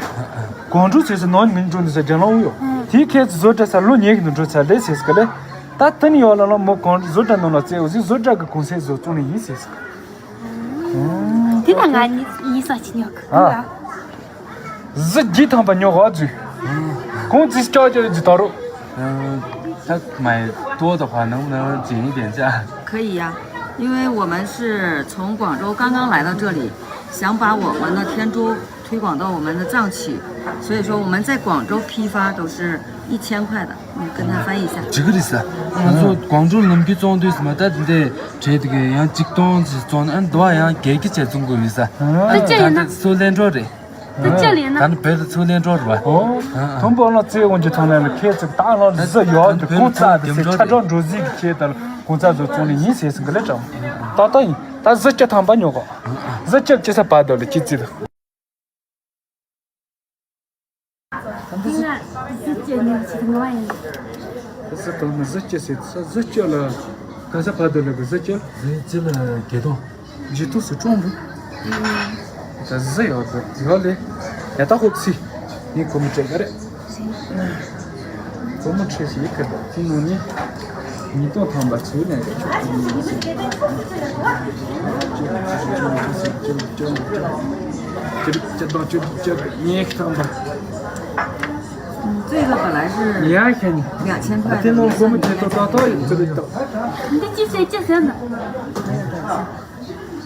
ཀོང་ཀྲོའུ་ཟེར་ས་ནང་མི་འགྲོ་འདི་ས་རྒྱ་ལོང་ཡོད། དེའི་ཁྱེད་ཚོ་བཟོ་གྲྭ་ས་ལོ་ཉེ་གི་ནང་འགྲོ་ཚར་ལེ་ཟེར་ས་ག་ལེ། ད་དེ་ནི་ཡོད་ལ་ལ་མོ་ཀོང་བཟོ་གྲྭ་ནང་ལ་བཙལ་འོ་ཟིག་བཟོ་གྲྭ་གི་གོང་ཚད་བཟོ་བཙོང་ནི་ཡིན་ཟེར་ས། དེ་ན་ང་གཉིས་གཉིས་ས་ཆི་ཉོ་གི། ཨ། གཟི་བརྒྱད་ཐམ་པ་ཉོ་ག་ཟིག། གོང་ཙིག་ཅག་ཅག་ཟིག་ད་རོ། ད་མ་ཡི་ཏོ་ད་ཁ་ནང་ནང་ཅིང་ཡིན་ཅག 可以呀，因为我们是从广州刚刚来到这里，想把我们的天珠推广到我们的藏区，所以说我们在广州批发都是一千块的，你跟他翻译一下。 ཅི་གི་རེད་ས། ང་ཚོ་ཀོང་ཀྲོའུ་ནམ་རྒྱུན་བཙོང་དུས་སུ་མ་ད་འདི་འདྲའི་གྲས་དེ་གི་ཡང་གཅིག་སྟོང་ཅིག་བཙོང་ན། ཨ། འདི་བ་ཡང་བརྒྱད་ཀྱི་ཆེད་བཙོང་དགོས་ཡོད་ས། ཨ། ད་ཅི་ཡིན་ན། ད་འདི་སུ་ལེན་འགྲོ་རེད། ད་ཅི་ལེན་ན། ད་ནི་བོད་དུ་ཚུར་ལེན་འགྲོ་རེད་བ། ཨོ། ཨ། ཨ། དང་པོ་ལ་རྩེ་དབང་གི་ཐོག་ནས་ལ་ཁྱེད་ཚོ་ད་ལ་གཟི་ཡོད་དེ་གོང་ཙག་དེ་ཚེ་ཆ་གྲོགས་འགྲོ་ཟིག་གི་ཆེད་དུ་གོང་ཙག་ཚོ་བཙོང་ནས་ཡིན་ཟེར་སོང་གི་ལེ་ཀྲང་། ཏག་ཏག་ཡིན། ད་གཟི་བརྒྱད་ཐམ་པ་ཉོ་གོ། གཟི་བརྒྱད་ཅི་ས་བར་དུ་ལ་ཅི་རྩི་ལ། གཟི་བརྒྱད་ཉོ་ཆེད་དུ་ངོ་བ་ཡིན། གཟི་དང་ནི་གཟི་བརྒྱད་ཟེར་ས། གཟི་བརྒྱད་ལ་ག་ས་བར་དུ་ལ་གི་གཟི་བརྒྱད། གཟི་བརྒྱད་ལ་བརྒྱད་སྟོང་། བརྒྱད་སྟོང་སུ་ཀྲོང་རུ། ད་གཟི་ཡོད་ཟེར་ཡོད་ལེ། ཡ་ད་ཧོབ་སི། ངས་སྒོར་མོ་སྤྲད་ག་རེད། སྒོར་མོ་ཁྲི་ཞིག་གི་དེ་ནང་ནས་ཉིས་སྟོང་ཐམ་པ་ཚུར་ནས་རེད་ཆོག་གི་ཡིན་ཟེར། ཅི་ལ་ཅི་དང་ཅི་ལ་ཅི་ཉེས་ཐམ་པ། 嗯，这个本来是 ཡ་ཁྱེད་ནི། 两千块的。 དེ་ནང་སྒོར་མོ་བརྒྱད་སྟོང་ཏག་ཏག་ཡིན་ཚུལ་རེད་ཏོ། 你的计算机在哪？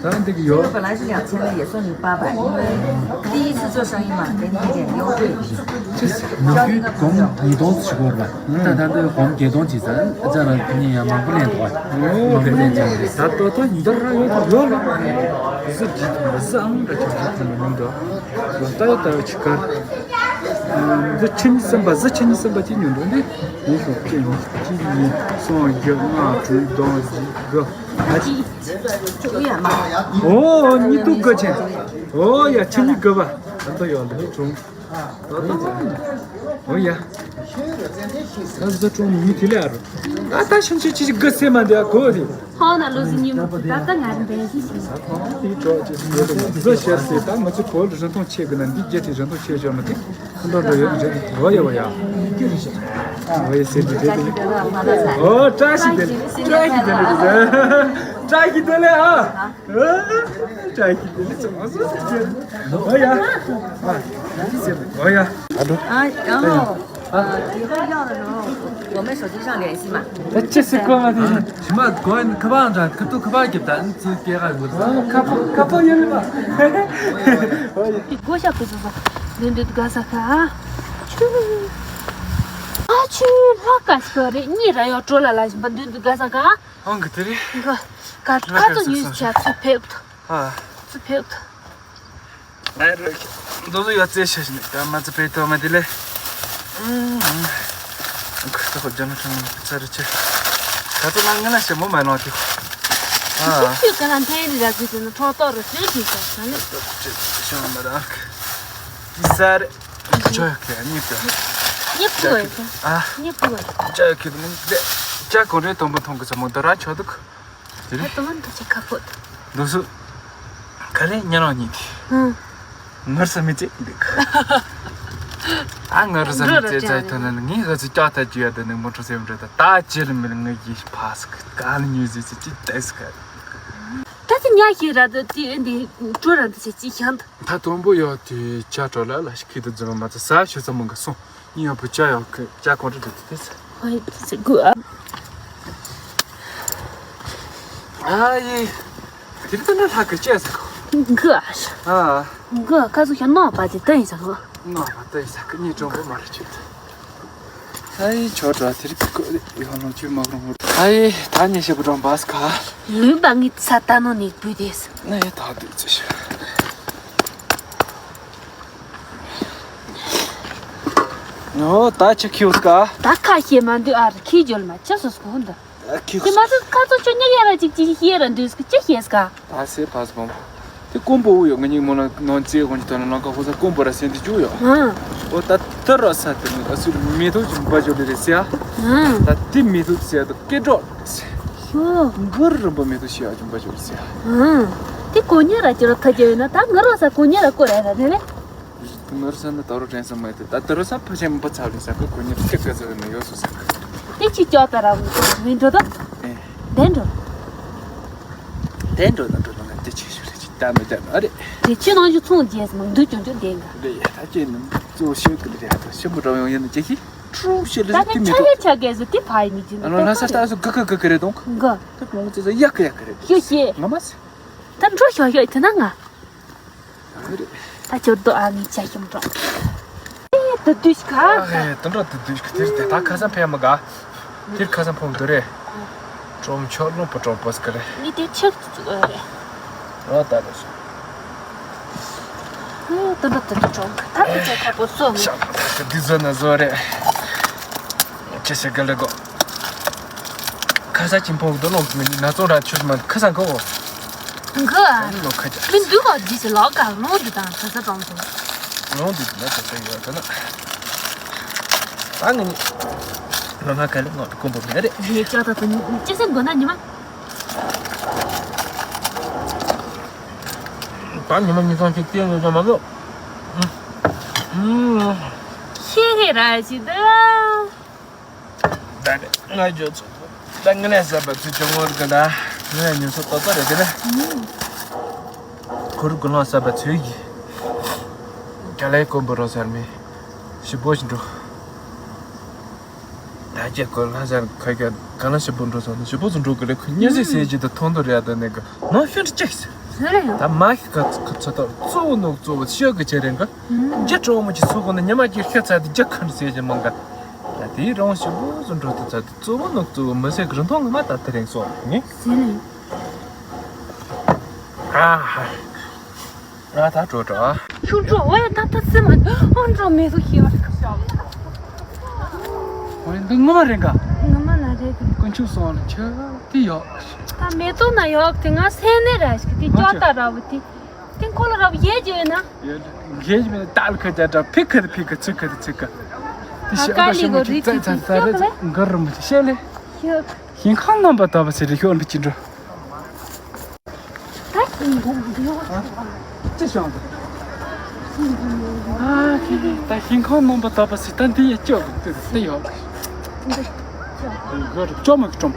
ད་འདི་གི་ཡོད། 这个本来是两千的，也算你八百，因为第一次做生意嘛，给你一点优惠。 ནམ་རྒྱུན་སྒོར་མོ་ཉིས་སྟོང་ཙམ་དགོས་རེད་པ། ད་ད་འདི་སྒོར་མོ་བརྒྱད་སྟོང་ཅིག་ཙམ་ཨ་ཅག་ལ་ཁྱེད་ཡང་མང་པོ་ལེན་འདུག་པ། མང་པོ་ལེན་ཅག་རེད། ད་ཏོ་ཏོ་ཡིན་ད་ར་ཡོད་ད་ཡོད་ལ། གཟི་བརྒྱད་ཐམ་པ་གཟི་ཨང་ར་ཆག་ཆག་ཐམ་པ་ཉུང་འདུག་ད་ཡོད་ད་ཡོད་ཆི་གར། གཟི་ཆ་གཉིས་གསུམ་པ་གཟི་ཆ་གཉིས་གསུམ་པ་ཅིག་ཉུང་འདུག་འདི། ཉི་ཤུ་གཅིག་ཉི་ཤུ་གཅིག་གཉིས་གསུམ་བཞི་ལྔ་དྲུག་བདུན་བཞི་དགུ། ཨ་ཅི། ཨོ་ཉི་ཏུ་དགའ་ཆེན། ཨོ་ཡ་ཆི་ཉི་དགའ་བ། ད་ལྟ་ཡོད་ལེ་བྱུང་། ཨོ་ཡ། ད་བཟོ་གྲོང་མི་དེ་ལ་ཨ་རུ། ཨ་ད་ཤིང་ཆེ་ཆི་ཆི་དགའ་སེ་མ་འདི་ཨ་གོ་རེ། ཧོ་ན་ལོ་ཟི་ཉི་མ་ད་ལྟ་ང་རིམ་པས་ཤི་ཤི། ཨ་ད་དེ་གྲོགས་ཅི་སི་ཡོད་དུ་བཟོ་ཤར་སེ་ད་ང་ཚོ་བོད་རིན་ཐང་ཆེ་གི་ན་འདི་རྒྱལ་ཁྲི་རིན་ཐང་ཆེ་ཤོར་ན་དེ། ཁོ་འདྲ་འདྲ་ཡོད་མི་རེད། འོ་ཡ་འོ་ཡ། འོ་ཡ་ཟེར་གྱི་རེད། འོ་བཀྲ་ཤིས་བདེ་ལེགས། བཀྲ་ཤིས་བདེ་ལེགས། བཀྲ་ཤིས་བདེ་ལེགས་ཨ། བཀྲ་ཤིས་བདེ་ལེགས། འོ་ཡ། འོ་ཡ། 啊，然后呃，以后要的时候，我们手机上联系嘛。 ད་ཅི་སི་ཀོ་མ་དེ། ཞི་མ་གོ་ཁ་པར་འདྲ་ཁ་ཐུག་ཁ་པར་རྒྱབ་ད་ཚུར་སྐྱེལ་ག་ཡོད། ཁ་པར་ཁ་པར་ཡོད་ལ། སྒོ་ཞབས་ཏུ་བཟོ་ས། འདི་འདི་དགའ་ས་ཁ། ཆུ། ཨ་ཆུ་ལྷག་ག་ཞིག་རེད། གཉིས་ར་ཡོད་འགྲོ་ལ་ལ་ཞིམ་པ་འདི་འདི་དགའ་ས་ཁ། ཨང་གི་དེ་རེད། འགའ། ཀ་ཀ་ཚོ་ཉུས་བྱ་ཚུལ་ཕེབས། ཨ། ཚུལ་ཕེབས། ཨ་རོ། འདུག་ཡོད་ཚེ་ཤ་ཞིག་ད་མ་ཚུལ་ཕེབས་ཐོག་མ་དེ་ལས། ཁོ་ཚོ་ཁོ་ཇོ་ན་ཁྲང་ཚ་རུ་ཆེ། ད་ཚོ་ང་ང་ལ་ཞེ་མོ་མ་ལོང་དེ། ཨ། ཁྱོད་ཀ་ན་འཐེན་རི་ར་གི་དེ་ནི་ཁྲོ་ཏོག་རུ་ཅོན་གྱི་ཤ་ས་ནི། ཤ་མ་ར། ཀི་སར། ཅོ་ཡ་ཁེ་ཉིབ་ཀ་ཉིབ་ཀ་ཨ། ཉིབ་ཀ་ཅོ་ཡ་ཁེ་ནི་ཅ་གོ་རེ་དོམ་པོ་ཐོང་གི་ཚ་མོ་ད་ར་ཆོ་དུག་དེ་རེད། ད་དུང་འདུག་ཅེས་ཁ་ཕོད། འདུག་སུ། ག་ལེ་ཉ་རང་ཉིད། ཧུང་། ངར་ས་མི་ཚེ་འདུག་ཨ་ངར་ས་མི་ཚེ་ཚ་ཐོན་ན་ངས་ག་ཚོད་ཀྱག་ཐ་ཅི་ཡ་ད་ནས་མོ་ཊ་སེམས་རེད་ད་ད་ཅི་ལ་མི་ལ་ངའི་ཕ་སི་ཀི་ག་ལ་ཉུལ་ཟི་ཚི་ཅི་ཏེ་སི་ཀ་ད་ཅི་ཉ་ཤེས་ར་ད་ཅི་འདི་ཀྲུ་ར་འདི་ཅི་ཅི་ཤང་ད། ད་དོན་པོ་ཡོད་དེ་ཅ་ཀྲོ་ལ་ལ་ཤི་ཁི་ད་འཛིན་མ་ཚ་ས་ཤི་ཚ་མང་ག་སོང་། ཉི་ཡོད་པོ་ཅ་ཡོད་ཁི་ཅ་ཀོང་ཀྲི་ཏི་ཏི་ཏི། ཧོ་ཡི་ཏི་ཏི་གུ་ཨ། ཨ་ཡི། དེ་རིང་ད་ནི་ལྷག་གི་ཅེས་ཟེར་གོ། གུ་ཨ། ཨ། གུ་ཨ་ཁ་སུ་ཤ་ནོ་པ་དེ་ཏི་ཡིན་ས་གོ། ནོ་པ་ཏི་ཡིན་ས་གི་ཉི་གྲོང་པོ་མ་རེད་ཅེས། ཨ་ཡི་ཆོ་འདྲ་དེ་རིང་གི་ཡོང་ལོང་ཆུ་མ་གོང་ཨ་ཡི་ད་ཉི་ཤེས་པོ་གྲོང་པ་སི་ཁ། ལུས་པ་ངི་ས་ད་ནོ་ནི་བུ་དེ་སི། ཨ་ཡི་ད་དུ་ཅི་ཤ། ཨོ་ད་ཆ་ཁྱིའུ་སྐ་ད་ཁ་ཤེས་མ་འདུག་ཨ་ར་ཁྱི་འཇོལ་མ་ཆ་སོ་སོ་འདི། ད་ཁྱིའུ་དེ་མ་ཟད་ཁ་ཚོ་ཆོ་ཉག་ཡ་ར་ཅིག་ཅིག་ཤེས་ར་འདུག་སྐ་ཅི་ཤེས་སྐ་ད་སེ་ཕ་སི་བོང་དེ་ཀོང་པོ་འུ་ཡོ་ང་གཉིས་མོ་ལ་ནོན་ཙེ་ཧོན་གྱི་དོན་ལ་ལང་ཀ་ཧོ་ས་ཀོང་པོ་ར་སེན་དེ་ཅུ་ཡོ། ཨང་། ཨོ་ད་ད་ར་ས་དེ་ནི་ཨ་སུ་མེ་ཏོག་ཅིག་འབའ་ཅོ་ལི་རེད་སེ་ཨ། ཨང་། ད་དེ་མེ་ཏོག་སེ་ཨ་ད་སྐད་གྲོགས་རེད་སེ། ཤོ། མགུར་རིན་པོ་མེད་དུ་ཤེས་ཨ་ཅུང་པ་ཅུང་ཟེར། ཨང་། དེ་གོ་ཉེ་ར་ཅི་ར་ཐ་ཅེ་ཡོད་ན་ད་ང་རོ་ས་གོ་ཉེ་ར་ཀོ་ར་ར་རེ་རེ། ང་རོ་ས་ན་ད་རོ་དྲན་ས་མ་ཡོད་དེ་ད་ད་རོ་ས་ཕ་ཆེན་པ་ཚ་ལི་ས་ཀ་གོ་ཉེ་ར་ཁེ་ཀ་ཟེར་ན་ཡོད་སུ་ས་ཀ་དེ་ཅི་ཅོ་ད་ར་མི་འགྲོ་ད། ཨེ། དེ་འགྲོ། དེ་འགྲོ་ད་འགྲོ་ན་དེ་ཅི་ཞུ་རེ་ཅི་ད་མི་ད་ན་རེ། དེ་ཅི་ནང་ཞུ་ཚོང་རྒྱས་མང་དུ་ཅུང་ཅུང་དེ་འགའ། རེ་ཡ་ད་ཅི་ནི་གཙོ་ཤོད་ཀི་རེ་ཡ་ད་ཤི་མུ་ར་ཡོང་ཡ་ན་ཅི་ཤི། ཀྲུང་ཤེས་ལ་ད་ཅི་མི་ཆ་འདུག་ཡ་ཆ་གས་སུ་དེ་ཕ་ཡི་མི་ཅི་ཨ་ནོ་ལྷ་ས་ལྟ་སུ་གི་གི་གི་གི་རེད་དོང་། གི་ད་ཀྲུང་ཙེ་ཟ་ཡག་གི་ཡག་གི་རེད། ཤོ་ཤེས། ང་མ་སི། ད་འགྲོ་ཤོ་ཤོ་དེ་ན་ང་། ཨ་རེད། ད་ཅོར་དོ་ཨ་ནི་ཆ་ཤོམ་འགྲོ། ཨེ་ད་དུས་ཁ། ཨ་ཧེ་ད་འགྲོ་ད་དུས་ཁ་དེར་དེ་ད་ཁ་སང་ཕེ་མ་ག་དེར་ཁ་སང་ཕོང་དུ་རེད། ཀྲོམ་ཆོག་ལོ་པོ་ཀྲོམ་པོ་སི་ཀ་རེད། ནི་དེ་ཆག་ཏུ་ཨ་རེད། ཨོ་ད་རེད། ཨ་ད་ད་ད་ད་ཅོང་ད་ད་ཅོ་ཁ་པོ་སོ་མི། ཤ་ད་ད་འདི་བཟོ་ན་བཟོ་རེད། ཅི་ཞིག་ག་ལེ་གོ། ཁ་ས་ཆིན་ཕོག་དོ་ལོག་མི་ན་ཚོང་ར་ཆུ་མ་ཁ་ས་གོ། གི་ཨ་ནི་ལོ་ཁ་ཅག་མི་འདུག་ག་འདི་ཞིག་ལོག་ག་ལོང་འདི་དང་ཁ་ས་གྲོང་ཚོ། ལོང་འདི་ན་ཁ་ས་ཡོད་ད་ན། ཨ་ངི་ནི་ལོ་ང་ག་ལེ་ངོ་ཀོང་པོ་མེད་རེད། ངས་ཅག་ད་ད་ཅི་སེམས་དགོས་ན་ཉི་མ། ད་ཉི་མ་ཉི་ཚང་གཅིག་བལྟས་ཡོད་ཀྱང་མ་གཏོགས། ཨུམ། ཤེས་ཧེ་ར་ཞིག་འདུག་ད་ནི་ང་ཇོ་ཚོ་ད་ངི་ལས་ས་པ་ཚུ་ཅོ་ངོར་གི་ད་ངི་ལས་ཉོ་ཚོ་ཏོ་ཏོ་རེད་གི་ན། ཁོ་རུ་གི་ལོང་ས་པ་ཚུ་གི་ག་ལེ་ཀོང་པོ་རོ་སར་མི་ཞི་པོ་ཞིག་འགྲོ། ད་ཅི་ཀོ་ལྷ་སར་ཁ་ཁ་ག་ལ་ཞི་པོ་འགྲོ་ས་ན་ཞི་པོ་ཚུ་འགྲོ་གི་རེད། ཁོ་ཉེ་སི་སེ་ཇི་ད་ཐོང་དོ་རེད་ད་ནི་གི་ནོ་ཤོན་ཅེག་སི་ད་མ་ཤི་ཁ་ཁ་ཚོ་ད་གཙོ་བོ་ནོ་གཙོ་བོ་ཤོ་གི་ཆེ་རེད་གི་ཇི་ཀྲོ་མོ་ཅི་སུ་གོ་ན་ཉི་མ་ཅི་ཤོ་ཚ་དི་ཇ་ཁན་སེ་ཇི་མང་ག་ད་དེའི་རང་ཞི་པོ་ཚུ་འགྲོ་དུ་ཚ་དི་གཙོ་བོ་ནོ་གཙོ་བོ་མི་སེ་གི་རིན་ཐོང་ང་མ་ད་དེ་རིང་སོ་ནི། ཨ་ཧ། ང་ད་འགྲོ་འགྲོ། ཁྱུང་འགྲོ་འོ་ཡ་ད་ད་སེ་མ་འོ་འགྲོ་མེ་ཏོག་ཤེས་བ། འོ་ཡ་འདི་ངོ་མ་རེད་ག་ངོ་མ་ན་རེད་གི་དཀོན་མཆོག་གསུམ་ལ་ཆོས་དེ་ཡོད། ད་མེ་ཏོག་ན་ཡོད་དེ་ང་སེ་ནེ་ར་ཞིག་དེ་ཅོ་ད་ར་བུ་དེ་དེ་ཁོ་ལ་ར་བུ་ཡེ་ཇེ་ན། ཡེ་ཇེ་མེ་ད་ལ་ཁ་ཇ་ད་ཕི་ཁ་ཕི་ཁ་ཚི་ཁ་ཚི་ཁ་དེ་ཤ་ཨ་ཀ་ཤ་མ་ཅི་ཙ་ཙ་ཙ་རེ་འགར་རུ་མ་ཅི་ཤེས་ལེ། ཞིང་ཁམས་རྣམ་པར་དག་པ་ཟེར་རེ་ཤོག་འདི་ཅི་འགྲོ། ད་ཞིང་ཁམས་འདི་ཡོད་ཅི་ཤོག་འདི། ཨ་ཁེ་ད་ཞིང་ཁམས་རྣམ་པར་དག་པ་ཟེར་ད་འདི་ཡ་ཅོག་འདི་འདི་ཡོད། འགར་ཅོག་མ་གི་ཀྲོམ་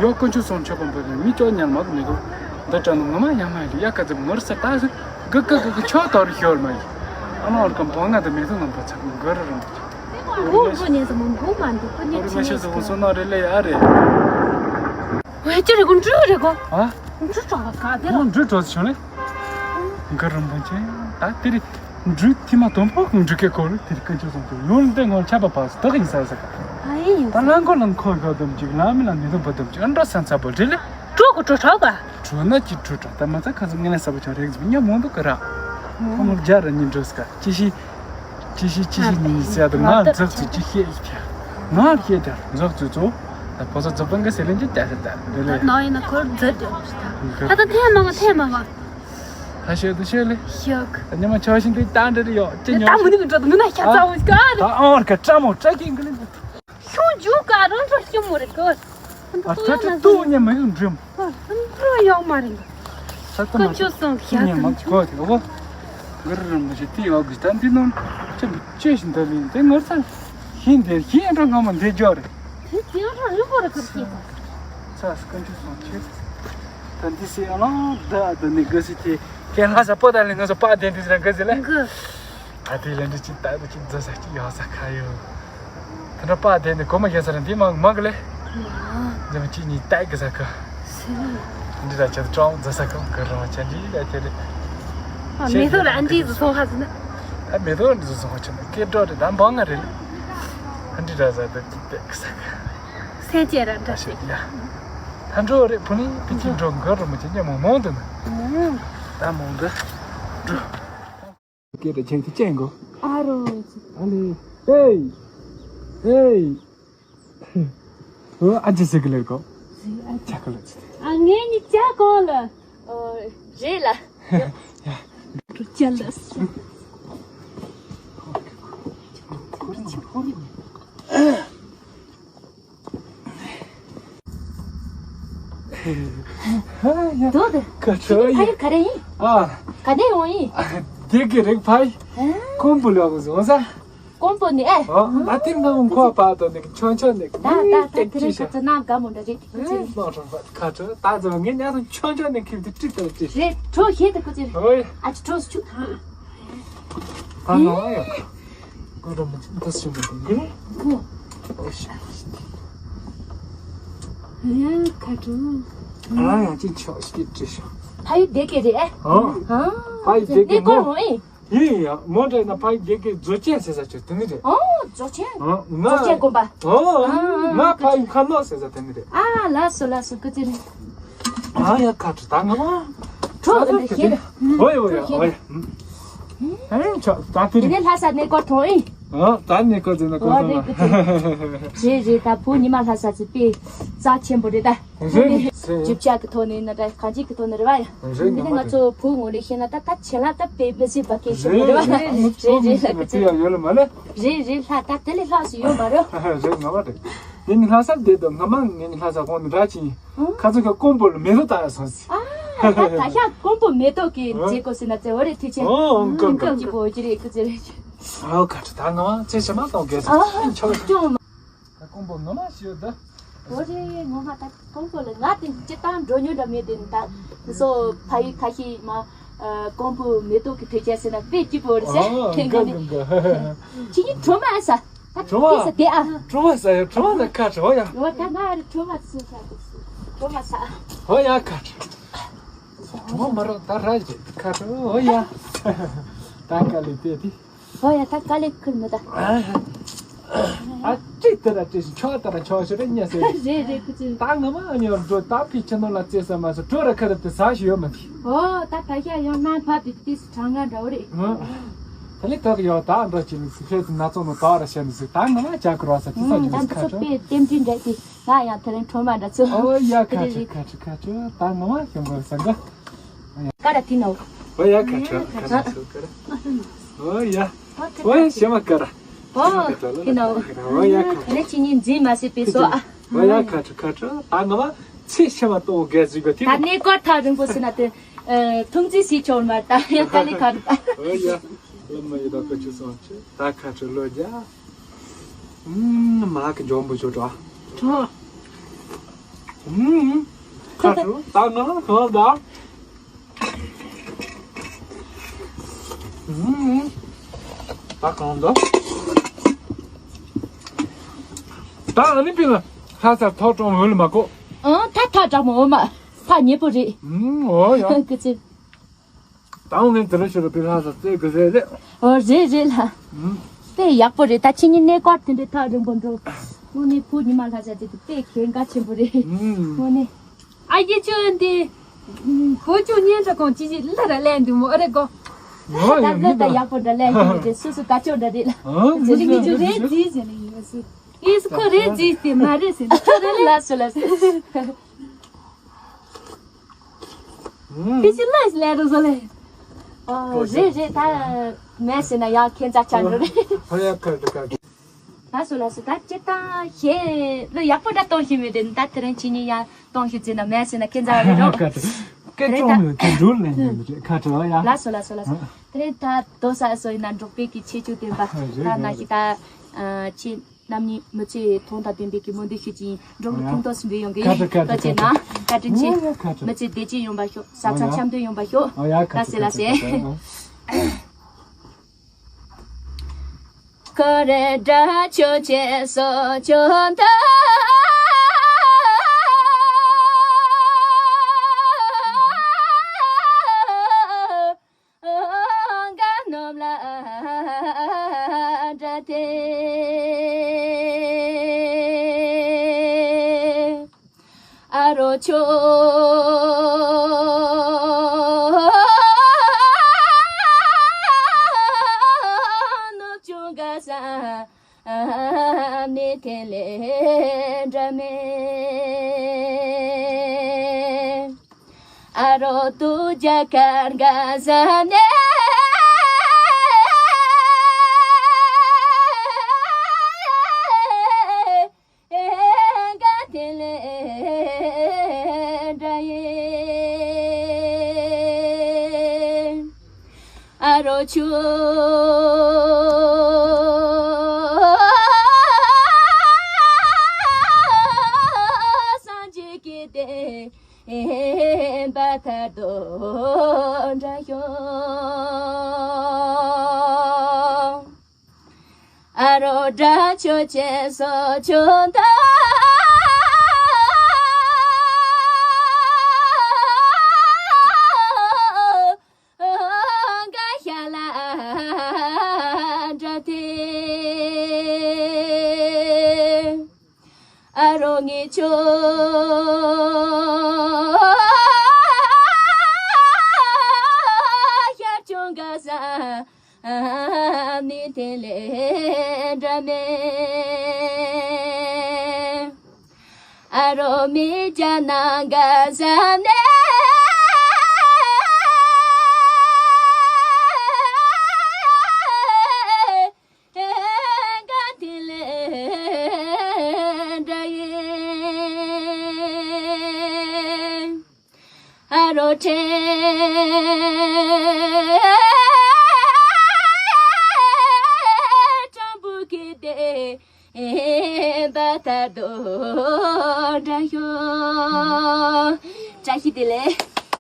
ཡོད་དཀོན་མཆོག་གསུམ་མཆོད་པ་འབུལ་ནས་མི་ཅོག་ཉར་མ་གི་མི་འདུག་འདི་དྲ་ནི་ངོ་མ་ཡ་མ་ཡ་ཡ་ཀ་ཙམ་ངོར་ས་ད་ཟིག་གི་གི་གི་གི་ཆོག་དོར་ཤོར་མ་ཡི། ཨ་མ་བར་གམ་བོ་ང་དང་མེ་ཏོག་ནམ་པ་ཚ་གི་འགར་རུ་རུང་། མགོ་མགོ་ཉལ་ས་མོ་མགོ་མ་འདུག་ཁོ་ཉལ་ཁོ་རི་མ་ཤེས་སོ་སོ་ནོ་རེ་ལེ་ཡ་རེ། ཝེ་ཅི་རེ་གོ་འབྲུ་རེ་གོ་ཨ། འབྲུ་གྲོགས་ལ་ག་དེ་ལ། འབྲུ་གྲོགས་བྱུང་ལེ། འགར་རུ་མ་ཆེ། ད་དེ་རེ་འབྲུ་ཐི་མ་དོམ་པོ་གི་འབྲུ་སྐད་གོ་རུ་དེ་རེ་ཀུན་སྤྱོད་སོང་དུ་ཡོང་ལེ་ངོ་ཆ་པ་པ་སུ་དག་ཡིན་ས་ས་ག་ཨ་ཡིན། ད་ལ་མགོ་ལ་མཁོ་ག་དམ་ཅིག་ལ་མི་ལ་མི་དམ་པ་དམ་ཅིག་ཨ་འདྲ་ས་ཚ་པོ་རེ་ལེ། གྲོགས། བྲོ་ཁྲག་ག་བྲོ་ན་ཅི་བྲོ་ཁྲག་ད་མ་ཚ་ཁ་སང་ངས་ལ་ས་བ་ཆ་རེག་ཟིན་ཉ་མོ་འདུག་ག་ར། ཁོ་མོ་རྒྱ་ར་ཉིན་འགྲོ་སྐ་ཅི་ཤི། ཅི་ཤི་ཅི་ཤི་ཉིན་ཟེར་དུ་ང་ང་ད་འཛག་ཚུ་ཅི་ཤེས་ཡི་ཐ། ང་ཤེས་ཐ་འཛག་ཚུ་ཚོ། ད་ཕོ་ས་ཛོ་པན་ག་སེ་ལེན་ཅི་ཏ་ཤ་ད་རེ་ལེ། ནོ་ཡིན་ན་ཁོར་འཛད་དེ་ད་ད་ཐེ་མ་ག་ཐེ་མ་ག་ད་ཤེས་དུ་ཤེས་ལེ། ཤག་ཉི་མ་ཆ་བཞིན་དུ་ད་འདྲ་རེ་ཡོད་ཅི་ཉོ། ད་མུ་ནི་མི་འགྲོ་དུ་མུ་ན་ཤ་ཚ་བུ་ག་རེ། ད་ཨོར་ག་ཀྲ་མོ་ཀྲ་ཀིང་གི་ལེ། ཤོང་ཇུ་ཀ་རང་ཚོ་ཤི་མོ་རེད་གོ། ཨ་ཐ་ཐ་ཏུ་ཉེ་མ་ཡོང་འགྲིམ། འགྲོ་ཡོང་མ་རེད་གོ། ས་ཏུ་མ་ཀུན་སྤྱོད་སོང་ཤ་ཉེ་མ་ཀུན་སྤྱོད་གོ་དེ་གོ། གུ་རུ་རིན་པོ་ཆེ་ཏི་ཡོག་གི་ད་འདི་ནང་ཅི་ཅི་བཞིན་ད་ལིན་དེ་ངར་ཚ་ཤིན་དེ་ཤིན་ཡང་ང་མ་འདི་ཇོ་རེད། དེ་དེ་ཡང་རང་ཡོང་གོ་རེད་གོ་ཤི། ཚ་ཀུན་སྤྱོད་སོང་ཆེ། ད་འདི་སེ་ཨ་ལང་ད་ད་ནི་ག་སི་ཏི་ཁྱེད་ལྷ་ས་པོ་ད་ལིན་ང་ཚོ་པ་དེ་འདི་རང་ག་སི་ལེ། གུ། ཨ་དེ་ལན་འདྲི་ཅིག་ཏག་ཏག་ཅིག་འཛོལ་ས་ཅིག་ཡོད་ས་ཁ་ཡོད། དེ་འདྲ་པ་དེ་ནི་གོ་མ་ཤེས་ས་ར་འདི་མང་མང་གི་ལེ། འཛམ་གཅིག་གཉིས་ཏག་གི་ས་ཁ། འདི་ར་ཆེད་ཀྲོང་འཛོལ་ས་ཁ་གི་རང་ཆ་འདི་ལ་དེ་རེད། ཨ་མེ་ཐོག་ལ་ཨ་འདི་ཟོ་སོང་ཧ་ཟི་ན། ཨ་མེ་ཐོག་འདི་ཟོ་སོང་ཧ་ཆ་ན་སྐད་སྒྲོག་རེད་ད་འབངས་ང་རེད་ལེ། ཨ་འདི་ར་ཟ་ད་ཅིག་ཏག་གི་ས་ཁ། སེམས་ཅན་ར་འདྲ་ཞིག་ཡ། ད་འགྲོ་རེད་བུ་ནི་པི་ཅིག་འགྲོ་འགོ་རུ་མ་ཅིག་ཉམས་མོང་མོང་དུ་ན། ད་མོང་གི་འགྲོ། སྐད་དེ་ཁྱེད་ཀྱི་ཅན་གོ། ཨ་རོ། ཨ་ལེ། ཨེ། ཨེ། ཨོ་ཨ་ཅེ་སེ་གི་ལེར་གོ། ཨ་ཅག་གི་ལེར། ཨ་ངས་ནི་ཅག་གོ་ལ། ཨོ་རེད་ལ། ཡ། རུ་ཅ་ལ་སི། ཧ་ཡ། དོ་དེ། ཁ་ཁྲོ་ཡ། ཁ་ཡུ་ག་རེ་ཡིན། ཨ། ག་ནས་ཡོང་ཡིན། དེ་གི་རིག་ཕ་ཡི། ཨ། ཀོང་པོ་ལོག་གི་བཟོ་ས། ཀོང་པོ་ནི་ཨེ། ཨ་ཨ་དེ་ང་ཁོ་པ་དོ་ནི་ཆོན་ཆོན་ནི། ད་ད་ད་དེ་རིང་ཁ་ཚ་ནང་དགའ་མོ་འདྲ་རེད་དེ་ཁ་ཚ། ཨེ་མ་ཁྲོ་ཁ་ཁྲོ་ད་ཚོ་ངས་ཉལ་སོང་ཆོན་ཆོན་ནི་ཁྱིམ་དུ་ཁྲིད་དང་ཁྲིད། རེད་ཁྲོ་ཞེས་དེ་ཁོ་ཚེ། ཨོ་ཡ། ཨ་ཅི་ཁྲོ་སུ་ཆུ། ད་ནོ་ཡ། ཀོ་རོ་མ་ཅི་འདི་སུ་མ་དེ་གི། ཨོ་ཤ། ཡ་ཁ་ཁྲོ། ཨ་ཡ་ཅི་ཆོག་ཤི་ཅི་ཤོ། ཕ་ཡུལ་བསྡད་ཀྱི་རེད་ཨེ། ཨ། ཨ། ཕ་ཡུལ་བསྡད་ཀྱི་ནས་ཀོ་ནོ། རོ་ཨེ། ཡིན་ཡང་མོ་འདྲ་ན་ཕ་ཡུལ་བསྡད་ཀྱི་རྫོགས་ཆེན་ཟེར་ས་ཆོད་དེ་ནི་རེད། ཨོ་རྫོགས་ཆེན། ཨ་ང་། རྫོགས་ཆེན་དགོན་པ། ཨོ། ཨ་ང་ཕ་ཡུལ་ཁ་ནོ་ཟེར་ས་དེ་ནི་རེད། ཨ་ལགས་སོ་ལགས་སོ་སྐུ་ཚེ་རིང་། ཨ་ཡ་ཁ་ཁྲོ་ད་ང་མ། ཁྲོ་འདི་ཤེས། ཨོ་ཡ་ཨོ་ཡ་ཨོ་ཡ། ཨེ་ཆོག་ད་དེ་དེ་ནས་ལྷ་ས་གནས་སྐོར་ཐོང་ཨེ། ཨ་ད་གནས་སྐོར་ཟེར་ན་ཀོ་ཨོ་ཐོང་རེད་ལ། སྐུ་ཚེ་རིང་། རེད་རེད་ད་བུ་ཉི་མ་ལྷ་ས་ཚེ་དཔེ་རྩ་ཆེན་པོ་རེད་ད། རེད། རེད། ཅིབ་ཆ་གི་ཐོག་ནས་ན་ད་གང་ཅིག་གི་ཐོག་ནས་རེད་བ་ཡ། རེད། འདི་ནི་ང་ཚོ་བུ་ངོ་ལས་ཤེས་ན་ད་ད་བྱེད་ལ་ད་དཔེ་མི་སྲིད་པ་སྐད་ཆ་རེད་བ། རེད་རེད་ལྷ་སྐུ་ཚེ་རིང་། ཡོད་ལ་མ་ལེ། རེད་རེད་ལྷ་ད་དེ་ལས་ལྷག་སུ་ཡོད་མ་རེད། རེད་ང་བ་རེད། ངས་ནི་ལྷ་སར་བསྡད་དོ་ང་མ་ངས་ནི་ལྷ་ས་གོང་ནས་ར་ཅིང་། ཁ་ཚོ་ཁ་ཀོང་པོ་ལ་མེ་ཏོག་ལྟ་ཡ་སོང་ཟིག་ཨ་ད་ད་ཤ་ཀོང་པོ་མེ་ཏོག་གི་མཛེས་སྐོར་ཟེར་ན་ཙེ་འོ་རེད་ཐུགས་ཆེ། ཨོ་ཀོང་པོ་ཀོང་པོ་ཅི་པོ་ཅི་རེད་སྐུ་ཚེ་རེད། ཨོ་ཁ་ཁྲོ་ད་ང་མ་ཚེ་ཕྱི་མ་གཏོང་དགོས་ཨ་སོང་ཆོག་ཅུང་མ། ད་ཀོང་པོ་ངོ་མ་ཤི་ཡོད་ད། འོ་རེད་ངོ་མ་ད་ཀོང་པོ་ལ་ང་དེ་སྤྱིར་བཏང་འགྲོ་མྱོང་འདྲ་མེད་དེ་ད་ང་ཚོ་ཕ་ཡུལ་ཁ་ཤས་མ། ཀོང་པོ་མེ་ཏོག་གི་དོད་ཆ་ཟེར་ན་དཔེ་སྐྱིད་པོ་རེད་ཟེར། ཨོ་དེ་ངོ་ནས་ཁྱེད་ཀྱི་གྲོ་མ་ཨ་ས། ད་གྲོ་མ་ས་དེ་ཨ། གྲོ་མ་ས་ཡ་གྲོ་མ་ན་ཁ་གྲོ་ཡ། འོ་ད་ང་རེ་གྲོ་མ་ཚོ་ས་གྲོ་མ་ས། འོ་ཡ་ཁ་གྲོ། གྲོ་མ་མ་རོ་ད་ར་ཇེ་ཁ་གྲོ་འོ་ཡ། ད་ཀ་ལི་དེ་དེ། འོ་ཡ་ད་ཀ་ལི་ཁུར་མི་ད། ཨ་ཅི་ལྟར་ཅི་ཆོག་ལྟར་ཆོག་ཤོད་རེ་ཉེ་སེ། རེད་རེད་ཁུ་ཚུར། ད་ང་མ་ཨ་ཉོར་འགྲོ་ད་ཕི་ཆེ་ནོ་ལ་རྩེ་ས་མ་སོ་གྲོ་ར་ཁ་ར་དེ་ས་ཞིག་ཡོད་མ་ཐི། འོ་ད་ཕ་ཤ་ཡོང་ན་ཕ་དེ་དེ་སུ་གྲང་ང་འདྲ་བོ་རེད། ད་ལི་ད་ཡོ་ད་འགྲོ་ཅི་ནི་སི་ཁེ་ན་ཚོ་ནོ་ད་ར་ཤ་ནི་སི་ད་ང་མ་ཅག་གྲོ་ས་ཅི་ས་ཨུམ་ད་ཅི་འདི་ཁ་ཚོ་ཆོ། པེ་ཏེམ་ཅི་འདྲ་དེ་ང་ཡང་དེ་རིང་གྲོ་མ་འདྲ་ཚོ། ཨོ་ཡ་ཁ་ཆོ་ཁ་ཆོ་ཁ་ཆོ་ད་ང་མ་ཤོང་གོ་ས་ག་ཀ་ར་ཏི་ནོ། ཨོ་ཡ་ཁ་ཆོ་ཁ་ཆོ་ཁ་ར། ཨོ་ཡ། ཨོ་ཡ་ཤེ་མ་ཀ་ར། ཨོ་ཏི་ནོ། ཨོ་ཡ་ཁ་ཆོ། ལེ་ཅི་ཉིན་འཛིན་མ་སྲིད་པའི་སོ་ཨ། ཨོ་ཡ་ཁ་ཆོ་ཁ་ཆོ་ད་ང་མ་ཚེ་ཤེ་མ་གཏོང་གེ་ཟིག་གོ་ཏི། ད་གནས་སྐོར་ཐག་རིང་པོ་ཟིན་ན་དེ་ཐུང་ཙི་སི་ཆོར་མ་ད་ཡ་ཀ་ལི་ཁ་ར། ཨོ་ཡ། ལམ་མ་ཡི་ད་ཀ་ཆུ་སོང་ཆུ་ད་ཁ་ཆོ་ལོ་རྒྱ། ཨུམ། མ་གི་འཇོན་པོ་ཆོ་འགྲོ། གྲོ། ཨུམ། ཁ་ཆུ་ད་ང་གང་ད། ཨུམ། ད་གང་ད། ད་ཨ་ནི་པི་ལ་ལྷ་སར་ཐོག་ཀྲོང་འོལ་མ་གོ། ཨང་ད་ཐག་དྲག་མོ་འོ་མ་ཕ་ཉེ་པོ་རེད། ཨུམ་འོ་ཡ། ཀི་ཙི། ད་འོང་ངས་དེ་རིང་ཕྱི་རུ་པི་ལྷ་ས་རྩེ་དགོས་ཟེར་རེད། ཨོ་རེད་རེད་ལ། ཨུམ། དཔེ་ཡག་པོ་རེད་ད་ཁྱེད་གཉིས་གནས་སྐོར་དེ་འདྲའི་ཐག་རིང་པོ་འགྲོ། དངོས་གནས་བུ་ཉི་མ་ལྷ་ས་དེ་དཔེ་གལ་འགངས་ཆེན་པོ་རེད། ཨུམ། དངོས་གནས། ཨ་ཡེ་ཁྱོད་འདི། ཁོ་ཅོ་ཉན་འདྲ་གང་ཅི་ཅི་ལ་ར་ལན་འདུག་མོ་ཨ་རེ་གོ། ད་ལ་ད་ཡག་པོ་འདྲ་ལན་ཞིག་མི་དེ་སུ་སུ་ད་ཅོ་འདྲ་རེད་ལ། ཨ་ཟེར་ནི་ངི་ཅོ་རེད་ཟི་ཟེར་ནི་ཡིན་སི། ངས་ཁོ་རེད་ཟི་དེ་མ་རེད་ཟེར་ནི་ཁྱོད་རེད་ལ་སུ་ལ་སུ། དེ་ཅི་ལ་ལན་རུ་ཟོ་ལེ། ཨོ་རེད་རེད་ད་མེད་ཟེར་ན་ཡང་ཁྱེད་ཚ་ཆ་འགྲོ་རེད། ཧ་ཡ་ཁར་དུ་ཁར། ལགས་སོ་ལགས་སོ། ད་སྤྱིར་བཏང་ཞེ་ལོ་ཡག་པོ་འདྲ་གཏོང་ཤེས་མེད་དེ་ད་དེ་རིང་ཁྱེད་གཉིས་ཡང་གཏོང་ཤེས་ཟེར་ན་མེད་ཟེར་ན་ཁྱེད་ཚ་རེད་རོ། ཁ་ཁྲོ། སྐད་གྲོང་ཡོད་དེ་འགྲུལ་ལེན་ཡོད་མི་རེད་ཁ་ཁྲོ་ཡ། ལགས་སོ་ལགས་སོ་ལགས་སོ། དེ་རིང་ད་རྡོ་ས་སོ་ཡིན་ན་འབྲོག་པའི་གི་ཆེ་ཆུང་སྟོན་པ་ད་ན་ཞིག་ད་ཁྱེད་རྣམ་གཉིས་མི་ཚེ་དོན་དང་ལྡན་པའི་གི་སྨོན་འདུན་ཞུ་གི་ཡིན། འབྲོག་པའི་ཁྱིམ་ཐོག་སུ་འབུལ་ཡོང་གི་ཡིན། ཁ་ཁྲོ་ཁ་ཁྲོ་ཁ་ཁྲོ་ཁྲོ་ཆེ་ན་བཀའ་དྲིན་ཆེ། ཨོ་ཡ་ཁ་ཁྲོ། མི་ཚེ་བདེ་སྐྱིད་ཡོང་བ་ཤོག་ས་ཆ་འཆམ་མཐུན་ཡོང་བ་ཤོག་ཨོ་ཡ་ཁ་ཁྲོ་ཁ་ཁྲོ་ཁ་ཁྲོ། ཁོ་རེ་དགྲ་ཆོས་ཆེ་སོ་ཆོ་མཐའ། ག་ནོམ་ལ་དགྲ་དེ། ཨ་རོ་ཆོ། ནུབ་ཆུ་ག་ས་ནི་ཐེ་ལེ་འདྲ་མེ། ཨ་རོ་ཏུ་ཇ་ཀར་ག་ས་ནེ། ག་ཐེ་ལེ་འདྲ་ཡེ། ཨ་རོ་ཆུ། སངས་རྒྱས་ཀྱི་བསྟན་པ་ཐར་དོ་འདྲ་ཤོག་ཨ་རོ་དགྲ་ཆོས་ཆེ་སོ་ཆོ་མཐའ། ག་ཤ་ལ་དགྲ་དེ། ཨ་རོ་ངེ་ཆོ། ཤར་ཆུང་ག་ས་ནི་ཐེ་ལེ་འདྲ་མེ། ཨ་རོ་མི་ཅ་ན་ག་ས་ནེ། ག་ཐེ་ལེ་འདྲ་ཡེ། ཨ་རོ་ཁྲེ། ཁྲམ་བུ་གི་དེ། བ་ད་དོ་འདྲ་ཤོ། བཀྲ་ཤིས་བདེ་ལེགས།